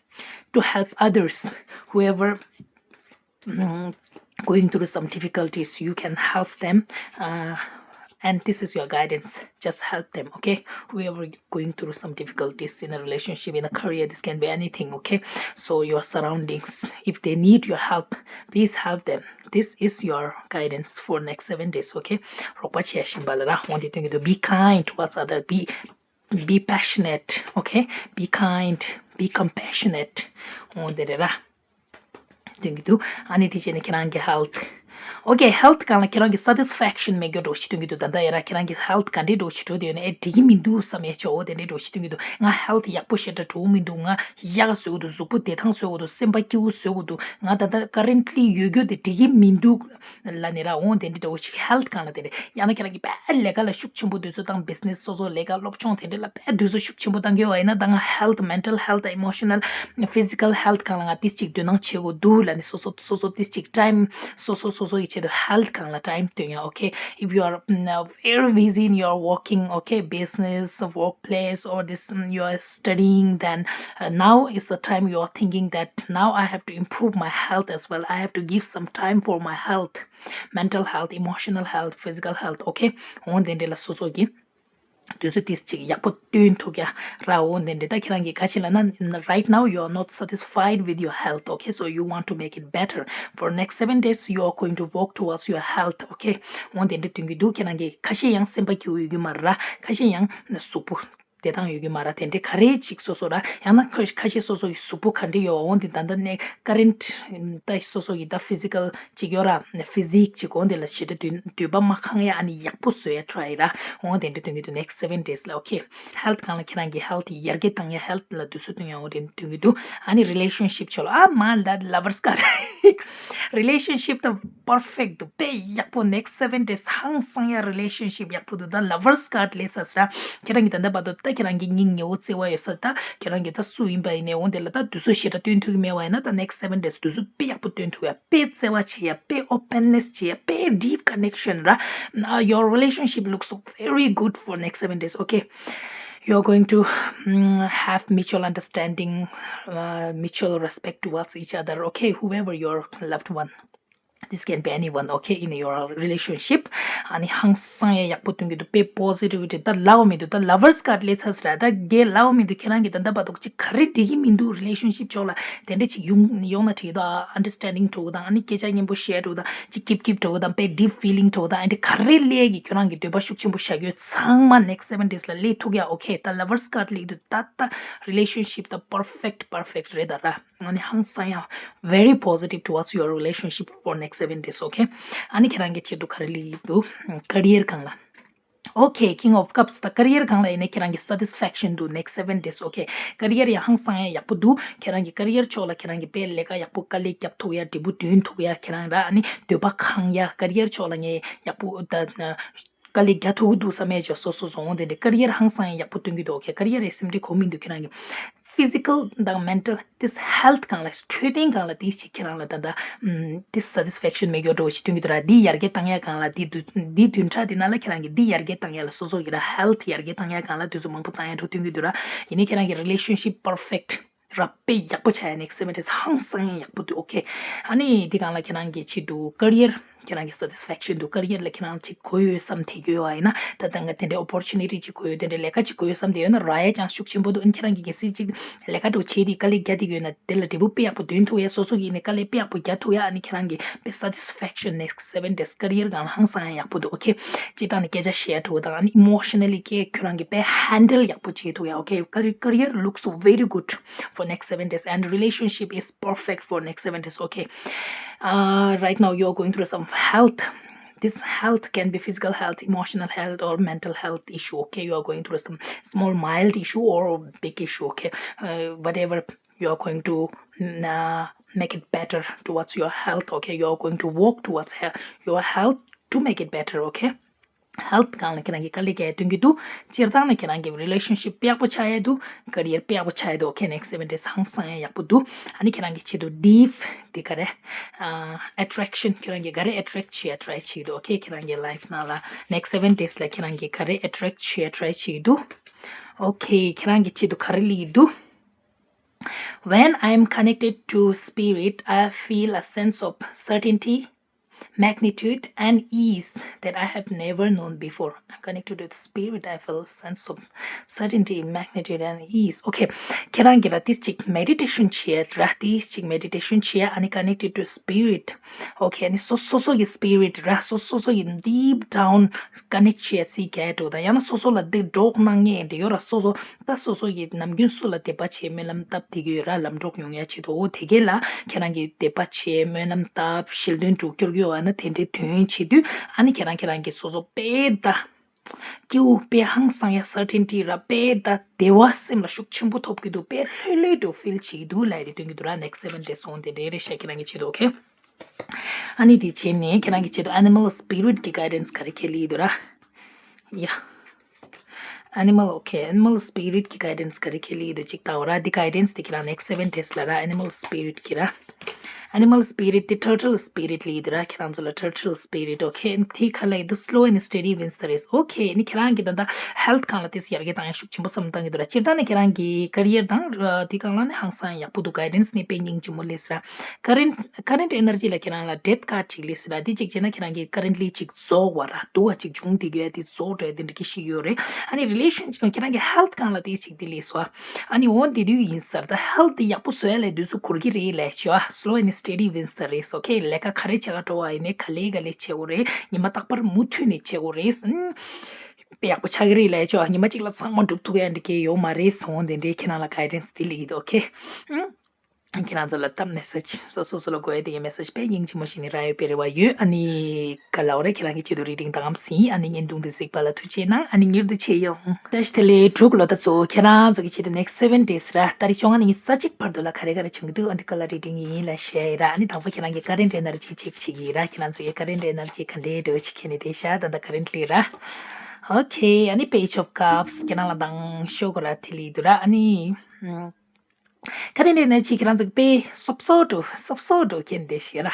To help others, whoever mm, going through some difficulties, you can help them. Uh, And this is your guidance. Just help them, okay? Whoever going through some difficulties in a relationship, in a career, this can be anything, okay? So your surroundings, if they need your help, please help them. This is your guidance for next seven days, okay? རོགས་པ་བྱེད་བཞིན་པ་ལ་ར་འོང་དེ་དོན་གྱི་འདུག Be kind towards other. Be be passionate, okay? Be kind, be compassionate. འོང་དེ་རེད་ར། དོན་གྱི་འདུག་ཨ་ནི་དེ་བྱས་ནས་ཁྱེད་རང་གི་health, okay, health སྒང་ལ་ཁྱེད་རང་གི་satisfaction མེད་རྒྱུ་འགྲོ་ཞིག་དོན་གྱི་འདུག་ད་ལྟ་ཡ་ར་ཁྱེད་རང་གི་health ག་འདྲས་འགྲོ་ཞིག་འགྲོ་དེ་ཡོད་ན་ཨེ་འགྲིག་གི་མི་འདུག་བསམ་ཡ་ཆོག་འོ་དེ་འདྲས་འགྲོ་ཞིག་དོན་གྱི་འདུག་ང་health ཡག་པོ་ཞེ་དྲག་འགྲོ་གི་མི་འདུག་ང་ཡག་བཟོ་གི་འདུག་གཟུགས་པོ་བདེ་ཐང་བཟོ་གི་འདུག་གཟུགས་པོ་བདེ་ཐང་བཟོ་གི་འདུག་ང་ད་ལྟ་currently ཡོད་རྒྱུ་དེ་འགྲིག་གི་མི་འདུག་ལ་ནི་ར་འོང་དེ་འདྲས་འགྲོ་ཞིག health སྒང་ལ་དེ་རེད། ཡང་ན་ཁྱེད་རང་གི་དཔེ་ལས་ཀ་ལ་ཤུགས་ཆེན་པོ་དུས་ཚོད་བཏང་business སོ་སོ་ལས་ཀ་སློབ་སྦྱོང་དེ་འདྲས་ལ་དཔེ་དུས་ཚོད་ཤུགས་ཆེན་པོ་བཏང་གི་ཡོད་པ་ཡིན་ན་ད་ང་health, mental health, emotional, physical health སྒང་ལ་ང་ཏིས་ཅིག་དོ་སྣང་བྱེད་དགོས་འདུག་ལ་ནི་སོ་སོ་སོ་སོ་ཏིས་ཅིག་time སོ་སོ་སོ་སོ་ཡི་ཆེད་དུ་health སྒང་ལ་time སྟོན་ཡ། Okay, if you are mm, uh, very busy in your working, okay, business, workplace, or this mm, you are studying, then uh, now is the time you are thinking that now I have to improve my health as well. I have to give some time for my health, mental health, emotional health, physical health, okay? འོང་དེ་འདྲས་ལ་སོ་སོ་གི་དུས་ཚོད་ཏིས་ཅིག་ཡག་པོ་སྟོན་ཐུབ་ཡ་ར། འོང་དེ་འདྲས་ད་ཁྱེད་རང་གི་ག་ཅི་ལ་ན་right now you are not satisfied with your health, okay? So you want to make it better. For next seven days you are going to work towards your health, okay? འོང་དེ་འདྲས་དོན་གྱི་འདུག་ཁྱེད་རང་གི་ཁ་ཤས་ཡང་སེམས་པ་སྐྱིད་པོ་ཡོད་ཀྱི་མ་རེད་ར། ཁ་ཤས་ཡང་གཟུགས་པོ་བདེ་ཐང་ཡོད་ཀྱི་མ་རེད། དེ་འདྲའི་ག་རེ་ཅིག་སོ་སོ་ར། ཡང་ན་ཁ་ཁ་ཤས་སོ་སོ་ཡི་གཟུགས་པོ་ག་འདྲ་ཡོད་འོང་དེ་ད་ལྟ་ནས་current ད་སོ་སོ་ཡི་ད་physical ཅིག་ཡོད་ར། physique ཅིག་འོང་དེ་ལ་ཞེ་དྲག་འདོད་འདོད་པ་མ་ཁེངས་ཡ། ཨ་ནི་ཡག་པོ་བཟོ་ཡ་try ར། འོང་དེ་འདྲ་དོན་གྱི་འདུག next seven days ལ། Okay, health སྒང་ལ་ཁྱེད་རང་གི་health ཡར་རྒྱས་བཏང་ཡ། health ལ་དུས་ཚོད་བཏང་ཡ། འོང་དེ་འདྲ་དོན་གྱི་འདུག་ཨ་ནི་relationship ཕྱོགས་ལ་ཨ་མ་ལ་lovers card relationship ད་perfect འདུག་དཔེ་ཡག་པོ། next seven days ཧང་སང་ཡ་relationship ཡག་པོ་འདུག་ད་lovers card སླེབས་ཚར་ས། ཁྱེད་རང་གི་ད་ལྟ་བར་དུ་ད་ཁྱེད་རང་གི་སྙིང་ཉེ་བོ་བརྩེ་བ་ཡོད་ས། ད་ཁྱེད་རང་གི་ད་སུ་ཡིན་པ་ཡིན་ནའི་འོང་དེ་ལ་ད་དུས་ཚོད་ཞེ་དྲག་སྟོན་ཐུབ་ཀྱི་མེད་པ་ཡིན་ན་ད་next seven days དུས་ཚོད་དཔེ་ཡག་པོ་སྟོན་ཐུབ་ཡ། དཔེ་བརྩེ་བ་བྱེད་ཡ། དཔེ་openness བྱེད་ཡ། དཔེ་deep connection ར། Uh, your relationship looks very good for next seven days, okay? You are going to mm, have mutual understanding, uh, mutual respect towards each other, okay? Whoever your loved one, this can be anyone, okay, in your relationship. ཨ་ནི་ཧང་སང་ཡ་ཡག་པོ་སྟོན་གྱི་འདུག་དཔེ་positivity ད་ལབ་མི་འདུག་ད་lovers card སླེབས་ཚར་ས་ར། ད་རྒན་ལབ་མི་འདུག་ཁྱེད་རང་གི་ད་ལྟ་བར་དུ་ཅིག་ག་རེ་འགྲིག་གི་མི་འདུག relationship ཕྱོགས་ལ་དེ་འདྲ་ཅིག་ཡོང་ཡོང་ན་འགྲིག་གི་འདུག understanding འགྲོ་གི་དང་ཨ་ནི་སྐད་ཆ་སྙན་པོ་བཤད་འགྲོ་གི་དང་ཅིག་སྐྱིད་སྐྱིད་འགྲོ་གི་དང་དཔེ་deep feeling འགྲོ་གི་དང་ཨ་འདྲ་ག་རེ་སླེབས་ཀྱི་ཁྱོད་རང་གི་འདོད་པ་ཤུགས་ཆེན་པོ་བཞག་ཡོད་ཚང་མ་next seven days ལ་སླེབས་ཐུབ་ཡ། Okay, ད་lovers card སླེབས་འདུག་ད་ད་relationship ད་perfect perfect རེད་ད་ར། ཨ་ནི་ཧང་སང་ཡ། Very positive towards your relationship for next seven days, okay? ཨ་ནི་ཁྱེད་རང་གི་ཆེད་དུ་ག་རེ་སླེབས་འདུག career སྒང་ལ། Okay, King of Cups ད་career སྒང་ལ་ཡིན་ན་ཁྱེད་རང་གི་satisfaction འདུག next seven days, okay? career ཡ་ཧང་སང་ཡ་ཡག་པོ་འདུག་ཁྱེད་རང་གི་career ཕྱོགས་ལ་ཁྱེད་རང་གི་དཔེ་ལས་ཀ་ཡག་པོ་དཀའ་ལས་རྒྱབ་ཐུབ་ཡ། འབྲས་བུ་འདོན་ཐུབ་ཡ། ཁྱེད་རང་ར་ཨ་ནི་འདོད་པ་ཁེངས་ཡ། career ཕྱོགས་ལ་ངས་ཡག་པོ་ད། དཀའ་ལས་རྒྱག་ཐུབ་ཀྱི་འདུག་བསམ་ཡས་ཅིག་སོ་སོ་སོ་འོང་དེ་འདྲའི་ཀ་རི་ཡར་ཧང་སང་ཡག་པོ་སྟོན་གྱི་འདུག་ཨོ་ཁེ། ཀ་རི་ཡར་ཡ་སེམས་ཁྲལ་དགོས་མི་འདུག་ཁྱེད་རང་གི་ཕི་ཟི་ཀལ་དང་མེན་ཊལ་དེ་ཧེལ་ཐི་སྒང་ལ་འཕྲོད་བསྟེན་སྒང་ལ་དེ་ཞིག་ཁྱེད་རང་ལ་ད་ལྟ་དེ་སེ་ཊིས་ཕེག་ཤན་མེད་ཀྱོག་འདྲ་བོ་ཞིག་སྟོན་གྱི་འདུག་ར། དེ་ཡར་རྒྱས་བཏང་ཡ་སྒང་ལ་དེ་དུས་དེ་བདུན་ཕྲག་དེ་ནང་ལ་ཁྱེད་རང་གི་དེ་ཡར་རྒྱས་བཏང་ཡ་ལ་སོ་སོ་གི་ར་ཧེལ་ཐི་ཡར་རྒྱས་བཏང་ཡ་སྒང་ལ་དུས་ཚོད་མང་པོ་བཏང་ཡ་འདྲ་བོ་སྟོན་གྱི་འདུག་ར། ཡིན་ནའི་ཁྱེད་རང་གི་རི་ལེ་ཤན་ཤིབ་པར་ཕེག་ཊི་ར་དཔེ་ཡག་པོ་ཆགས་ཡ་ནེགསི་སེ་ཝེན་ཌེས་ཧང་སང་ཡག་པོ་འདུག་ཨོ་ཁེ། ཨ་ནི་དེ་སྒང་ལ་ཁྱེད་རང་གི་ཆེད་དུ་ཀ་རི་ཡར་ཁྱེད་རང་གི་སེ་ཊིས་ཕེག་ཤན་འདུག་ཀ་རི་ཡར་ལ་ཁྱེད་རང་ཅིག་དགོས་ཡོད་བསམ་དེ་དགོས་པ་ཡིན་ན་ད་ལྟ་ང་དེ་འདྲའི་ཨོ་པོར་ཅུ་ནི་ཊི་ཅིག་དགོས་ཡོད། དེ་འདྲའི་ལས་ཀ་ཅིག་དགོས་ཡོད་བསམ་དེ་ཡོད་ན་རག་ཡ་ཅང་ཤུགས་ཆེན་པོ་འདུག་ཨ་ནི་ཁྱེད་རང་གི་གལ་སྲིད་ཅིག་ལས་ཀ་འདྲ་བོ་བྱེད་དེ་དཀའ་ལས་རྒྱག་དེ་ཡོད་ན་དེ་ལ་འབྲས་བུ་དཔེ་ཡག་པོ་འདོན་ཐུབ་ཡ། སོ་སོ་གི་ཡིན་ནའི་དཀའ་ལས་དཔེ་ཡག་པོ་རྒྱག་ཐུབ་ཡ། ཨ་ནི་ཁྱེད་རང་གི་དཔེ་སེ་ཊིས་ཕེག་ཤན་ནེགསི་སེ་ཝེན་ཌེས་ཀ་རི་ཡར་སྒང་ལ་ཧང་སང་ཡ་ཡག་པོ་འདུག་ཨོ་ཁེ། སྤྱིར་བཏང་ནས་སྐད་ཆ་བཤད་ཐུབ་པ་དང་ཨ་ནི་ཨི་མོ་ཤི་ནལ་ལི་ཀེ་ཁྱོད་རང་གི་དཔེ་ཧེན་ཌལ་ཡག་པོ་བྱེད་ཐུབ་ཡ། ཨོ་ཁེ། ཀ་རི་ཀ་རི་ཡར་ལུགས་ཝེ་རི་གུཌ་ཕོར་ནེགསི་སེ་ཝེན་ཌེས། And relationship is perfect for next seven days, okay? Uh, right now you're going through some health. This health can be physical health, emotional health, or mental health issue, okay? You are going through some small mild issue or big issue, okay? Uh, whatever, you are going to mm, uh, make it better towards your health, okay? You are going to work towards he- your health to make it better, okay? ཧེལ་ཐི་སྒང་ལ་ཁྱེད་རང་གི་དཀའ་ལས་རྒྱག་ཡ་སྟོན་གྱི་འདུག་སྤྱིར་བཏང་ནས་ཁྱེད་རང་གི་རི་ལེ་ཤན་ཤིབ་ཡག་པོ་ཆགས་ཡ་འདུག་ཀ་རི་ཡར་ཡག་པོ་ཆགས་ཡ་འདུག་ཨོ་ཁེ། ནེགསི་སེ་ཝེན་ཌེས་ཧང་སང་ཡ་ཡག་པོ་འདུག་ཨ་ནི་ཁྱེད་རང་གི་ཆེད་དུ་ཌིབ་དེ་ག་རེ། ཨ་ཊེག་ཤན། ཁྱེད་རང་གི་ག་རེ་ཨ་ཊེག་བྱེད་ཡ་ཊ་རའི་བྱེད་ཀྱི་འདུག་ཨོ་ཁེ། ཁྱེད་རང་གི་ལའིཕ་ནང་ལ་ནེགསི་སེ་ཝེན་ཌེས་ལ་ཁྱེད་རང་གི་ག་རེ་ཨ་ཊེག་བྱེད་ཡ་ཊ་རའི་བྱེད་ཀྱི་འདུག་ཨོ་ཁེ། ཁྱེད་རང་གི་ཆེད་དུ་ག་རེ་སླེབས་ཀྱི་འདུག When I am connected to spirit, I feel a sense of certainty. magnitude and ease that I have never known before. I'm connected to the spirit. I feel a sense of certainty, magnitude and ease. Okay. ཁྱེད་རང་གིས་ར་ཏིས་ཅིག་མེ་ཌི་ཊེ་ཤན་བྱེད་ར། ཏིས་ཅིག་མེ་ཌི་ཊེ་ཤན་བྱེད། ཨ་ནི་connected to spirit. Okay. ཨ་ནི་སོ་སོ་སོ་གི་སི་པི་རི་ཊི་ར། སོ་སོ་སོ་གི་deep down connect བྱེད་སྲིད་ཀྱི་འདུག་ད་ཡང་ན་སོ་སོ་ལ་འདི་གྲོགས་གནང་མཁན་དེ་ཡོད་ར། སོ་སོ་ད་སོ་སོ་གི་ནམ་རྒྱུན་སུ་ལ་དད་པ་བྱེད་སྨོན་ལམ་བཏབ་དེ་གི་ཡོད་ར། ལམ་གྲོགས་ཡོང་ཡ་ཆེད་དུ། འོ་དེ་གས་ལ་ཁྱེད་རང་གིས་དད་པ་བྱེད་སྨོན་ལམ་བཏབ་ཞལ་འདོན་སྒྲུབ་སྐྱོར་གི་ཡོད་ཨ་ན། དེ་འདྲའི་དོན་བྱེད་དུས་ཨ་ནི་ཁྱེད་རང་ཁྱེད་རང་གིས་སོ་སོ་དཔེ་ད་སྐྱིད་པོ་དཔེ་ཧང་སང་ཡ་སར་ཊེན་ཊི་ར། དཔེ་ད་བདེ་བ་སེམས་ལ་ཤུགས་ཆེན་པོ་ཐོབ་ཀྱི་འདུག་དཔེ་ལྷོད་ལྷོད་དུ་ཕིལ་བྱེད་ཀྱི་འདུག་ལབ་ཡ་དེ་སྟོན་གྱི་འདུག་ར། next seven days འོ་དེ་འདྲའི་རེད་ཤག་ཁྱེད་རང་གི་ཆེད་དུ། Okay. ཨ་ནི་དེ་བྱས་ནས་ཁྱེད་རང་གི་ཆེད་དུ་animal spirit གི་guidance ག་རེ་ཁྱེར་ལི་འདུག་ར། Yeah. Animal, okay, animal spirit གི་guidance ག་རེ་ཁྱེར་ལི་འདུག་ཅིག་ལྟ་འོ་ར། འདི་guidance དེ་ཁྱེད་རང་next seven days ལ་ར། animal spirit གི་ར། animal spirit དེ་turtle spirit ལི་འདུག་ར། ཁྱེད་རང་ཚོ་ལ་turtle spirit. Okay. དེ་ག་ལ་འདུག slow and steady wins the race. Okay. ནི་ཁྱེད་རང་གི་ད་ལྟ་health སྒང་ལ་དེ་ཡར་རྒྱས་བཏང་ཡ་ཤུགས་ཆེན་པོ་བསམ་བཏང་གི་འདུག་ར། སྤྱིར་བཏང་ནི་ཁྱེད་རང་གི་career དང་དེ་སྒང་ལ་ནི་ཧང་སང་ཡག་པོ་འདུག guidance ནི་དཔེ་སྙིང་རྗེ་མོ་སླེབས་སི་ར། current, current energy ལ་ཁྱེད་རང་ལ་death card ཅིག་སླེབས་སི་ར། དེ་ཅིག་བྱས་ན་ཁྱེད་རང་གི་currently ཅིག་རྫོགས་པ་ར། སྡུག་པ་ཅིག་བྱུང་བསྡད་ཡོད་དེ་རྫོགས་འགྲོ་ཡ་དེ་འདྲ་གི་ཞིག་ཡོད་རེད། ཨ་ནི་relation ཁྱེད་རང་གི་health སྒང་ལ་དེ་ཅིག་དེ་སླེབས་སོ། ཨ་ནི་འོ་དེ་དུས་ཡིན་ས་ར། ད་health དེ་ཡག་པོ་བཟོ་ཡ་ལ་དུས་ཚོད་འགོར་གི་རེད་ལབ་བྱས་ཨ། slow and steady wins the race. Okay. ལས་ཀ་ག་རེ་བྱེད་ག་འགྲོ་བ་ཡིན་ནའི་ག་ལེ་ག་ལེ་བྱེད་དགོས་རེད། ཉི་མ་རྟག་པར་མུ་མཐུད་ནས་བྱེད་དགོས་རེད། ཨུམ། དཔེ་ཡག་པོ་ཆགས་ཀྱི་རེད་ལབ་བྱས་ཨ། ཉི་མ་གཅིག་ལ་ཚང་མ་འགྲུབ་ཐུབ་ཡ་འདྲ་གི་ཡོད་མ་རེད་ཟེར། འོ་དེ་འདྲའི་ཁྱེད་རང་ལ་guidance དེ་སླེབས་ཀྱི་འདུག Okay. ཨུམ། ཁྱེད་རང་ཚོ་ལ་ད་message སོ་སོ་སོ་ལ་དགོས་ཡ་དེ་གའི་message དཔེ་སྙིང་རྗེ་མོ་ཞིག་ནི་རག་ཡོད་པའི་རེ་བ་ཡོད། ཨ་ནི་ག་ལབ་རེད། ཁྱེད་རང་གི་ཆེད་དུ་reading དང་ངམ་ཟིན། ཨ་ནི་བརྙན་ཐུང་འདི་གཟིགས་པ་ལ་ཐུགས་རྗེ་གནང་། ཨ་ནི་མྱུར་དུ་མཇལ་ཡོང་། བཀྲ་ཤིས་བདེ་ལེགས། འབྲུག་ལོ་ཟླ་གཙོ་བོ་ཁྱེད་རང་ཚོ་གི་ཆེད་དུ་next seven days ར། ཏ་རིག་བཅོ་ལྔ་ནས་ཉི་ཤུ་རྩ་གཅིག་བར་དུ་ལ་ག་རེ་ག་རེ་བྱུང་གི་འདུག་ཨ་འདི་ག་ལ་reading ཡིན་ལ་བཤད་ཡིན་ར། ཨ་ནི་དང་པོ་ཁྱེད་རང་གི་current energy check བྱེད་ཀྱི་ཡིན་ར། ཁྱེད་རང་ཚོ་གི་current energy ག་འདྲའི་འདྲ་བོ་ཅིག་ཁྱེར་ནས་བསྡད་ཤག་ད་ལྟ་currently ར། Okay. ཨ་ནི་page of cups ཁྱེད་རང་ལ་མདང་ཞོགས་གོ་ར་དེ་ལི་འདུག་ར། ཨ་ནི་ཨམ། ཁ་རེ་འདྲ་ན་ཅིག་ཁྱེད་རང་ཚོ་དཔེ་སོབ་སོབ་འགྲོ་སོབ་སོབ་འགྲོ་ཁྱེར་འདི་ཞིག་ར།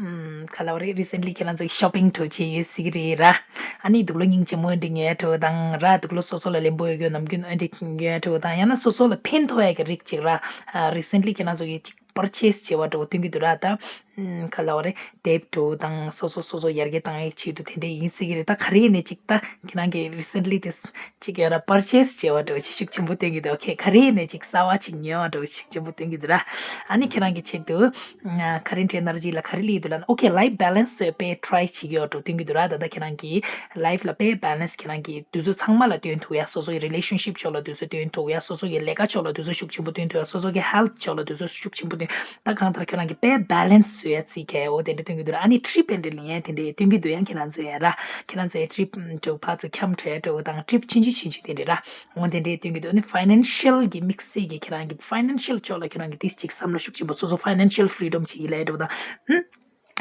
ཨམ། ག་ལབ་རེད། recently ཁྱེད་རང་ཚོ་shopping འགྲོ་བྱས་ཡོད་སྲིད་ཀྱི་རེད་ར། ཨ་ནི་དུག་ལོག་སྙིང་རྗེ་མོ་འདི་ཉོ་ཡ་འགྲོ་དང་ར། དུག་ལོག་སོ་སོ་ལ་ལེན་པོ་ཡོད་རྒྱུ་ནམ་རྒྱུན་ཨ་འདི་ཉོ་ཡ་འགྲོ་དང་ཡང་ན་སོ་སོ་ལ་ཕན་ཐོགས་ཡ་གི་རིགས་ཅིག་ར། ཨ་recently ཁྱེད་རང་ཚོ་གི་ཅིག་purchase བྱས་པ་འགྲོ་སྟོན་གྱི་འདུག་ར། ད་ཨམ། ག་ལབ་རེད། དེབ་འགྲོ་དང་སོ་སོ་སོ་སོ་ཡར་རྒྱས་བཏང་ཡའི་ཆེད་དུ་དེ་འདྲ་ཡིན་སྲིད་ཀྱི་རེད། ད་ག་རེ་ནས་ཅིག་ད་ཁྱེད་རང་གི་recently this ཅིག་ཡོད་ར། purchase བྱས་པ་འདྲ་བོ་ཅིག་ཤུགས་ཆེན་པོ་སྟོན་གྱི་འདུག Okay. ག་རེ་ནས་ཅིག་གསར་པ་ཅིག་ཉོས་པ་འདྲ་བོ་ཅིག་ཤུགས་ཆེན་པོ་སྟོན་གྱི་འདུག་ར། ཨ་ནི་ཁྱེད་རང་གི་ཆེད་དུ་ཨ། current energy ལ་ག་རེ་སླེབས་འདུག་ལབ་ན། Okay. life balance བཟོས་དཔེ་try བྱེད་ཀྱི་ཡོད་འགྲོ་སྟོན་གྱི་འདུག་ར། ད་ལྟ་ཁྱེད་རང་གི་life ལ་དཔེ་balance ཁྱེད་རང་གི་དུས་ཚོད་ཚང་མ་ལ་སྟོན་ཐུབ་ཡ། སོ་སོ་གི་relationship ཕྱོགས་ལ་དུས་ཚོད་སྟོན་ཐུབ་ཡ། སོ་སོ་གི་ལས་ཀ་ཕྱོགས་ལ་དུས་ཚོད་ཤུགས་ཆེན་པོ་སྟོན་ཐུབ་ཡ། སོ་སོ་གི་health ཕྱོགས་ལ་དུས་ཚོད་ཤུགས་ཆེན་པོ་སྟོན། ད་གང་ལྟར་ཁྱེད་རང་གི་དཔེ་balance བཟོ་ཡ་རྩིས་ཀྱི་འོ་དེ་འདྲ་སྟོན་གྱི་འདུག་ར། ཨ་ནི་trip དེ་འདྲ་ལེན་ཡ་དེ་འདྲ་སྟོན་གྱི་འདུག་ཡང་ཁྱེད་རང་ཚོ་ཡ་ར། ཁྱེད་རང་ཚོ་ཡ་trip འགྲོ་ཕར་ཚུར་འཁྱམ་འགྲོ་ཡ་འགྲོ་དང་trip ཆུང་ཆུང་ཆུང་ཆུང་དེ་འདྲ་ར། འོ་དེ་འདྲ་སྟོན་གྱི་འདུག་ཨ་ནི་financial གི་དམིགས་བསལ་གྱི་ཁྱེད་རང་གི་financial ཕྱོགས་ལ་ཁྱེད་རང་གི་ཏིས་ཅིག་བསམ་བློ་ཤུགས་ཆེན་པོ་སོ་སོ་financial freedom བྱེད་ཀྱི་ལས་འགྲོ་དང་། ཨུམ།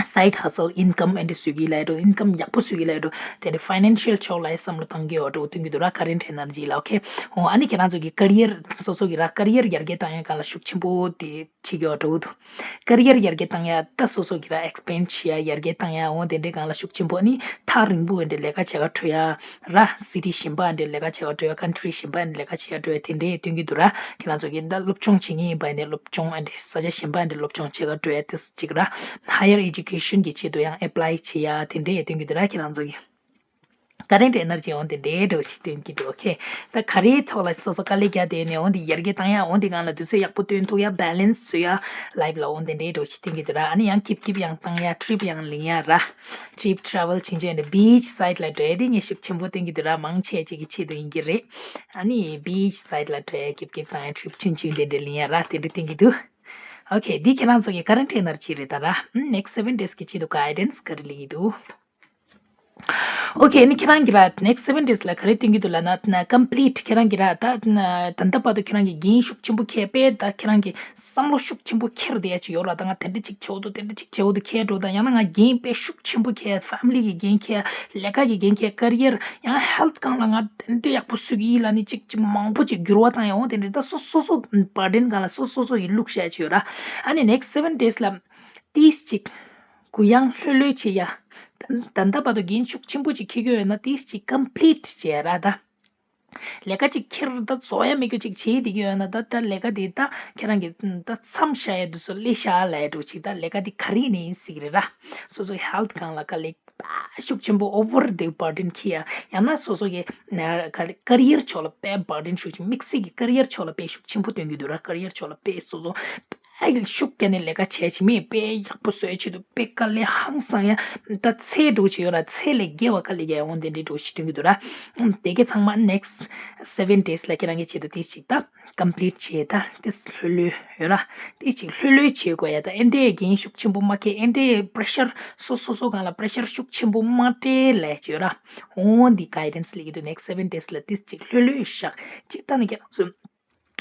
side hustle income and བཟོ་གི་ལས་འགྲོ། income ཡག་པོ་བཟོ་གི་ལས་འགྲོ། དེ་འདྲ་financial ཕྱོགས་ལ་བསམ་བློ་བཏང་གི་ཡོད་འགྲོ་སྟོན་གྱི་འདུག་ར། current energy ལ། Okay. འོ་ཨ་ནི་ཁྱེད་རང་ཚོ་གི་career སོ་སོ་གི་ར་career ཡར་རྒྱས་བཏང་ཡ་གང་ལ་ཤུགས་ཆེན་པོ་དེ་བྱེད་ཀྱི་ཡོད་འགྲོ་འདུག career ཡར་རྒྱས་བཏང་ཡ་ད་སོ་སོ་གི་ར་expand བྱེད་ཡ་ཡར་རྒྱས་བཏང་ཡ་འོ་དེ་འདྲའི་གང་ལ་ཤུགས་ཆེན་པོ། ཨ་ནི་ཐག་རིང་པོ་འདྲ་ལས་ཀ་བྱེད་ག་འགྲོ་ཡ་ར། city གཞན་པ་འདྲ་ལས་ཀ་བྱེད་ག་འགྲོ་ཡ། country གཞན་པ་འདྲ་ལས་ཀ་བྱེད་ག་འགྲོ་ཡ་དེ་འདྲའི་སྟོན་གྱི་འདུག་ར། ཁྱེད་རང་ཚོ་གི་ད་སློབ་སྦྱོང་བྱེད་མཁན་ཡིན་པ་ཡིན་ནའི་སློབ་སྦྱོང་ཨ་འདྲ་ས་ཆ་གཞན་པ་འདྲ་སློབ་སྦྱོང་བྱེད་ག་འགྲོ་ཡ་དེ་གཅིག་ར། higher education གི་ཆེད་དུ་ཡང་apply བྱེད་ཡ་དེ་འདྲའི་སྟོན་གྱི་འདུག་ར། ཁྱེད་རང་ཚོ་གི་current energy འོ་དེ་འདྲའི་འདྲ་བོ་ཞིག་སྟོན་གྱི་འདུག Okay. ད་ག་རེའི་ཐོག་ལ་སོ་སོ་དཀའ་ལས་རྒྱག་བསྡད་ནས་འོ་འདི་ཡར་རྒྱས་བཏང་ཡ། འོ་འདི་སྒང་ལ་དུས་ཚོད་ཡག་པོ་སྟོན་ཐུབ་ཡ། balance བཟོ་ཡ། life ལ་འོ་དེ་འདྲའི་འདྲ་བོ་ཞིག་སྟོན་གྱི་འདུག་ར། ཨ་ནི་ཡང་keep keep ཡང་བཏང་ཡ། trip ཡང་ལེན་ཡ་ར། trip travel ཆུང་ཆུང་འདྲ་beach side ལ་འགྲོ་ཡ་དེ་ངས་ཤུགས་ཆེན་པོ་སྟོན་གྱི་འདུག་ར། མང་ཆེ་ཅིག་གི་ཆེད་དུ་ཡིན་གྱི་རེད། ཨ་ནི་beach side ལ་འགྲོ་ཡ་keep keep བཏང་ཡ། trip ཆུང་ཆུང་དེ་འདྲ་ལེན་ཡ་ར། དེ་འདྲ་སྟོན་གྱི་འདུག Okay. འདི་ཁྱེད་རང་ཚོ་གི་current energy རེད་ད་ར། next seven days གི་ཆེད་དུ་guidance ག་རེ་ལེན་གྱི་འདུག Okay. ནི་ཁྱེད་རང་གི་ར་next seven days ལ་ག་རེ་སྟོན་གྱི་འདུག་ལབ་ན་complete ཁྱེད་རང་གི་ར་ད་ད་ལྟ་བར་དུ་ཁྱེད་རང་གི་འགན་ཤུགས་ཆེན་པོ་འཁྱེར་པས། ད་ཁྱེད་རང་གི་བསམ་བློ་ཤུགས་ཆེན་པོ་འཁྱེར་བསྡད་ཡ་ཅིག་ཡོད་ར། ད་ང་དེ་འདྲ་ཅིག་བྱེད་འོ་འདུག་དེ་འདྲ་ཅིག་བྱེད་འོ་འདུག་འཁྱེར་འགྲོ། ད་ཡང་ན་ང་འགན་དཔེ་ཤུགས་ཆེན་པོ་འཁྱེར། family གི་འགན་འཁྱེར། ལས་ཀ་གི་འགན་འཁྱེར། career ཡང་health སྒང་ལ་ང་དེ་འདྲ་ཡག་པོ་བཟོ་གི་ཡིན་ལབ་ནི་ཅིག་ཅིག་མང་པོ་ཅིག་འགྱུར་བ་བཏང་ཡ་འོ་དེ་འདྲ། ད་སོ་སོ་སོ་burden སྒང་ལ་སོ་སོ་སོ་ཡི་བླུགས་བཞག་ཡ་ཅིག་ཡོད་ར། ཨ་ནི་next seven days ལ་ཏིས་ཅིག་གུ་ཡངས་ལྷོད་ལྷོད་བྱེད་ཡ། ད་ད་ལྟ་བར་དུ་འགན་ཤུགས་ཆེན་པོ་ཅིག་འཁྱེར་གྱི་ཡོད་ན་ཏིས་ཅིག་complete བྱེད་ཡ་ར་ད། ལས་ཀ་ཅིག་ཁྱེར་ད་བཟོ་ཡ་མེད་རྒྱུ་ཅིག་བྱེད་བསྡད་ཀྱི་ཡོད་ན། ད་ད་ལས་ཀ་དེ་ད་ཁྱེད་རང་གི་ད་མཚམས་བཞག་ཡ་དུས་ཚོད་སླེབས་ཤག་ལབ་ཡ་འདྲ་བོ་ཅིག་ད་ལས་ཀ་དེ་ག་རེ་ཡིན་ནའི་ཡིན་སྲིད་ཀྱི་རེད་ར། སོ་སོའི་ཧེལ་ཐི་སྒང་ལ་དཀའ་ལས་དཔེ་ཤུགས་ཆེན་པོ་ཨོ་ཝར་དེ་བར་ཌན་འཁྱེར་ཡ། ཡང་ན་སོ་སོ་གི་ན་ག་རེ་ཀ་རི་ཡར་ཕྱོགས་ལ་དཔེ་བར་ཌན་ཤུགས་ཆེན། དམིགས་བསལ་གྱི་ཀ་རི་ཡར་ཕྱོགས་ལ་དཔེ་ཤུགས་ཆེན་པོ་སྟོན་གྱི་འདུག་ར། ཀ་རི་ཡར་ཕྱོགས་ལ་དཔེ་སོ་སོ་ཨ་ཤུགས་རྒྱག་ནས་ལས་ཀ་བྱས་བྱས་མེད། དཔེ་ཡག་པོ་བཟོས་བྱེད་དུ་དཔེ་དཀའ་ལས་ཧང་སང་ཡ། ད་ཚད་འདྲ་བོ་ཅིག་ཡོད་ར། ཚད་ལས་བརྒལ་བ་དཀའ་ལས་རྒྱག་ཡ་འོ་དེ་འདྲའི་འདྲ་བོ་ཞིག་སྟོན་གྱི་འདུག་ར། ཨམ། དེ་གའི་ཚང་མ་ནེག་སི་སེ་བེན་ཌེ་ཡི་ལ་ཁྱེད་རང་གི་ཆེད་དུ་དེ་ཞིག་ད་ཀམ་པི་ལིཊ་བྱས། ད་དེ་ལྷོད་ལྷོད་ཡོད་ར། དེ་ཞིག་ལྷོད་ལྷོད་བྱེད་དགོས་ཡ། ད་ཨེ་འདྲའི་འགན་ཤུགས་ཆེན་པོ་མ་འཁྱེར། ཨེ་འདྲའི་པི་རེ་ཤར་སོ་སོ་སོ་སྒང་ལ་པི་རེ་ཤར་ཤུགས་ཆེན་པོ་མ་སྤྲད་ལབ་ཀྱི་ཡོད་ར། འོ་འདི་གའི་ཌེན་སི་སླེབས་ཀྱི་འདུག་ནེག་སི་སེ་བེན་ཌེ་ཡི་ལ་དེ་ཞིག་ལྷོད་ལྷོད་བཞག་ཅིག་ད་ནི་ཁྱེད་རང་ཚོ།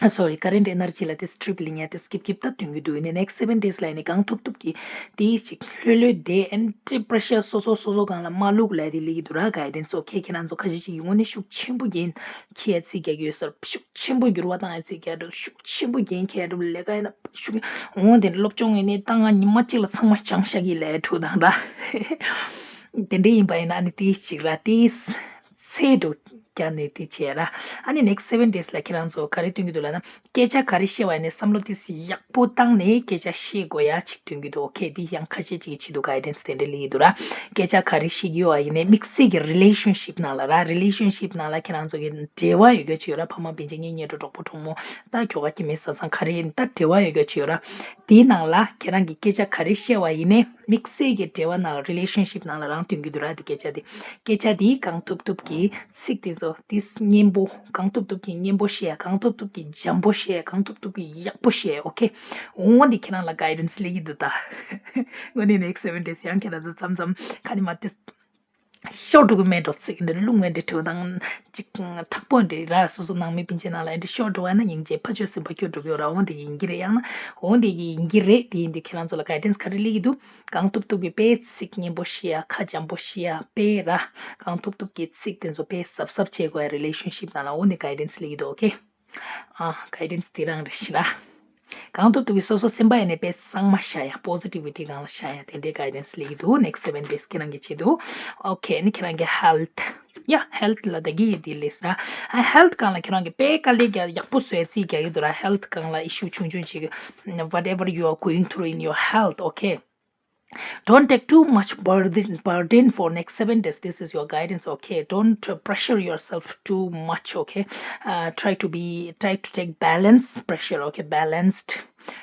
ཨ། སོ་རི། ཀ་རེན་ཊི་ཨེ་ནར་ཇི་ལ་དེ་སི་ཊི་རི་པི་ལིང་ཡ་དེ་སི་ཀིབ་ཀིབ་ད་སྟོན་གྱི་འདུག་ཡིན་ནའི་ནེག་སི་སེ་བེན་ཌེ་ཡི་ལ་ཡིན་ནའི་གང་ཐུབ་ཐུབ་ཀྱིས་དེ་ཞིག་ལྷོད་ལྷོད་བསྡད། ཨེ་འདྲའི་པི་རེ་ཤར་སོ་སོ་སོ་སོ་སྒང་ལ་མ་བླུག་ལབ་དེ་སླེབས་ཀྱི་འདུག་ར། གའི་ཌེན་སི། ཨོ་ཁེ། ཁྱེད་རང་ཚོ་ཁ་ཤས་ཅིག་ཡིན་ངོ་ནས་ཤུགས་ཆེན་པོ་འགན་འཁྱེར་ཡ་རྩིས་རྒྱག་གི་ཡོད་ས་རེད། ཤུགས་ཆེན་པོ་འགྱུར་བ་བཏང་ཡ་རྩིས་རྒྱག་འགྲོ། ཤུགས་ཆེན་པོ་འགན་འཁྱེར་འགྲོ། ལས་ཀ་ཡིན་ན་ཤུགས། འོ་དེ་འདྲ་སློབ་སྦྱོང་ཡིན་ནའི་ད་ང་ཉི་མ་གཅིག་ལ་ཚང་མ་སྦྱངས་བཞག་གི་ལབ་འདྲ་བོ་དང་ར། དེ་འདྲ་ཡིན་པ་ཡིན་ན་ཨ་ནི་དེ་ཞིག་ར། དེ་ཚད་འགྲོ། བརྒྱབ་ནས་དེ་བྱས་ར། ཨ་ནི་ནེག་སི་སེ་བེན་ཌེ་ཡི་ལ་ཁྱེད་རང་ཚོ་ག་རེ་སྟོན་གྱི་འདུག་ལབ་ན། སྐད་ཆ་ག་རེ་བཤད་པ་ཡིན་ནའི་བསམ་བློ་དེ་ཡག་པོ་བཏང་ནས་སྐད་ཆ་བཤད་དགོས་ཡ་ཅིག་སྟོན་གྱི་འདུག་ཨོ་ཁེ། དེ་ཡང་ཁ་ཤས་ཅིག་གི་ཆེད་དུ་གའི་ཌེན་སི་དེ་འདྲ་སླེབས་ཀྱི་འདུག་ར། སྐད་ཆ་ག་རེ་བཤད་ཀྱི་ཡོད་པ་ཡིན་ནའི་དམིགས་བསལ་གྱི་རི་ལེ་ཤན་ཤིབ་ནང་ལ་ར། རི་ལེ་ཤན་ཤིབ་ནང་ལ་ཁྱེད་རང་ཚོ་གི་འབྲེལ་བ་ཡོད་རྒྱུ་ཅིག་ཡོད་ར། ཕ་མ་སྤུན་མཆེད་གཉེན་ཉེ་འགྲོ་གྲོགས་པོ་གྲོགས་མོ་ད་ཁྱོ་ག་སྐྱེ་དམན་བཟའ་ཚང་ག་རེ་ཡིན་ད་འབྲེལ་བ་ཡོད་རྒྱུ་ཅིག་ཡོད་ར། དེའི་ནང་ལ་ཁྱེད་རང་གི་སྐད་ཆ་ག་རེ་བཤད་པ་ཡིན་ནའི་དམིགས་བསལ་གྱི་འབྲེལ་བ་ནང་རི་ལེ་ཤན་ཤིབ་ནང་ལ་རང་སྟོན་གྱི་འདུག་ར། དེ་སྐད་ཆ་དེ། སྐད་ཆ་དེ་གང་ཐུབ་ཐུབ་ཀྱིས་ཚིག་དེ་ཚོ་དེ་སྙན་པོ། གང་ཐུབ་ཐུབ་ཀྱིས་སྙན་པོ་བཤད་ཡ། གང་ཐུབ་ཐུབ་ཀྱིས་འཇམ་པོ་བཤད་ཡ། གང་ཐུབ་ཐུབ་ཀྱིས་ཡག་པོ་བཤད་ཡ། ཨོ་ཁེ། འོ་འདི་ཁྱེད་རང་ལ་གའི་ཌེན་སི་སླེབས་ཀྱི་འདུག་ད། དངོས་གནས་ནེག་སི་སེ་བེན་ཌེ་ཡི་ཡང་ཁྱེད་རང་ཚོ་མཚམས་མཚམས་ཁ་ནས་མར་དེ་ཤོར་འགྲོ་གི་མེད་འགྲོ། ཚིག་འདི་རླུང་བས་འདི་དྲི་བ་དང་ཅིག་དྲག་པོ་འདི་ར། སོ་སོ་ནང་མི་སྤུན་མཆེད་ནང་ལ་འདི་ཤོར་འགྲོ་བ་ན་སྙིང་རྗེ་ཕ་ཆོས་སེམས་པ་སྐྱོ་འགྲོ་གི་ཡོད་ར། འོ་འདི་ཡིན་གྱི་རེད། ཡང་ན་འོ་འདི་ཡིན་གྱི་རེད། དེ་ཡིན་དུས་ཁྱེད་རང་ཚོ་ལ་གའི་ཌེན་སི་ག་རེ་སླེབས་ཀྱི་འདུག་གང་ཐུབ་ཐུབ་ཀྱིས་དཔེ་ཚིག་སྙན་པོ་བཤད་ཡ། ཁ་འཇམ་པོ་བཤད་ཡ། དཔེ་ར། གང་ཐུབ་ཐུབ་ཀྱིས་ཚིག་དེ་ཚོ་དཔེ་གཟབ་གཟབ་བྱེད་དགོས་ཡ། རི་ལེ་ཤན་ཤིབ་ནང་ལ་འོ་ནི་གའི་ཌེན་སི་སླེབས་ཀྱི་འདུག་ཨོ་ཁེ། ཨ། གའི་ཌེན་སི་དེ་རང་རེད་ཤི་ར། གང་ཐུབ་ཐུབ་ཀྱིས་སོ་སོ་སེམས་པ་ཡིན་ནའི་དཔེ་གཙང་མ་བཞག་ཡ། པོ་སི་ཊི་བི་ཊི་སྒང་ལ་བཞག་ཡ། དེ་འདྲའི་གའི་ཌེན་སི་སླེབས་ཀྱི་འདུག་ནེག་སི་སེ་བེན་ཌེ་ཡི་ཁྱེད་རང་གི་ཆེད་དུ། ཨོ་ཁེ། ཨ་ནི་ཁྱེད་རང་གི་ཧེལ་ཐི། ཡ། ཧེལ་ཐི་ལ་ད་གི་ཡི་དེ་སླེབས་ཤི་ར། ཨ། ཧེལ་ཐི་སྒང་ལ་ཁྱེད་རང་གིས་དཔེ་དཀའ་ལས་རྒྱག་ཡག་པོ་བཟོས་རྩིས་རྒྱག་གི་འདུག་ར། ཧེལ་ཐི་སྒང་ལ་ཨི་ཤུ་ཆུང་ཆུང་ཅིག whatever you are going through in your health, okay? Don't take too much burden, burden for next seven days. This is your guidance, okay? Don't, uh, pressure yourself too much, okay? Uh, try to be, try to take balance pressure, okay? Balanced.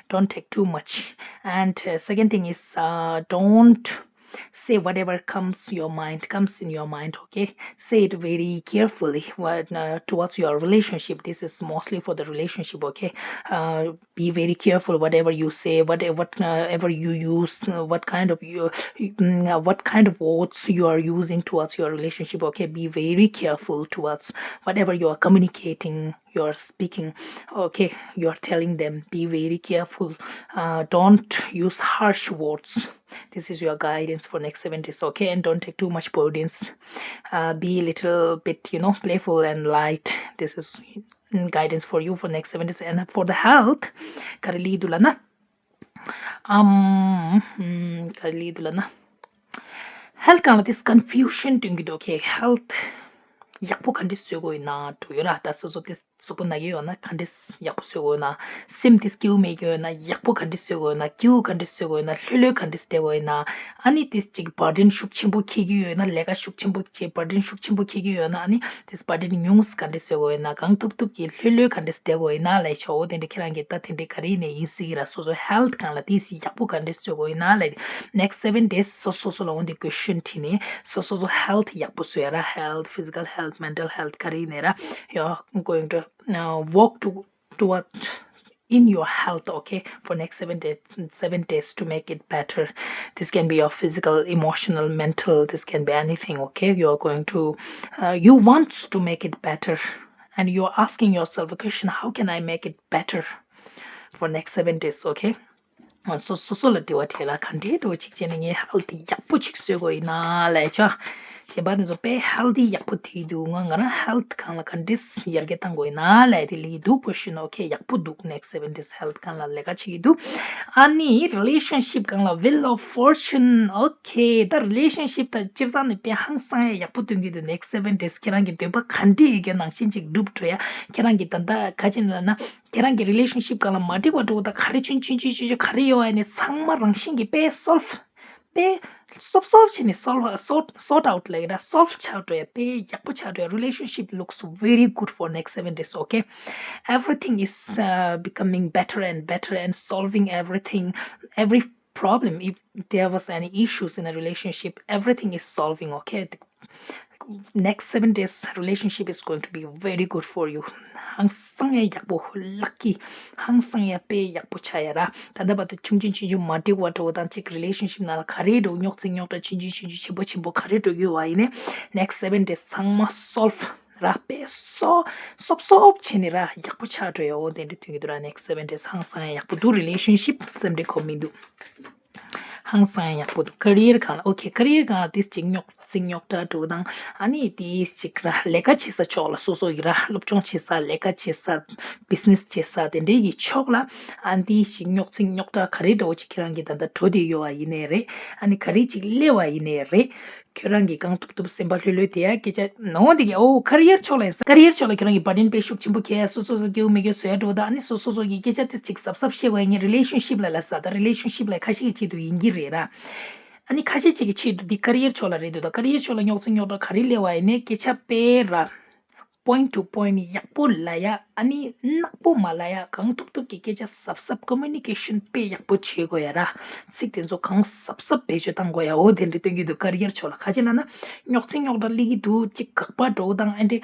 Don't take too much. And, uh, second thing is, uh, don't say whatever comes your mind, comes in your mind, okay? Say it very carefully, what, uh, towards your relationship. This is mostly for the relationship, okay? Uh, be very careful whatever you say, whatever, whatever you use, uh, what kind of you, mm, uh, what kind of words you are using towards your relationship, okay? Be very careful towards whatever you are communicating, you are speaking, okay? You are telling them, be very careful. Uh, don't use harsh words. This is your guidance for next seven days, okay? And don't take too much burdens. Uh, be a little bit, you know, playful and light. This is, mm, guidance for you for next seven days. And for the health, ག་རེ་ལབ་འདུག་ལབ་ན། ཨམ། ཨམ། ག་རེ་ལབ་འདུག་ལབ་ན། ཧེལ་ཐི་སྒང་ལ་དེ་ཀོན་ཕིའུ་ཤན་སྟོན་གྱི་འདུག་ཁེ། ཧེལ་ཐི་ཡག་པོ་ག་འདྲ་བཟོ་དགོས་ཡིན་ན་འགྲོ་ཡོད་ར། ད་སོ་སོ་དེ་གཟུགས་པོ་ན་གི་ཡོད་ན་ག་འདྲ་ཡག་པོ་བཟོ་དགོས་ཡིན་ན། སེམས་དེ་སྐྱིད་པོ་མེད་ཀྱི་ཡོད་ན་ཡག་པོ་ག་འདྲ་བཟོ་དགོས་ཡིན་ན། སྐྱིད་པོ་ག་འདྲ་བཟོ་དགོས་ཡིན་ན། ལྷོད་ལྷོད་ག་འདྲ་བསྡད་དགོས་ཡིན་ན། ཨ་ནི་དེ་ཅིག་བར་ཌེན་ཤུགས་ཆེན་པོ་འཁྱེར་གྱི་ཡོད་ན། ལས་ཀ་ཤུགས་ཆེན་པོ་བྱེད། བར་ཌེན་ཤུགས་ཆེན་པོ་འཁྱེར་གྱི་ཡོད་ན། ཨ་ནི་དེ་བར་ཌེན་ཉུང་ངུ་ག་འདྲ་བཟོ་དགོས་ཡིན་ན། གང་ཐུབ་ཐུབ་ཀྱིས་ལྷོད་ལྷོད་ག་འདྲ་བསྡད་དགོས་ཡིན་ན་ལབ་ཤག་འོ་དེ་འདྲ་ཁྱེད་རང་གིས་ད་དེ་འདྲ་ག་རེ་ཡིན་ནའི་ཡིན་སྲིད་ཀྱི་ར། སོ་སོ་ཧེལ་ཐི་སྒང་ལ་དེ་ཡག་པོ་ག་འདྲ་བཟོ་དགོས་ཡིན་ན་ལབ། ནེག་སི་སེ་བེན་ཌེ་ཡི་སོ་སོ་སོ་ལ་འོ་འདི་ཀོན་ཕིའུ་ཤན་ཁྲིད་ནས་སོ་སོ་སོ་ཧེལ་ཐི་ཡག་པོ་བཟོ་ཡ་ར། ཧེལ་ཐི། ཕི་ཟི་ཀལ་ཧེལ་ཐི། མེན་ཊལ་ཧེལ་ཐི་ག་རེ་ཡིན་ནའི་ར། You are going to, uh, walk to, toward in your health, okay, for next seven days, seven days to make it better. This can be your physical, emotional, mental, this can be anything, okay? You are going to, uh, you want to make it better, and you are asking yourself a question, how can I make it better for next seven days, okay? སོ་སོ་སོ་ལ་དྲི་བ་དྲིས་ལ། ག་འདྲའི་འདྲ་བོ་ཅིག་བྱས་ནས་ངའི་ཧེལ་ཐི་ཡག་པོ་ཅིག་བཟོ་དགོས་ཡིན་ན་ལབ་ཤག་གཞན་པ་དེ་ཚོ་དཔེ་healthy ཡག་པོ་དེ་འདུག་ང་ང་རང་health སྒང་ལ་ག་འདྲས་ཡར་རྒྱས་བཏང་དགོས་ཡིན་ན་ལབ་དེ་ལས་འདུག question okay ཡག་པོ་འདུག next seven days health སྒང་ལ་ལས་ཀ་བྱེད་ཀྱི་འདུག་ཨ་ནི་relationship སྒང་ལ wheel of fortune okay ད་relationship ད་སྤྱིར་བཏང་ནས་དཔེ་ཧང་སང་ཡ་ཡག་པོ་སྟོན་གྱི་འདུག next seven days ཁྱེད་རང་གི་འདོད་པ་ག་འདྲས་ཡོད་ཀྱི་ནང་བཞིན་ཅིག་འགྲུབ་འགྲོ་ཡ་ཁྱེད་རང་གི་ད་ད་ག་ཅི་ལབ་ན་ཁྱེད་རང་གི་relationship སྒང་ལ་མ་འགྲིག་པ་འགྲོ་ད་ག་རེ་ཆུང་ཆུང་ཆུང་ཆུང་ག་རེ་ཡོད་ཨ་ནི་ཚང་མ་རང་བཞིན་གྱིས་དཔེ་solve དཔེ་སོབ་སོབ་བྱས་ནས་solve sort sort out ལབ་ཀྱི་ར་solve ཆགས་འགྲོ་ཡ་དཔེ་ཡག་པོ་ཆགས་འགྲོ་ཡ relationship looks very good for next seven days okay everything is uh, becoming better and better and solving everything every problem if there was any issues in a relationship everything is solving okay next seven days relationship is going to be very good for you ཧང་སང་ཡ་ཡག་པོ་lucky ཧང་སང་ཡ་དཔེ་ཡག་པོ་ཆགས་ཡ་ར་ད་ལྟ་བར་དུ་ཆུང་ཆུང་ཆུང་ཆུང་མ་འགྲིག་པ་འགྲོ་དང་གཅིག་relationship ནང་ལ་ག་རེ་འགྲོ་རྙོག་འཛིང་རྙོག་དྲ་ཆུང་ཆུང་ཆུང་ཆུང་ཆེན་པོ་ཆེན་པོ་ག་རེ་འགྲོ་གི་ཡོད་པ་ཡིན་ནའི་next seven days ཚང་མ་solve ར་དཔེ་སོ་སོབ་སོབ་བྱས་ནས་ར་ཡག་པོ་ཆགས་འགྲོ་ཡ་འོ་དེ་འདྲ་ཐོན་གྱི་འདུག་ར next seven days ཧང་སང་ཡ་ཡག་པོ་འདུག relationship སེམས་ཁྲལ་དགོས་མི་འདུག་ཧང་སང་ཡག་པོ་འདུག career སྒང་ལ་okay career སྒང་ལ་ཏིས་ཅིག་རྙོག་འཛིང་རྙོག་དྲ་འགྲོ་དང་ཨ་ནི་ཏིས་ཅིག་ར་ལས་ཀ་བྱེད་ས་ཕྱོགས་ལ་སོ་སོ་ཡི་ར་སློབ་སྦྱོང་བྱེད་ས་ལས་ཀ་བྱེད་ས་business བྱེད་ས་དེ་འདྲའི་ཡི་ཕྱོགས་ལ་ཨ་ནི་ཏིས་ཅིག་རྙོག་འཛིང་རྙོག་དྲ་ག་རེ་འདྲ་བོ་ཅིག་ཁྱེད་རང་གི་ད་ལྟ་འགྲོ་བསྡད་ཡོད་པ་ཡིན་ནའི་རེད་ཨ་ནི་ག་རེ་ཅིག་སླེབས་པ་ཡིན་ནའི་རེད་ཁྱོད་རང་གི་གང་ཐུབ་ཐུབ་སེམས་པ་ལྷོད་ལྷོད་དེ་ཡ་སྐད་ཆ་ནོ་འདི་གི་ཨོ་career ཕྱོགས་ལ་ཡིན་ས་career ཕྱོགས་ལ་ཁྱོད་རང་གི་burden དཔེ་ཤུགས་ཆེན་པོ་ཁྱེར་ཡ་སོ་སོ་སོ་སྐྱེ་བོ་མི་སྐྱེ་བཟོ་ཡ་འགྲོ་ད་ཨ་ནི་སོ་སོ་སོ་གི་སྐད་ཆ་ཏིས་ཅིག་གཟབ་གཟབ་བཤད་དགོས་ཡ་ངའི་relationship ལ་ལ་ས་ད་relationship ལ་ཁ་ཤས་ཀྱི་ཆེད་དུ་ཡིན་གྱི་རེད་ར། ཨ་ནི་ཁ་ཤས་ཅིག་གི་ཆེད་དུ་འདི་career ཕྱོགས་ལ་རེད་འདུག་ད་career ཕྱོགས་ལ་རྙོག་འཛིང་རྙོག་དྲ་ག་རེ་སླེབས་པ་ཡིན་ནའི་སྐད་ཆ་དཔེ་ར་point to point ཡག་པོ་ལ་ཡ་ཨ་ནི་ནག་པོ་མ་ལ་ཡ་གང་ཐུབ་ཐུབ་ཀྱི་སྐད་ཆ་གཟབ་གཟབ་communication དཔེ་ཡག་པོ་བྱེད་དགོས་ཡ་ར། ཚིག་དེ་ཚོ་གང་གཟབ་གཟབ་བེད་སྤྱོད་བཏང་དགོས་ཡ་འོ་དེ་འདྲ་སྟོན་གྱི་འདུག career ཕྱོགས་ལ་ག་ཅི་ལབ་ན་རྙོག་འཛིང་རྙོག་དྲ་སླེབས་ཀྱི་འདུག་ཅིག་དགག་པ་འགྲོ་དང་ཨ་འདྲེ་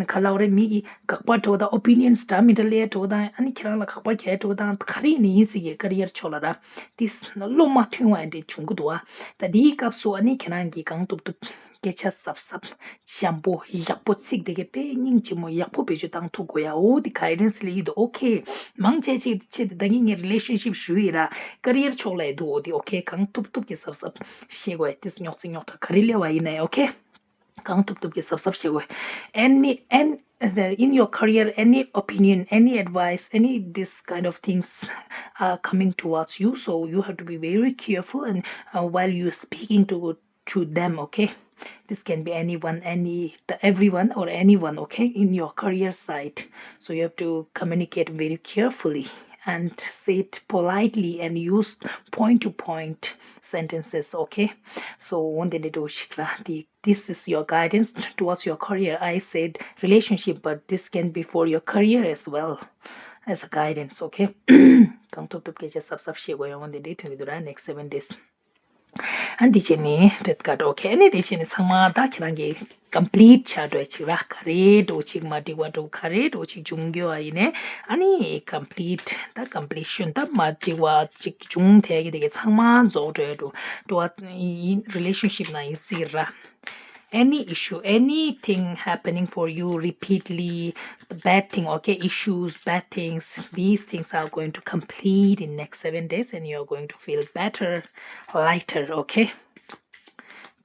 ག་ལབ་རེད་མི་གི་དགག་པ་འགྲོ་དང་opinions འདྲ་མི་འདྲ་སླེབས་འགྲོ་དང་ཨ་ནི་ཁྱེད་རང་ལ་དགག་པ་རྒྱག་འགྲོ་དང་ག་རེ་ཡིན་ནའི་ཡིན་སྲིད་ཀྱི་career ཕྱོགས་ལ་ར་དེ་བློ་མ་མཐུན་པ་ཨ་འདྲེ་བྱུང་གི་འདུག་ཨ། ད་དེའི་སྐབས་སུ་ཨ་ནི་ཁྱེད་རང་གིས་གང་ཐུབ་ཐུབ་སྐད་ཆ་གཟབ་གཟབ་འཇམ་པོ་ཡག་པོ་ཚིག་དེ་གའི་དཔེ་སྙིང་རྗེ་མོ་ཡག་པོ་བེད་སྤྱོད་བཏང་ཐུབ་དགོས་ཡ་འོ་དེ་guidance སླེབས་ཀྱི་འདུག okay མང་ཆེ་ཆེ་ཆེ་དེ་ད་ངས་ངའི་relationship ཞུ་ཡི་ར་career ཕྱོགས་ལ་ཡི་འདུག་འོ་དེ་okay གང་ཐུབ་ཐུབ་ཀྱི་གཟབ་གཟབ་བཤད་དགོས་ཡ་དེ་རྙོག་འཛིང་རྙོག་དྲ་ག་རེ་སླེབས་པ་ཡིན་ནའི་okay གང་ཐུབ་ཐུབ་ཀྱི་གཟབ་གཟབ་བྱེད་དགོས། Any and in your career, any opinion, any advice, any this kind of things are coming towards you. So you have to be very careful and uh, while you're speaking to to them, okay? This can be anyone, any the, everyone or anyone, okay, in your career side. So you have to communicate very carefully and say it politely and use point to point sentences, okay? So འོ་དེ་འདྲ་འདྲ་བོ་ཞིག་ར་དེ། This is your guidance towards your career. I said relationship, but this can be for your career as well as a guidance, okay? གང་ཐུབ་ཐུབ་སྐད་ཆ་གཟབ་གཟབ་བཤད་དགོས་ཡོང་འདི་འདྲའི་དོན་གྱི་འདུག་ར། Next seven days. ཨ་འདི་བྱས་ནས་འབྲེལ་དཀའ་འགྲོ་okay ཨ་ནི་འདི་བྱས་ནས་ཚང་མ་ད་ཁྱེད་རང་གི་complete ཆགས་འགྲོ་ཅིག་ར། ག་རེ་འགྲོ་ཅིག་མ་འགྲིག་པ་འགྲོ་ག་རེ་འགྲོ་ཅིག་བྱུང་རྒྱུ་བ་ཡིན་ནས་ཨ་ནི་complete ད་completion ད་མ་འགྲིག་པ་ཅིག་བྱུང་དེ་གི་དེ་གི་ཚང་མ་རྫོགས་འགྲོ་འགྲོ་འགྲོ་བ་ཡིན། Relationship ནང་ཡིན་སྲིད་ར། Any issue, anything happening for you repeatedly, bad thing, okay, issues, bad things, these things are going to complete in next seven days and you're going to feel better, lighter, okay?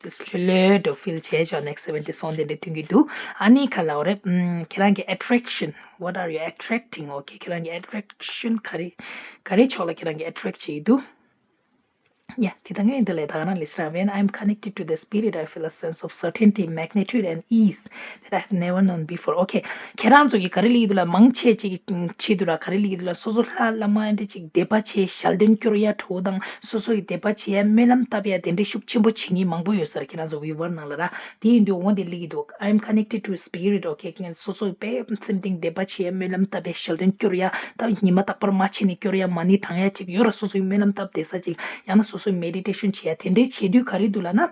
This little feel change on next seven days on the thing you do. Ani kala ore, mm, kerangi attraction. What are you attracting? Okay, kerangi attraction kari, kari chola kerangi attract che do. Yeah, དེ་དང་ངས་འདི་ལས་ད་ག་ན་ལི་སི་ར། When I'm connected to the spirit, I feel a sense of certainty, magnitude and ease that I have never known before. Okay, ཁྱེད་རང་ཚོ་གི་ག་རེ་ལི་དུ་ལ་མང་ཆེ་ཅིག་ཆེ་དུ་ར་ག་རེ་ལི་དུ་ལ་སོ་སོ་ལྷ་བླ་མ་འདི་ཅིག་དད་པ་ཆེ་ཞལ་འདོན་སྐྱོར་ཡ་གྲོགས་དང་སོ་སོ་ཡི་དད་པ་ཆེ་ཡ་སྨོན་ལམ་བཏབ་ཡ་དེ་འདྲའི་ཤུགས་ཆེན་པོ་བྱེད་ངེས་མང་པོ་ཡོད་ས་ར། ཁྱེད་རང་ཚོ་viewer ནང་ལ་ར་དེ་ཡིན་དུས་འོང་དེ་ལི་གི་འདུག I'm connected to spirit, okay, སོ་སོ་ཡི་དཔེ་སེམས་གཏིང་དད་པ་ཆེ་ཡ་སྨོན་ལམ་བཏབ་ཡ་ཞལ་འདོན་སྐྱོར་ཡ། ད་ཉི་མ་རྟག་པར་མ་ཕྱིན་ནས་སྐྱོར་ཡ་མ་ཎི་བགྲང་ཡ་ཅིག་ཡོད་ར། སོ་སོའི་སྨོན་ལམ་བཏབ་བསྡད་ས་ཅིག་ཡང་ན་སོ་སོའི་མེ་ཌི་ཊེ་ཤན་བྱེད་ཡ་དེ་འདྲའི་བྱེད་དུས་ག་རེ་འདུག་ལབ་ན།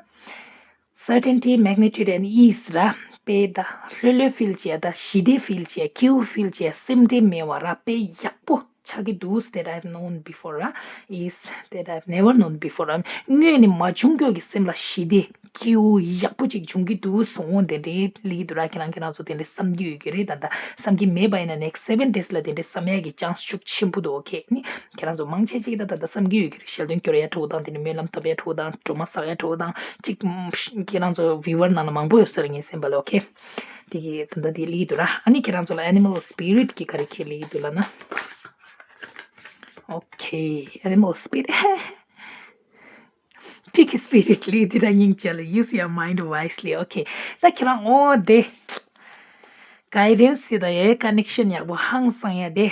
Certainty, magnitude and ease ར། དཔེ་ད་ལྷོད་ལྷོད་ཕིལ་བྱེད་ཡ་ད་ཞི་བདེ་ཕིལ་བྱེད་ཡ་སྐྱིད་པོ་ཕིལ་བྱེད་ཡ་སེམས་ཁྲལ་མེད་པ་ར། དཔེ་ཡག་པོ་ཆགས་ཀྱི་འདུག that I've known before ར། Ease that I've never known before ར། དངོས་ནས་མ་བྱུང་ཀྱོག་གི་སེམས་ལ་ཞི་བདེ། སྐྱིད་པོ་ཡག་པོ་ཅིག་འབྱུང་གི་འདུག་གསུངས་འོང་། དེ་འདྲའི་ལི་འདུག་ར། ཁྱེད་རང་ཁྱེད་རང་ཚོ་དེ་འདྲའི་བསམ་གྱི་ཡོད་ཀྱི་རེད། ད་ད་བསམ་གྱི་མེད་པ་ཡིན་ན་next seven days ལ་དེ་འདྲའི་བསམ་ཡག་གི་chance ཤུགས་ཆེན་པོ་འདུག་ཨོ་ཁེ། ནི་ཁྱེད་རང་ཚོ་མང་ཆེ་ཅིག་ད་ད་ད་བསམ་གྱི་ཡོད་ཀྱི་རེད། ཞལ་འདོན་སྐྱོར་ཡ་འགྲོ་དང་། དེ་ནི་སྨོན་ལམ་བཏབ་ཡ་འགྲོ་དང་། སྒྲོལ་མ་བསགས་ཡ་འགྲོ་དང་། ཅིག་ཁྱེད་རང་ཚོ་viewer ནང་ལ་མང་པོ་ཡོད་ས་རེད་ངའི་སེམས་པ་ལ། ཨོ་ཁེ། དེ་གི་ད་ད་དེ་ལི་འདུག་ར། ཨ་ནི་ཁྱེད་རང་ཚོ་ལ་animal spirit གི་ག་རེ་ཁེ་ལི་འདུག་ལ་ན། ཨོ་ཁེ། animal spirit pig spirit ལི་འདི་ར་སྙིང་རྗེ་ལ། use your mind wisely. ཨོ་ཁེ། ད་ཁྱེད་རང་ཨོ་དེ་guidance དེ་དང་ཡའི་connection ཡག་པོ་ཧང་སང་ཡ་དེ།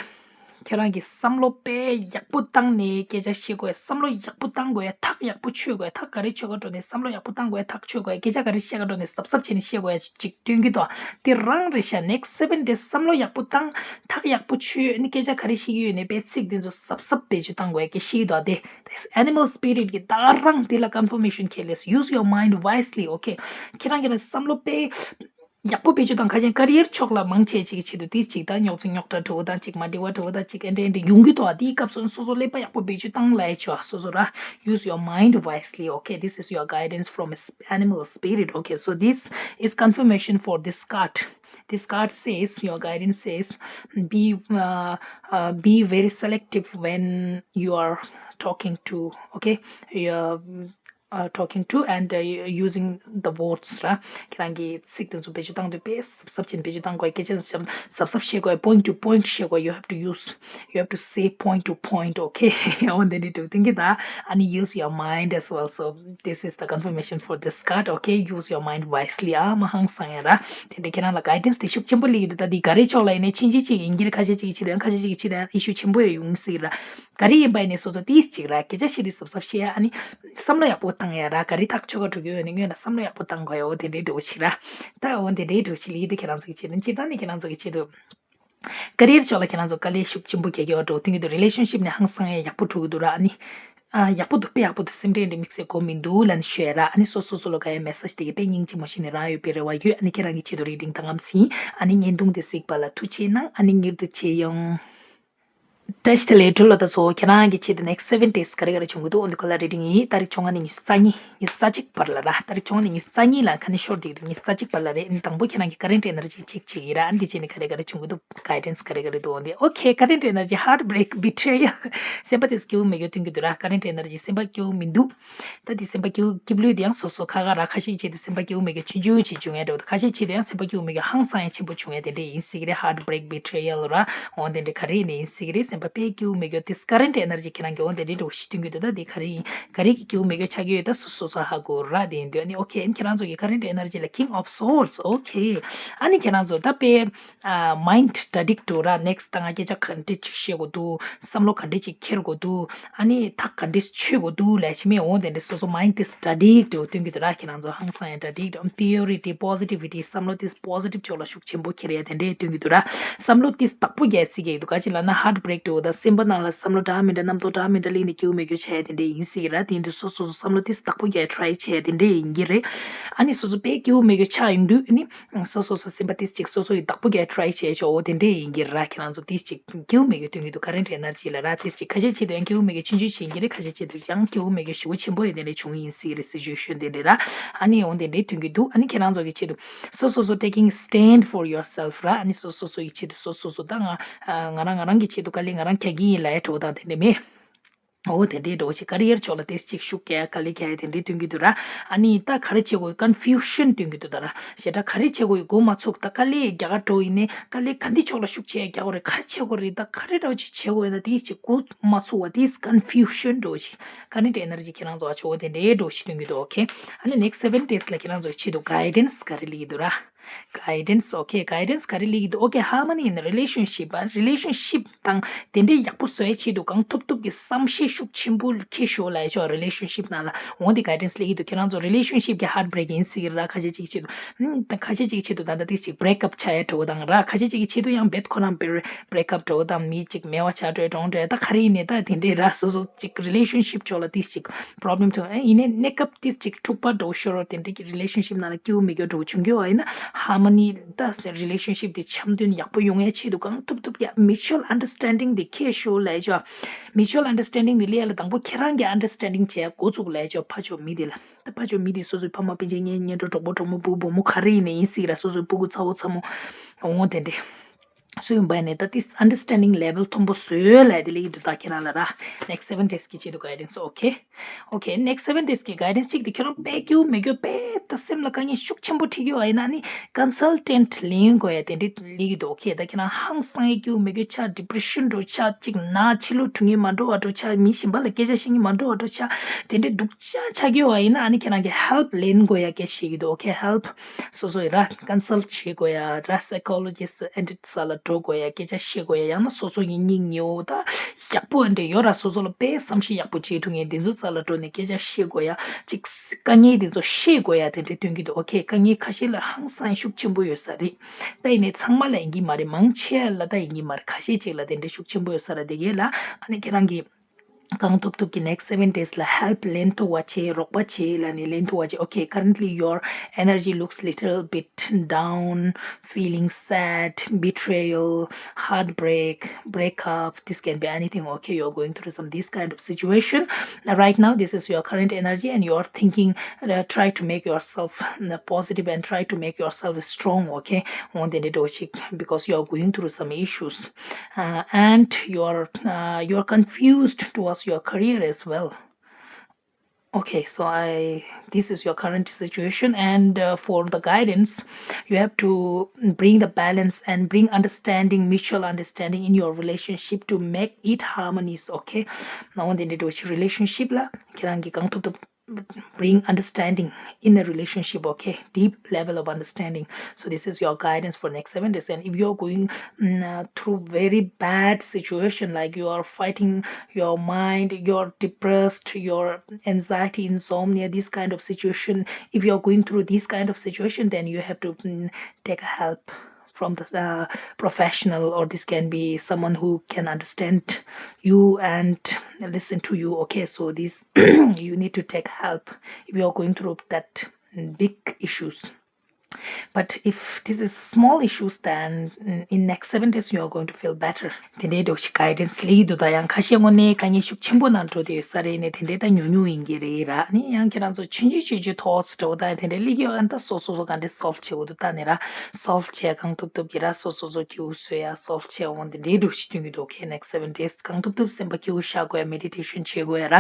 ཁྱེད་རང་གི་བསམ་བློ་དཔེ་ཡག་པོ་བཏང་ནས་སྐད་ཆ་བཤད་དགོས་ཡ། བསམ་བློ་ཡག་པོ་བཏང་དགོས་ཡ། ཐག་ཡག་པོ་ཆོད་དགོས་ཡ། ཐག་ག་རེ་ཆོད་ག་འགྲོ་ནས་བསམ་བློ་ཡག་པོ་བཏང་དགོས་ཡ། ཐག་ཆོད་དགོས་ཡ། སྐད་ཆ་ག་རེ་བཤད་ག་འགྲོ་ནས་གཟབ་གཟབ་བྱས་ནས་བཤད་དགོས་ཡ་ཅིག་སྟོན་གི་འདུག་དེ་རང་རེད་ཤག next seven days བསམ་བློ་ཡག་པོ་བཏང་། ཐག་ཡག་པོ་ཆོད། ནི་སྐད་ཆ་ག་རེ་བཤད་ཀྱི་ཡོད་ནས་དཔེ་ཚིག་དེ་ཚོ་གཟབ་གཟབ་བེད་སྤྱོད་བཏང་དགོས་ཡ་སྐད་བཤད་ཀྱི་འདུག་དེ་animal spirit གི་ད་རང་དེ་ལ་confirmation ཁེ་ལས། use your mind wisely. ཨོ་ཁེ། ཁྱེད་རང་ཁྱེད་རང་བསམ་བློ་དཔེ་ཡག་པོ་བེད་སྤྱོད་དང་། ཁ་ཅན་career ཕྱོགས་ལ་མང་ཆེ་ཅིག་གི་ཆེད་དུ་དེ་ཅིག་ད་རྙོག་ཅིག་རྙོག་དྲ་འགྲོ་བ་དང་། ཅིག་མ་འགྲིག་པ་འགྲོ་བ་དང་། ཅིག་ཨེ་འདྲ་ཨེ་འདྲ་ཡོང་གི་འདུག་ཨ། དེའི་སྐབས་སུ་སོ་སོ་ཀླད་པ་ཡག་པོ་བེད་སྤྱོད་བཏང་ལ་ཡ་ཆོག་ཨ། སོ་སོ་ར། use your mind wisely. Okay, this is your guidance from a s- animal spirit. Okay, so this is confirmation for this card. This card says, your guidance says, be uh, uh, be very selective when you are talking to, okay, you're uh, talking to and uh, using the words ར། ཁྱེད་རང་གི་ཚིག་དེ་ཚོ་བེད་སྤྱོད་བཏང་དུས་དཔེ་གཟབ་གཟབ་བྱས་ནས་བེད་སྤྱོད་བཏང་དགོས། སྐད་ཆ་གཟབ་གཟབ་བཤད་དགོས། point to point བཤད་དགོས། you have to use, you have to say point to point. Okay, འོ་དེ་འདྲ་འདུག་སྟོན་གི་ད། ཨ་ནི་use your mind as well. So this is the confirmation for this card. Okay, use your mind wisely. ཨ་མ་ཧང་སང་ཡ་ར། དེ་འདྲ་ཁྱེད་རང་ལ་guidance དེ་ཤུགས་ཆེན་པོ་སླེབས་ཡོད་འདུག་ད་འདི་ག་རེ་ཕྱོགས་ལ་ཡིན་ནའི་ཕྱིན་ཅི་ཅིག་ཡིན་གྱི་རེད། ཁ་ཤས་ཅིག་གི་ཆེད་དུ་ཡང་ཁ་ཤས་ཅིག་གི་ཆེད་དུ་ཡང་issue ཆེན་པོ་ཡང་ཡོང་སྲིད་ར། ག་རེ་ཡིན་པ་ཡིན་ནའི་སོ་སོ་ཏིས་ཅིག་ར་སྐད་ཆ་བཤད་དུས་གཟབ་གཟབ་བཤད་ཡ། ཨ་ནི་བསམ་བློ་ཡག་པོ་བཏང་ཡ་ར། ག་རེ་ཐག་ཆོད་ག་འགྲོ་གི་ཡོད་ནི་སྔོན་ལ་བསམ་བློ་ཡག་པོ་བཏང་དགོས་ཡ། འོ་དེ་འདྲའི་འགྲོ་ཞིག་ར། ད་འོ་དེ་འདྲའི་འགྲོ་ཞིག་ལི་དེ་ཁྱེད་རང་ཚོ་གི་ཆེད་དུ། སྤྱིར་བཏང་ནི་ཁྱེད་རང་ཚོ་གི་ཆེད་དུ་career ཕྱོགས་ལ་ཁྱེད་རང་ཚོ་དཀའ་ལས་ཤུགས་ཆེན་པོ་རྒྱག་གི་ཡོད་འགྲོ་སྟོན་གི་འདུག relationship ནི་ཧང་སང་ཡ་ཡག་པོ་འགྲོ་གི་འདུག་ར། ཨ་ནི་ཨ་ཡག་པོ་འདུག་དཔེ་ཡག་པོ་འདུག་སེམས་ཁྲལ་འདི་དམིགས་བསལ་དགོས་མི་འདུག་ལབ་ནས་ཤོད་ཡ་ར། ཨ་ནི་སོ་སོ་སོ་ལ་དགའ་ཡ་message དེ་གི་དཔེ་སྙིང་རྗེ་མོ་ཞིག་ནས་རག་ཡོད་པའི་རེ་བ་ཡོད། ཨ་ནི་ཁྱེད་རང་གི་ཆེད་དུ་reading བཏང་ངམ་ཟིན། ཨ་ནི་བརྙན་ཐུང་དེ་གཟིགས་པ་ལ་ཐུགས་རྗེ་གནང་། ཨ་ནི་མྱུར་དུ་མཇལ་ཡོང་། བཀྲ་ཤིས་བདེ་ལེགས། གྲུ་ལ་ད་ཚོ་ཁྱེད་རང་གི་ཆེད་དུ་next seven days ག་རེ་ག་རེ་བྱུང་གི་འདུག་འོ་འདི་ཁོ་ལ་reading ཡིན། ཏ་རིག་བཅོ་ལྔ་ནས་ཉི་ཤུ་རྩ་གཉིས། ཉི་ཤུ་རྩ་གཅིག་བར་ལ་ར། ཏ་རིག་བཅོ་ལྔ་ནས་ཉི་ཤུ་རྩ་གཉིས་ལ་ཁ་ནས་ཤོར་བསྡད་ཀྱི་འདུག་ཉི་ཤུ་རྩ་གཅིག་བར་ལ་རེད། ཨ་ནི་དང་པོ་ཁྱེད་རང་གི་current energy check བྱེད་ཀྱི་ར། ཨ་ནི་དེ་བྱས་ནས་ག་རེ་ག་རེ་བྱུང་གི་འདུག guidance ག་རེ་ག་རེ་འདུག་འོ་འདི། Okay, current energy heartbreak, betrayal. སེམས་པ་དེ་སྐྱིད་པོ་མེད་རྒྱུ་སྟོན་གྱི་འདུག་ར། current energy སེམས་པ་སྐྱིད་པོ་མི་འདུག་ད་དེ་སེམས་པ་སྐྱིད་པོ་སྐྱིད་པོ་ལོས་དེ་ཡང་སོ་སོ་ཁ་ཁ་ར། ཁ་ཤས་ཆེད་དུ་སེམས་པ་སྐྱིད་པོ་མེད་རྒྱུ་ཆུང་ཆུང་ཅིག་བྱུང་ཡ་འདྲ་བོ། ཁ་ཤས་ཆེད་དུ་ཡང་སེམས་པ་སྐྱིད་པོ་མེད་རྒྱུ་ཧང་སང་ཡ་ཆེན་པོ་བྱུང་ཡ་དེ་འདྲ་ཡིན་སྲིད་ཀྱི་རེད། heartbreak, betrayal ར། འོ་དེ་འདྲ་ག་རེ་ཡིན་ནའི་ཡིན་སྲིད་ཀྱི་རེད། སེམས་པ་དཔེ་སྐྱིད་པོ་མེད་རྒྱུ་དེ་current energy ཁྱེད་རང་གི་འོ་དེ་འདྲ་འདྲ་བོ་ཞིག་སྟོན་གྱི་འདུག་ད་དེ་ག་རེ་ཡིན། ག་རེ་གི་སྐྱིད་པོ་མེད་རྒྱུ་ཆགས་ཀྱི་ཡོད་ད་སོ་སོ་སོ་ཧ་གོ་ར། དེ་ཡིན་དུས་ཨ་ནི་okay, ཨ་ནི་ཁྱེད་རང་ཚོ་གི་current energy ལ King of Swords. Okay, ཨ་ནི་ཁྱེད་རང་ཚོ་ད་དཔེ་ཨ་mind གྲ་སྒྲིག་འགྲོ་ར། next ད་ང་སྐད་ཆ་ག་འདྲ་ཅིག་བཤད་དགོས་འདུག་བསམ་བློ་ག་འདྲ་ཅིག་འཁྱེར་དགོས་འདུག་ཨ་ནི་ཐག་ག་འདྲ་ཆོད་དགོས་འདུག་ལབ་ཤེས་མེད། འོ་དེ་འདྲ་སོ་སོ་mind དེ་གྲ་སྒྲིག་འགྲོ་སྟོན་གྱི་འདུག་ར། ཁྱེད་རང་ཚོ་ཧང་སང་ཡ་གྲ་སྒྲིག་འགྲོ། purity, positivity བསམ་བློ་དེ་positive ཕྱོགས་ལ་ཤུགས་ཆེན་པོ་འཁྱེར་ཡ་དེ་འདྲ་སྟོན་གྱི་འདུག་ར། བསམ་བློ་དེ་བདག་པོ་རྒྱག་རྩིས་རྒྱག་གི་འདུག་ག་ཅི་ལབ་ན་heartbreak འགྲོ་ད་སེམས་པ་ནང་ལ་བསམ་བློ་འདྲ་མི་འདྲ་རྣམ་རྟོག་འདྲ་མི་འདྲ་སླེབས་ནས་སྐྱིད་པོ་མེད་རྒྱུ་ཆགས་ཡ་དེ་འདྲ་ཡིན་སྲིད་ཀྱི་ར། དེ་ཡིན་དུས་སོ་སོ་སོ་བསམ་བློ་དེ་བདག་པོ་རྒྱག་try བྱས་དེ་འདྲ་ཡིན་གྱི་རེད། ཨ་ནི་སོ་སོ་དཔེ་སྐྱིད་པོ་མེད་རྒྱུ་ཆགས་ཡོང་དུས་ཨ་ནི། སོ་སོ་སོ་སེམས་པ་ཏིས་ཅིག་སོ་སོ་ཡི་བདག་པོ་རྒྱག་try བྱས་ཆོག་འོ་དེ་འདྲས་ཡིན་གྱི་ར། ཁྱེད་རང་ཚོ་ཏིས་ཅིག་སྐྱིད་པོ་མེད་རྒྱུ་སྟོན་གྱི་འདུག current energy ལ་ར། ཏིས་ཅིག་ཁ་ཤས་ཆེད་དུ་ཡང་སྐྱིད་པོ་མེད་རྒྱུ་ཆུང་ཆུང་ཞིག་ཡིན་གྱི་རེད། ཁ་ཤས་ཆེད་དུ་ཡང་སྐྱིད་པོ་མེད་རྒྱུ་ཞེ་པོ་ཆེན་པོ་ཡི་དེ་འདྲས་བྱུང་ཡིན་སྲིད་རེད། situation དེ་འདྲས་ར། ཨ་ནི་འོ་དེ་འདྲས་སྟོན་གྱི་འདུག་ཨ་ནི་ཁྱེད་རང་ཚོ་གི་ཆེད་དུ་སོ་སོ་སོ་taking stand for yourself ར། ཨ་ནི་སོ་སོ་སོ་ཡི་ཆེད་དུ་སོ་སོ་སོ་ད་ང་ང་རང་ང་རང་གི་ཆེད་དུ་དཀའ་ལས་ང་རང་རྒྱག་གི་ཡིན་ལབ་ཡ་འགྲོ་དང་དེ་འདྲས་མེད། འོ་དེ་འདྲའི་འགྲོ་ཞིག career ཕྱོགས་ལ་ཏིས་ཅིག་ཤུགས་རྒྱག་དཀའ་ལས་རྒྱག་ཡ་དེ་འདྲའི་སྟོན་གྱི་འདུག་ར། ཨ་ནི་ད་ག་རེ་བྱེད་དགོས་confusion སྟོན་གྱི་འདུག་ད་ར། ཞེ་དྲག་ག་རེ་བྱེད་དགོས་ཡོད་འགོ་མ་ཚུགས། ད་དཀའ་ལས་རྒྱག་ག་འགྲོ་ཡིན་ནའི་དཀའ་ལས་ག་འདི་ཕྱོགས་ལ་ཤུགས་ཆེ་རྒྱག་དགོས་རེད། ག་རེ་བྱེད་དགོས་རེད། ད་ག་རེ་འདྲ་བོ་ཅིག་བྱེད་དགོས་ཡོད་ན་ཏིས་ཅིག་འགོ་མ་ཚུགས་པ་ཏིས་confusion འགྲོ་ཞིག current energy ཁྱེད་རང་ཚོ་ཨ་ཆོ་འོ་དེ་འདྲའི་འགྲོ་ཞིག་སྟོན་གྱི་འདུག okay, ཨ་ནི་next seven days ལ་ཁྱེད་རང་ཚོ་ཆེད་དུ་guidance ག་རེ་ལི་གི་འདུག་ར། Guidance, okay, guidance ག་རེ་ལི་གི་འདུག okay, harmony in relationship, relationship དང་དེ་འདྲའི་ཡག་པོ་བཟོ་ཡའི་ཆེད་དུ་གང་ཐུབ་ཐུབ་ཀྱི་བསམ་ཤེས་ཤུགས་ཆེན་པོ་འཁྱེར་ཤོག་ལབ་ཡ་ཆོག relationship ནང་ལ་འོང་དེ་guidance ལི་གི་འདུག་ཁྱེད་རང་ཚོ་relationship གི་heartbreak ཡིན་སྲིད་ཀྱི་ར། ཁ་ཤས་ཅིག་ཆེད་དུ་ཁ་ཤས་ཅིག་ཆེད་དུ་ད་ལྟ་ཏིག་ཅིག་break up ཆགས་ཡ་འགྲོ་དང་ར། ཁ་ཤས་ཅིག་ཆེད་དུ་ཡང་རྦད་ཁོ་རང་break up འགྲོ་དང་མི་ཅིག་མེད་པ་ཆགས་འགྲོ་གྲོངས་འགྲོ་ད་ག་རེ་ཡིན་ནའི་ད་དེ་འདྲའི་ར་སོ་སོ་ཅིག་relationship ཕྱོགས་ལ་ཏིག་ཅིག་problem ཐོན་ཨེ་ཡིན་ནའི་གནས་སྐབས་ཏིག་ཅིག་འཁྲུག་པ་འགྲོ་ཤོར་རོ་དེ་འདྲའི་གི་relationship ནང་ལ་སྐྱིད་པོ་མེད་རྒྱུ་འགྲོ་བྱུང་རྒྱུ་ཨ་ཡིན་ན་ ཧར་མོ་ནི་ད་རི་ལེ་ཤན་ཤིབ་དེ་འཆམ་མཐུན་ཡག་པོ་ཡོང་ཡ་ཆེད་དུ་གང་ཐུབ་ཐུབ་ཡ་mutual understanding དེ་ཁྱེར་ཤོག་ལབ་ཡ་ཅོ། Mutual understanding དེ་ལས་ཡ་ལ་དང་པོ་ཁྱེད་རང་གི་understanding བྱས་འགོ་བཙུགས་ལབ་ཡ་ཅོ། ཕ་ཆོ་མི་དེ་ལ་ད་ཕ་ཆོ་མི་དེ་སོ་སོའི་ཕ་མ་སྤུན་མཆེད་གཉེན་ཉེ་འགྲོ་གྲོགས་པོ་གྲོགས་མོ་བུ་བུ་མོ་ག་རེ་ཡིན་ནའི་ཡིན་སྲིད་ར། སོ་སོའི་སྤུ་གུ་ཚ་བོ་ཚ་མོ་འོང་དེ་འདྲས། སུ་ཡིན་པ་ནས་ད་ཏིས་understanding level མཐོན་པོ་བཟོས་ལབ་དེ་ལས་ཡིན་དུ་ད་ཁྱེད་རང་ལ་ར། Next seven days གི་ཆེད་དུ་guidance okay okay next seven days གི་guidance གཅིག་དེ་ཁྱེད་རང་དཔེ་སྐྱིད་མི་སྐྱིད་དཔེ་ད་སེམས་ལ་དཀའ་ངལ་ཤུགས་ཆེན་པོ་འཕྲད་ཀྱི་ཡོད་ཨ་ཡིན་ན་ནི་consultant ལེན་དགོས་ཡ་དེ་འདྲས་ལས་ཡིན་དུ། okay ད་ཁྱེད་རང་ཧང་སང་ཡ་སྐྱིད་མི་སྐྱིད་ཆ་depression འགྲོ་ཆ་གཅིག་ན་ཕྱི་ལོགས་འགྲོ་ངེས་མ་འགྲོ་བ་འགྲོ་ཆ་མི་གཞན་པ་ལ་སྐད་ཆ་བཤད་ངེས་མ་འགྲོ་བ་འགྲོ་ཆ་དེ་འདྲས་སྡུག་ཅག་ཆགས་ཀྱི་ཡོད་ཨ་ཡིན་ན་ཨ་ནི་ཁྱེད་རང་གི་help ལེན་དགོས་ཡ་སྐད་ཆ་བཤད་ཀྱི་འདུག okay help སོ་སོ་ཡི་ར་consult བྱེད་དགོས་ཡ་ར་psychologist and ས་ལ་འགྲོ་དགོས་ཡ་སྐད་ཆ་བཤད་དགོས་ཡ་ཡང་ན་སོ་སོ་ཡི་སྙིང་ཉེ་བོ་ད་ཡག་པོ་འདྲ་ཡོད་ར། སོ་སོ་ལ་དཔེ་བསམ་ཤེས་ཡག་པོ་བྱེད་ཐུབ་མཁན་དེ་ཚོ་ས་ལ་འགྲོ་ནས་སྐད་ཆ་བཤད་དགོས་ཡ་ཅིག་དཀའ་ངལ་དེ་ཚོ་བཤད་དགོས་ཡ་དེ་འདྲ་སྟོན་གྱི་འདུག okay དཀའ་ངལ་ཁ་ཤས་ལ་ཧང་སང་ཤུགས་ཆེན་པོ་ཡོད་ས་རེད། ད་ཡིན་ནའི་ཚང་མ་ལ་ཡིན་གྱི་མ་རེད། མང་ཆེ་ལ་ད་ཡིན་གྱི་མ་རེད། ཁ་ཤས་ཅིག་ལ་དེ་འདྲ་ཤུགས་ཆེན་པོ་ཡོད་ས་ར། དེ་གས་ལ་ཨ་ནི་ཁྱེད་རང་གི་གང་ཐུབ་ཐུབ་ཀྱི་next seven days ལ་help ལེན་ཐུབ་པ་བྱེད། རོགས་པ་བྱེད་ལབ་ནས་ལེན་ཐུབ་པ་བྱེད། okay currently your energy looks little bit down, feeling sad, betrayal, heartbreak, breakup, this can be anything. Okay you're going through some this kind of situation right now. This is your current energy and you're thinking uh, try to make yourself uh, positive and try to make yourself strong. Okay འོན་ཏེ་འདྲ་འགྲོ་ཞིག because you are going through some issues uh, and you're uh, you're confused towards your career as well. Okay so I this is your current situation and uh, for the guidance you have to bring the balance and bring understanding, mutual understanding in your relationship to make it harmonious. Okay ན་འོན་ཏེ་འདྲ་འགྲོ་ཞིག་relationship ལ་ཁྱེད་རང་གི་གང་ཐུབ་ཐུབ bring understanding in a relationship. Okay deep level of understanding. So this is your guidance for next seven days and if you're going mm, uh, through very bad situation like you are fighting your mind, you're depressed, your anxiety, insomnia, this kind of situation, if you're going through this kind of situation then you have to mm, take a help from the uh, professional or this can be someone who can understand you and listen to you. Okay so this you need to take help if you are going through that big issues. But if this is small issues then in next seven days you are going to feel better. དེ་འདྲའི་འདྲ་ཞིག་guidance ལེགས་འདུག་ད་ཡང་ཁ་ཤས་དངོས་གནས་དཀའ་ངལ་ཤུགས་ཆེན་པོ་ནང་འགྲོ་བསྡད་ཡོད་ས་རེད་ནས་དེ་འདྲའི་ད་ཉུང་ཉུང་ཡིན་གྱི་རེད་ར། ནི་ཡང་ཁྱེད་རང་ཚོ་ཆུང་ཆུང་ཆུང་ཆུང་thoughts འདྲ་བོ་ད་དེ་འདྲའི་ལེགས་ཡོད་ཨ་ད་སོ་སོ་སོ་ག་འདྲའི་solve བྱེད་འོ་འདུག་ད་ནི་ར་solve བྱས་གང་ཐུབ་ཐུབ་ཀྱི་ར་སོ་སོ་སོ་སྐྱིད་པོ་བཟོ་ཡ་solve བྱས་འོང་དེ་འདྲའི་འདྲ་ཞིག་སྟོན་གྱི་འདུག okay next seven days གང་ཐུབ་ཐུབ་སེམས་པ་སྐྱིད་པོ་བཞག་དགོས་ཡ་meditation བྱེད་དགོས་ཡ་ར།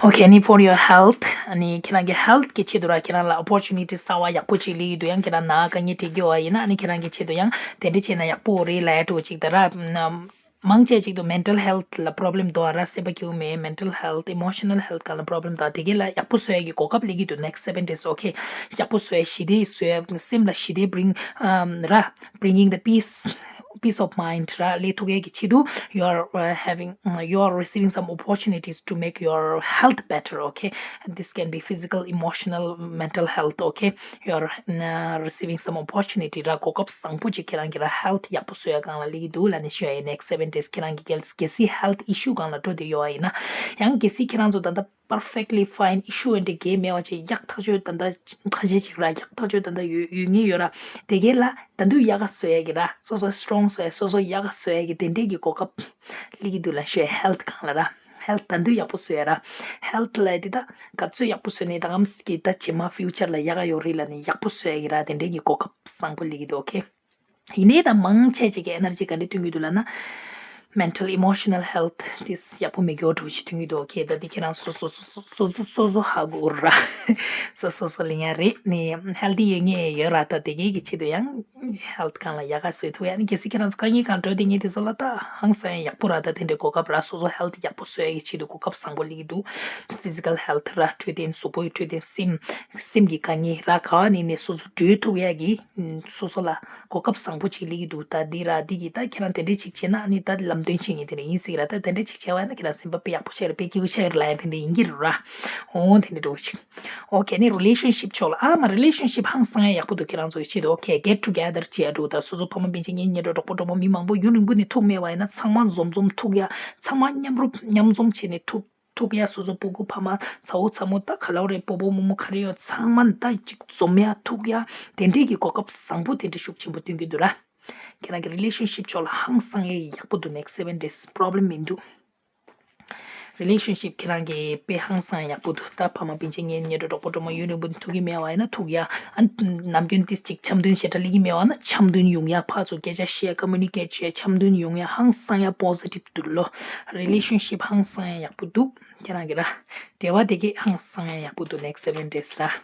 Okay ནི་for your health ནི་ཁྱེད་རང་གི་health གི་ཆེད་དུ་ར་ཁྱེད་རང་ལ་opportunity གསར་བ་ཡག་པོ་ཅིག་ལེགས་ཡོད་འདུག་ཡང་ཁྱེད་རང་ན་དཀའ་ངལ་འཕྲད་ཀྱི་ཡོད་པ་ཡིན་ན་ནི་ཁྱེད་རང་གི་ཆེད་དུ་ཡང་དེ་འདྲ་བྱས་ན་ཡག་པོ་རེད་ལབ་ཡ་འདྲ་བོ་ཅིག་ད་ར། མང་ཆེ་ཅིག་ཏུ་mental health ལ་problem འདུག་ཨ་ར། སེམས་པ་སྐྱིད་པོ་མེད། mental health, emotional health གང་ལ་problem འདུག་དེ་གའི་ལ་ཡག་པོ་བཟོ་ཡ་གི་གོ་སྐབས་སླེབས་ཀྱི་འདུག next seven days okay ཡག་པོ་བཟོ་ཡ་ཞི་བདེ་བཟོ་ཡ་སེམས་ལ་ཞི་བདེ་bring ཨམ་ར་bringing the peace, peace of mind ར་སླེབས་ཐུབ་ཡ་གི་ཆེད་དུ་you are uh, having uh, you are receiving some opportunities to make your health better. Okay this can be physical, emotional, mental health. Okay you are uh, receiving some opportunity ར་གོ་སྐབས་བཟང་པོ་ཅིག་ཁྱེད་རང་གི་ར་health ཡག་པོ་བཟོ་ཡ་སྒང་ལ་སླེབས་ཀྱི་འདུག་ལབ་ནས་ཞུ་ཡ་ཡིན། next seven days ཁྱེད་རང་གི་གལ་གལ་སྲིད་health issue སྒང་ལ་འགྲོ་བསྡད་ཡོད་པ་ཡིན་ན་ཡང་གལ་སྲིད་ཁྱེད་རང་ཚོ་ད་ལྟ་perfectly fine issue and གལ་མེད་པ་ཅིག་ཡག་ཐག་ཆོད་ད་ལྟ་ཁ་ཤས་ཅིག་ར་ཡག་ཐག་ཆོད་ད་ལྟ་ཡོད་ཡོད་ངེས་ཡོད་ར། དེ་གའི་ལ་ད་དུང་ཡག་ག་བཟོ་ཡ་གི་ར་སོ་སོ་strong བཟོ་ཡ་སོ་སོ་ཡག་ག་བཟོ་ཡ་གི་དེ་འདྲས་ཀྱི་གོ་སྐབས་སླེབས་ཀྱི་འདུག་ལབ་ཞུ་ཡ་health སྒང་ལ་ར། health ད་དུང་ཡག་པོ་བཟོ་ཡ་ར། health ལབ་ཡ་དེ་ད་ག་ཚོད་ཡག་པོ་བཟོས་ནས་ད་གམ་གི་ད་རྗེས་མ་future ལ་ཡག་ག་ཡོད་རེད་ལབ་ནས་ཡག་པོ་བཟོ་ཡ་གི་ར་དེ་འདྲས་ཀྱི་གོ་སྐབས་བཟང་པོ་སླེབས་ཀྱི་འདུག okay ཡིན་ནའི་ད་མང་ཆེ་ཅིག་གི་energy ག་འདྲ་སྟོན་གྱི་འདུག་ལབ་ན། mental, emotional health དེ་ཡག་པོ་མེད་མཁན་འདྲ་བོ་ཞིག་སྟོན་གྱི་འདུག okay ད་དེ་ཁྱེད་རང་སོ་སོ་སོ་སོ་སོ་སོ་ཧ་གོ་ར། སོ་སོ་སོ་ལ་ཡང་རེད་ནི་healthy ཡོད་ངེས་ཡོད་ར། ད་དེ་གའི་གི་ཆེད་དུ་ཡང་health སྒང་ལ་ཡག་ག་བཟོ་ཐུབ་ཡ་ནི་གལ་སྲིད་ཁྱེད་རང་ཚོ་དཀའ་ངལ་སྒང་འགྲོ་བསྡད་མཁན་དེ་ཚོ་ལ་ད་ཧང་སང་ཡག་པོ་ར། ད་དེ་འདྲའི་གོ་སྐབས་ར་སོ་སོ་health ཡག་པོ་བཟོ་ཡ་གི་ཆེད་དུ་གོ་སྐབས་བཟང་པོ་སླེབས་ཀྱི་འདུག physical health ར་འཕྲོད་བསྟེན་གཟུགས་པོའི་འཕྲོད་བསྟེན་སེམས་སེམས་ཀྱི་དཀའ་ངལ་ར་ག་བ་ནས་ནས་སོ་སོ་གྲོལ་ཐུབ་ཡ་གི་སོ་སོ་ལ་གོ་སྐབས་བཟང་པོ་ཅིག་སླེབས་ཀྱི་འདུག་ད་འདི་ར་འདི་གི་ད་ཁྱེད་རང་དེ་འདྲས་ཅིག་བྱས་ན་ཨ་ནི་ད་ལམ་སྟོན་བྱེད་མཁན་དེ་འདྲ་ཡིན་སྲིད་ར། ད་དེ་འདྲས་ཅིག་བྱས་པ་ཡིན་ན་ཁྱེད་རང་སེམས་པ་དཔེ་ཡག་པོ་ཆགས་རེད། དཔེ་སྐྱིད་པོ་ཆགས་རེད་ལབ་ཡ་དེ་འདྲ་ཡིན་གྱི་རེད་ར། འོང་དེ་འདྲས་འདྲ་བོ་ཅིག okay ནི་relationship ཕྱོགས་ལ་ཨ་མ་relationship ཧང་སང་ཡ་ཡག་པོ་འདུག་ཁྱེད་རང་ཚོ་ཡི་ཆེད་དུ། okay get together བྱས་འགྲོ། ད་སོ་སོ་ཕ་མ་སྤུན་མཆེད་གཉེན་ཉེ་འགྲོ་གྲོགས་པོ་གྲོགས་མོ་མི་མང་པོ་ཡུན་རིང་པོ་ནས་ཐུག་མེད་པ་ཡིན་ན་ཚང་མ་འཛོམས་འཛོམས་ཐུག་ཡ། ཚང་མ་མཉམ་རུབ་མཉམ་འཛོམས་བྱས་ནས་ཐུག་ཐུག་ཡ། སོ་སོ་སྤུ་གུ་ཕ་མ་ཚ་བོ་ཚ་མོ་ད་ག་ལབ་རེད། སྤོ་བོ་རྨོ་མོ་ག་རེ་ཡོད་ཚང་མ་ད་ཅིག་འཛོམས་ཡ་ཐུག་ཡ་དེ་འདྲས་ཀྱི་གོ་སྐབས་བཟང་པོ་དེ་འདྲས་ཤུགས་ཆེན་པོ་སྟོན་གྱི་འདུག་ར། ཁྱེད་རང་གི་རི་ལེ་ཤན་ཤིབ་ཕྱོགས་ལ་ཧང་སང་ཡ་ཡག་པོ་འདུག next seven days problem མི་འདུག་རི་ལེ་ཤན་ཤིབ་ཁྱེད་རང་གི་དཔེ་ཧང་སང་ཡག་པོ་འདུག་ད་ཕ་མ་སྤུན་མཆེད་གཉེན་ཉེ་འགྲོ་གྲོགས་པོ་གྲོགས་མོ་ཡུན་རིང་པོ་ཐུག་གི་མེད་པ་ཡིན་ན་ཐུག་ཡ། ཨ་ནི་ནམ་རྒྱུན་ཏིས་ཅིག་འཆམ་མཐུན་ཞེ་དྲག་སླེབས་ཀྱི་མེད་པ་ན་འཆམ་མཐུན་ཡོང་ཡ། ཕར་ཚུར་སྐད་ཆ་བཤད། communicate བྱེད། འཆམ་མཐུན་ཡོང་ཡ། ཧང་སང་ཡ་positive འདུག་ལོ། རི་ལེ་ཤན་ཤིབ་ཧང་སང་ཡ་ཡག་པོ་འདུག་ཁྱེད་རང་གི་ར་འབྲེལ་བ་དེ་གི་ཧང་སང་ཡ་ཡག་པོ་འདུག next seven days ར།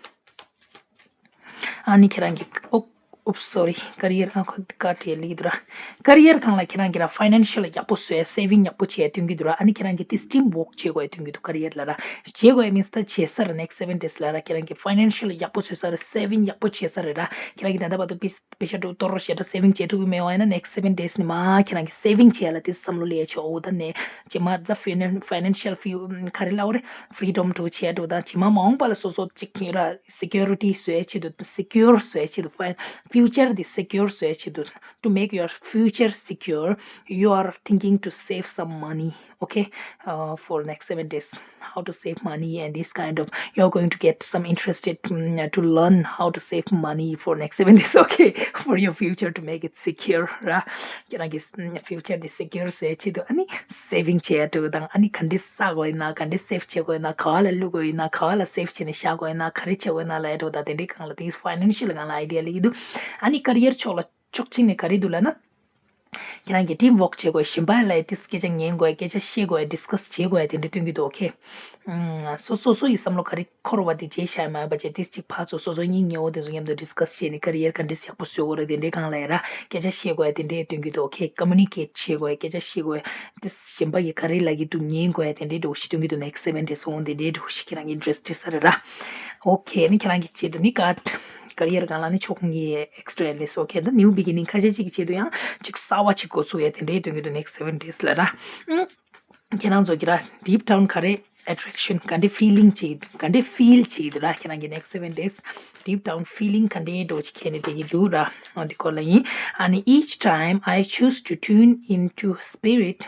ཨ་ནི་ཁྱེད་རང་གི་ཨོ། oops sorry career ཨ་ཁོ་ཀ་ཊི་ལིག་འདུག་ར། ཀ་རི་ཡར་སྒང་ལ་ཁྱེད་རང་གི་ར་ཕའི་ནན་ཤལ་ཡག་པོ་བཟོས། སེ་ཝིང་ཡག་པོ་བྱས་སྟོན་གྱི་འདུག་ར། ཨ་ནི་ཁྱེད་རང་གི་དེ་སི་ཊིམ་ཝོག་བྱེད་དགོས་སྟོན་གྱི་འདུག་ཀ་རི་ཡར་ལ་ར། བྱེད་དགོས་མིན་སི་ད་བྱེད་ས་ར་next seven days ལ་ར། ཁྱེད་རང་གི་ཕའི་ནན་ཤལ་ཡག་པོ་བཟོས་ས་ར། སེ་ཝིང་ཡག་པོ་བྱེད་ས་ར་ར། ཁྱེད་རང་གི་ད་ལྟ་བར་དུ་པི་པེ་ཤ་འགྲོ་གཏོར་རོ་ཞེ་དྲག་སེ་ཝིང་བྱེད་ཐུབ་ཀྱི་མེད་པ་ཡིན་ན་next seven days ནི་མ་ཁྱེད་རང་གི་སེ་ཝིང་བྱེད་ཡ་ལ་དེ་བསམ་བློ་སླེབས་ཆོག་འོ་ད་ནས་རྗེས་མ་ད་ཕའི་ནན་ཕའི་ནན་ཤལ་ཕི་ག་རེ་ལབ་དགོས་རེད། ཕི་རི་ཌམ་འགྲོ་བྱེད་འགྲོ་ད་རྗེས་མ་མ་འོངས་པ་ལ་སོ་སོ་གཅིག་ཡོད་ར། སི་ཀུ་རི་ཊི་བཟོ་ཡ་ཆེད་དུ། སི་ཀུར་བཟོ་ཡ་ཆེད་དུ། ཕའི་ཕིའུ་ཅར་འདི་སི་ཀུར་བཟོ་ཡ་ཆེད་དུ། To make your future secure, you are thinking to save some money, okay? Uh, for next seven days, how to save money and this kind of, you're going to get some interested mm, to learn how to save money for next seven days, okay? For your future to make it secure, ར། ཁྱེད་རང་གི་ཕིའུ་ཅར་འདི་སི་ཀུར་བཟོ་ཡ་ཆེད་དུ་ཨ་ནི་སེ་ཝིང་བྱེད་ཡ་འགྲོ་དང་། ཨ་ནི་ག་འདྲས་ཟ་དགོས་ཡིན་ན། ག་འདྲས་སེབ་བྱེད་དགོས་ཡིན་ན། ག་བ་ལ་བླུག་དགོས་ཡིན་ན། ག་བ་ལ་སེབ་བྱས་ནས་བཞག་དགོས་ཡིན་ན། ག་རེ་བྱེད་དགོས་ཡིན་ན་ལབ་ཡ་འགྲོ་ད་དེ་འདྲའི་སྒང་ལ་དེ་ཕའི་ནན་ཤལ་སྒང་ལ་ཨའི་ཌི་ཡ་སླེབས་ཀྱི་འདུག་ཨ་ནི་ཀ་རི་ཡར་ཕྱོགས་ལ་ཕྱོགས་གཅིག་ནས་ག་རེ་འདུག་ལབ་ན། ཁྱེད་རང་གིས་ཊིམ་ཝོག་བྱེད་དགོས། གཞན་པ་ལ་དེ་སྐད་ཆ་ཉན་དགོས། སྐད་ཆ་བཤད་དགོས། ཌི་སི་ཀ་སི་བྱེད་དགོས་དེ་འདྲ་སྟོན་གྱི་འདུག་ཨོ་ཁེ། སོ་སོ་སོ་ཡི་བསམ་བློ་ག་རེ་འཁོར་བ་དེ་བརྗེད་བཞག་མ་ཡིན་པ་བྱས། དེ་གཅིག་ཕར་ཚུར་སོ་སོ་གཉིས་ཉེ་བོ་དེ་ཚོ་མཉམ་དུ་ཌི་སི་ཀ་སི་བྱས་ནས་ཀ་རི་ཡར་ག་འདྲས་ཡག་པོ་བཟོ་དགོས་རེད། དེ་འདྲའི་སྒང་ལ་ཡ་ར་སྐད་ཆ་བཤད་དགོས་དེ་འདྲས་སྟོན་གྱི་འདུག་ཨོ་ཁེ། ཀོ་མུ་ནི་ཀེཊ་བྱེད་དགོས། སྐད་ཆ་བཤད་དགོས། དེ་གཞན་པ་ཡིས་ག་རེ་ལབ་ཀྱི་འདུག་ཉན་དགོས་དེ་འདྲས་འདྲ་བོ་ཞིག་སྟོན་གྱི་འདུག next seven days འོང་དེ་འདྲས་འདྲ་བོ་ཞིག་ཁྱེད་རང་གི་ཨིན་ཊེ་རེ་སི་ཊི་ཡོད་ས་རེད་ར། ཨོ་ཁེ། ཨ་ནི་ཁྱེད་རང་གི་ཆེད་དུ་ནི་ཀ་རི་ཡར་སྒང་ལ་ནི་ཕྱོགས་གཉིས་ཨེག་སི་ཊ་ར་ཨེ་ལེ་སི། ཨོ་ཁེ། ད་ནིའུ་བི་གི་ནིང་ཁ་ཤས་ཅིག་གི་ཆེད་དུ་ཡང་ཅིག་གསར་པ་ཅིག་འགོ་ཚུགས་ཡ་དེ་འདྲས་སྟོན་གྱི་འདུག next seven days ལ་ར། ཨང་། ཁྱེད་རང་ཚོ་གི་ར་ཌིབ་ཌའུན་ག་རེ་ཨེ་ཊེག་ཤན་ག་འདྲས་ཕི་ལིང་བྱེད་ག་འདྲས་ཕིལ་བྱེད་ཀྱི་འདུག་ར། ཁྱེད་རང་གི་next seven days ཌིབ་ཌའུན་ཕི་ལིང་ག་འདྲས་འདྲ་བོ་ཅིག་ཁྱེར་ནས་བསྡད་ཀྱི་འདུག་ར། འོ་འདི་སྐོར་ལ་ཡིན། ཨ་ནི་each time I choose to tune into spirit,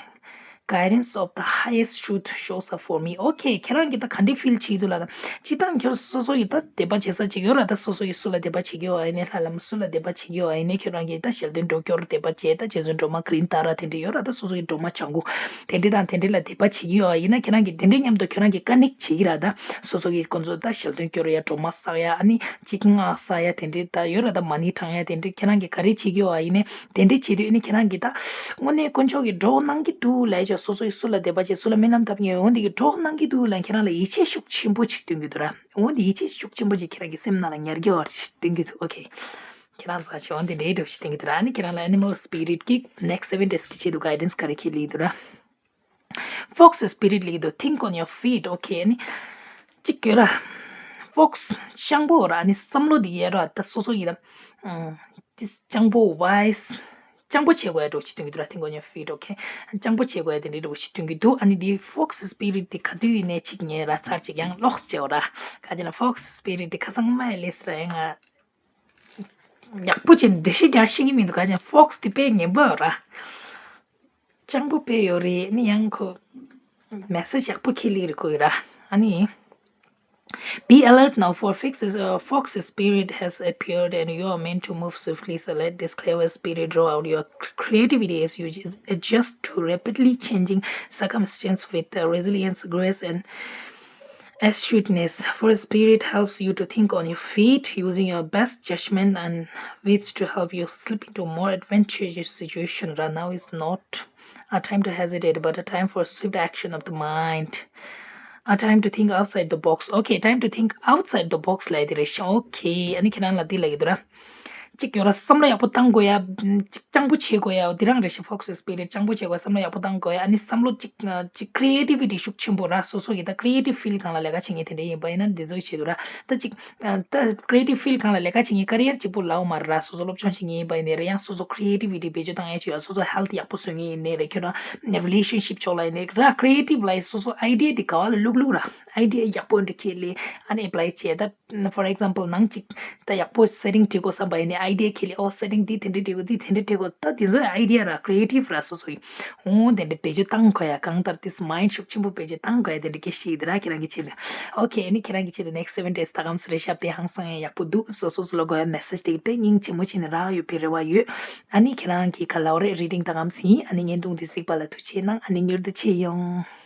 guidance of the highest truth shows up for me. ཨོ་ཁེ། ཁྱེད་རང་གིས་ད་ག་འདྲས་ཕིལ་བྱེད་ཀྱི་འདུག་ལབ་ན། སྤྱིར་བཏང་ཁྱོད་སོ་སོ་ཡིས་ད་དད་པ་བྱེད་ས་ཅིག་ཡོད་ར། ད་སོ་སོ་ཡིས་སུ་ལ་དད་པ་བྱེད་ཀྱི་ཡོད་ཨ་ཡིན་ནའི། ལྷ་ལམ་སུ་ལ་དད་པ་བྱེད་ཀྱི་ཡོད་ཨ་ཡིན་ནའི། ཁྱོད་རང་གིས་ད་ཞལ་འདོན་སྒྲོལ་སྐྱོར་དད་པ་བྱེད། ད་རྗེ་བཙུན་སྒྲོལ་མ་ག་རིན་ཏཱ་ར་དེ་འདྲས་ཡོད་ར། ད་སོ་སོ་ཡིས་སྒྲོལ་མ་ལྗང་གུ་དེ་འདྲས་དང་དེ་འདྲས་ལ་དད་པ་བྱེད་ཀྱི་ཡོད་ཨ་ཡིན་ན། ཁྱེད་རང་གིས་དེ་འདྲས་མཉམ་དུ་ཁྱོད་རང་གིས་ཀ་ནེག་བྱེད་ཀྱི་ར། ད་སོ་སོ་གིས་ཁོང་ཚོ་ད་ཞལ་འདོན་སྐྱོར་ཡ། སྒྲོལ་མ་བསགས་ཡ། ཨ་ནི་ཅིག་སྔགས་བསགས་ཡ་དེ་འདྲས་ད་ཡོད་ར། ད་མ་ཎི་བགྲང་ཡ་དེ་འདྲས་ཁྱེད་རང་གིས་ག་རེ་བྱེད་ཀྱི་ཡོད་ཨ་ཡིན་ནའི། དེ་འདྲས་བྱེད་དུས་ཨ་ནི་ཁྱེད་རང་གིས་ད་དངོས་གནས་དཀོན་མཆོག་གིས་གྲོགས་གནང་གི་འདུག་ལབ་ཡ་ཅིག་སོ་སོ་ཡིས་སུ་ལ་དད་པ་བྱེད། སུ་ལ་སྨོན་ལམ་བཏབ་མཁན་ཡོད། འོ་འདི་གིས་གྲོགས་གནང་གི་འདུག་ལབ་ཁྱེད་རང་ལ་ཡིད་ཆེས་ཤུགས་ཆེན་པོ་ཅིག་སྟོན་གྱི་འདུག་ར། འོ་འདི་ཡིད་ཆེས་ཤུགས་ཆེན་པོ་ཅིག་ཁྱེད་རང་གི་སེམས་ནང་ལ་ཉར་གྱི་ཡོད་ཅིག་སྟོན་གྱི་འདུག་ཨོ་ཁེ། ཁྱེད་རང་ཚོ་ཆེ་འོ་འདི་འདྲའི་འདྲ་བོ་ཞིག་སྟོན་གྱི་འདུག་ར། ཨ་ནི་ཁྱེད་རང་ལ་ཨེ་ནི་མལ་སི་པི་རི་ཊི་གི་next seven days གི་ཆེད་དུ་གའི་ཌེན་སི་ག་རེ་ཁྱེར་སླེབས་འདུག་ར། Fox spirit ལབ་ཀྱི་འདུག Think on your feet. ཨོ་ཁེ། ཨ་ནི་གཅིག་ཡོད་ར། Fox སྤྱང་པོ་ར། ཨ་ནི་བསམ་བློ་འདི་ཡོད་ར། ད་སོ་སོ་ཡིན་ལ། ཨམ། ཏི་སྤྱང་པོ་ཝའི་སི། སྤྱང་པོ་བྱེད་དགོས་ཡ་འདྲ་བོ་ཞིག་སྟོན་གྱི་འདུག་ར། Think on your feet. ཨོ་ཁེ། སྤྱང་པོ་བྱེད་དགོས་ཡ་དེ་འདྲའི་འདྲ་བོ་ཞིག་སྟོན་གྱི་འདུག་ཨ་ནི་འདི་Fox spirit འདི་ག་དུས་ཡིན་ནའི་གཅིག་ངས་ར་ཚར་གཅིག་ཡང་ཀློག་བྱེད་འོ་ར། ག་ཅི་ན་Fox spirit འདི་ཁ་སང་མ་ལས་ར་ཡང་ང་ཡག་པོ་བྱས་ནས་འགྲེལ་བཤད་རྒྱག་ཤེས་ཀྱི་མི་འདུག་ག་ཅི་ན་Fox འདི་དཔེ་ངན་པ་འོ་ར། སྤྱང་པོ་དཔེ་ཡོད་རེད། ནི་ཡང་ཁོ་མེ་སེ་ཇི་ཡག་པོ་ཁྱེར་སླེབས་རེད་ཁོ་ཡོད་ར། ཨ་ནི། Be alert now, for Fox's, uh, Fox's spirit has appeared and you are meant to move swiftly. So let this clever spirit draw out your creativity as you adjust to rapidly changing circumstance with uh, resilience, grace, and astuteness. For spirit helps you to think on your feet, using your best judgment and wits to help you slip into more advantageous situation. Right now is not a time to hesitate, but a time for swift action of the mind. A time to think outside the box. Okay, time to think outside the box ལབ་དེ་རེད་ཤག Okay, ཨ་ནི་ཁྱེད་རང་ལ་འདི་ལབ་ཀྱི་འདུག་ར། གཅིག་ཡོད་ར། བསམ་བློ་ཡག་པོ་བཏང་དགོས་ཡ། གཅིག་སྤྱང་པོ་བྱེད་དགོས་ཡ། འོ་འདི་རང་རེད་ཤག Fox spirit སྤྱང་པོ་བྱེད་དགོས་ཡ། བསམ་བློ་ཡག་པོ་བཏང་དགོས་ཡ། ཨ་ནི་བསམ་བློ་གཅིག་གཅིག་creativity ཤུགས་ཆེན་པོ་ར། སོ་སོ་ཡི་ད་creative field སྒང་ལ་ལས་ཀ་བྱེད་མཁན་དེ་འདྲ་ཡིན་པ་ཡིན་ན་འདི་ཚོ་ཡི་ཆེད་དུ་ར། ད་གཅིག་ད་creative field སྒང་ལ་ལས་ཀ་བྱེད་མཁན་career གཅིག་པུ་ལབ་མ་རེད་ར། སོ་སོ་སློབ་སྦྱོང་བྱེད་མཁན་ཡིན་པ་ཡིན་ནའི་རེད། ཡང་སོ་སོ་creativity བེད་སྤྱོད་བཏང་ཡ་ཆེད་ཡ། སོ་སོ་health ཡག་པོ་བཟོ་མཁན་ཡིན་ནའི་རེད། ཁྱོད་རང་relationship ཕྱོགས་ལ་ཡིན་ནའི་ར། Creative ལ་ཡི་སོ་སོ་idea དེ་ག་བ་ལ་བླུག་བླུག་ར། Idea ཡག་པོ་འདི་ཁྱེར་སླེབས། ཨ་ནི་apply བྱས། ད་for example ནང་གཅིག་ད་ཡག་པོ་setting བྱེད་དགོས་བསམ་པ་ཡིན་ནའི། ཨའི་ཌི་ཡ་ཁྱེར་ལས། ཨོ་སེ་ཊིང་འདི་དེ་འདྲ་འགྲིག་གོ། འདི་དེ་འདྲ་འགྲིག་གོ། ད་དེ་ཚོ་ཨའི་ཌི་ཡ་ར་ཀི་རི་ཨེ་ཊིབ་ར་སོ་སོ་ཡིན། འོ་དེ་འདྲ་བེད་སྤྱོད་བཏང་དགོས་ཡ། གང་ལྟར་དེ་མའིན་ཌི་ཤུགས་ཆེན་པོ་བེད་སྤྱོད་བཏང་དགོས་ཡ། དེ་འདྲ་སྐད་ཆ་ཡིན་ད་ར། ཁྱེད་རང་གི་ཆེད་དུ། ཨོ་ཁེ། ཨ་ནི་ཁྱེད་རང་གི་ཆེད་དུ་next seven days་ད་གམ་སི་རེད་ཤག་དཔེ་ཧང་སང་ཡ་ཡག་པོ་འདུག། སོ་སོ་སོ་ལ་དགོས་ཡ་མེ་སེ་ཇི་དེ་གི་དཔེ་སྙིང་རྗེ་མོ་བྱས་ནས་རག་ཡོད་པའི་རེ་བ་ཡོད། ཨ་ནི་ཁྱེད་རང་གི་ག་ལབ་རེད། རི་ཌིང་ད་གམ་སི་ཡིན། ཨ་ནི་བརྙན་ཐུང་འདི་གཟིགས་པ་ལ་ཐུགས་རྗེ་གནང་། ཨ་ནི་མྱུར་དུ་མཇལ་ཡོང་།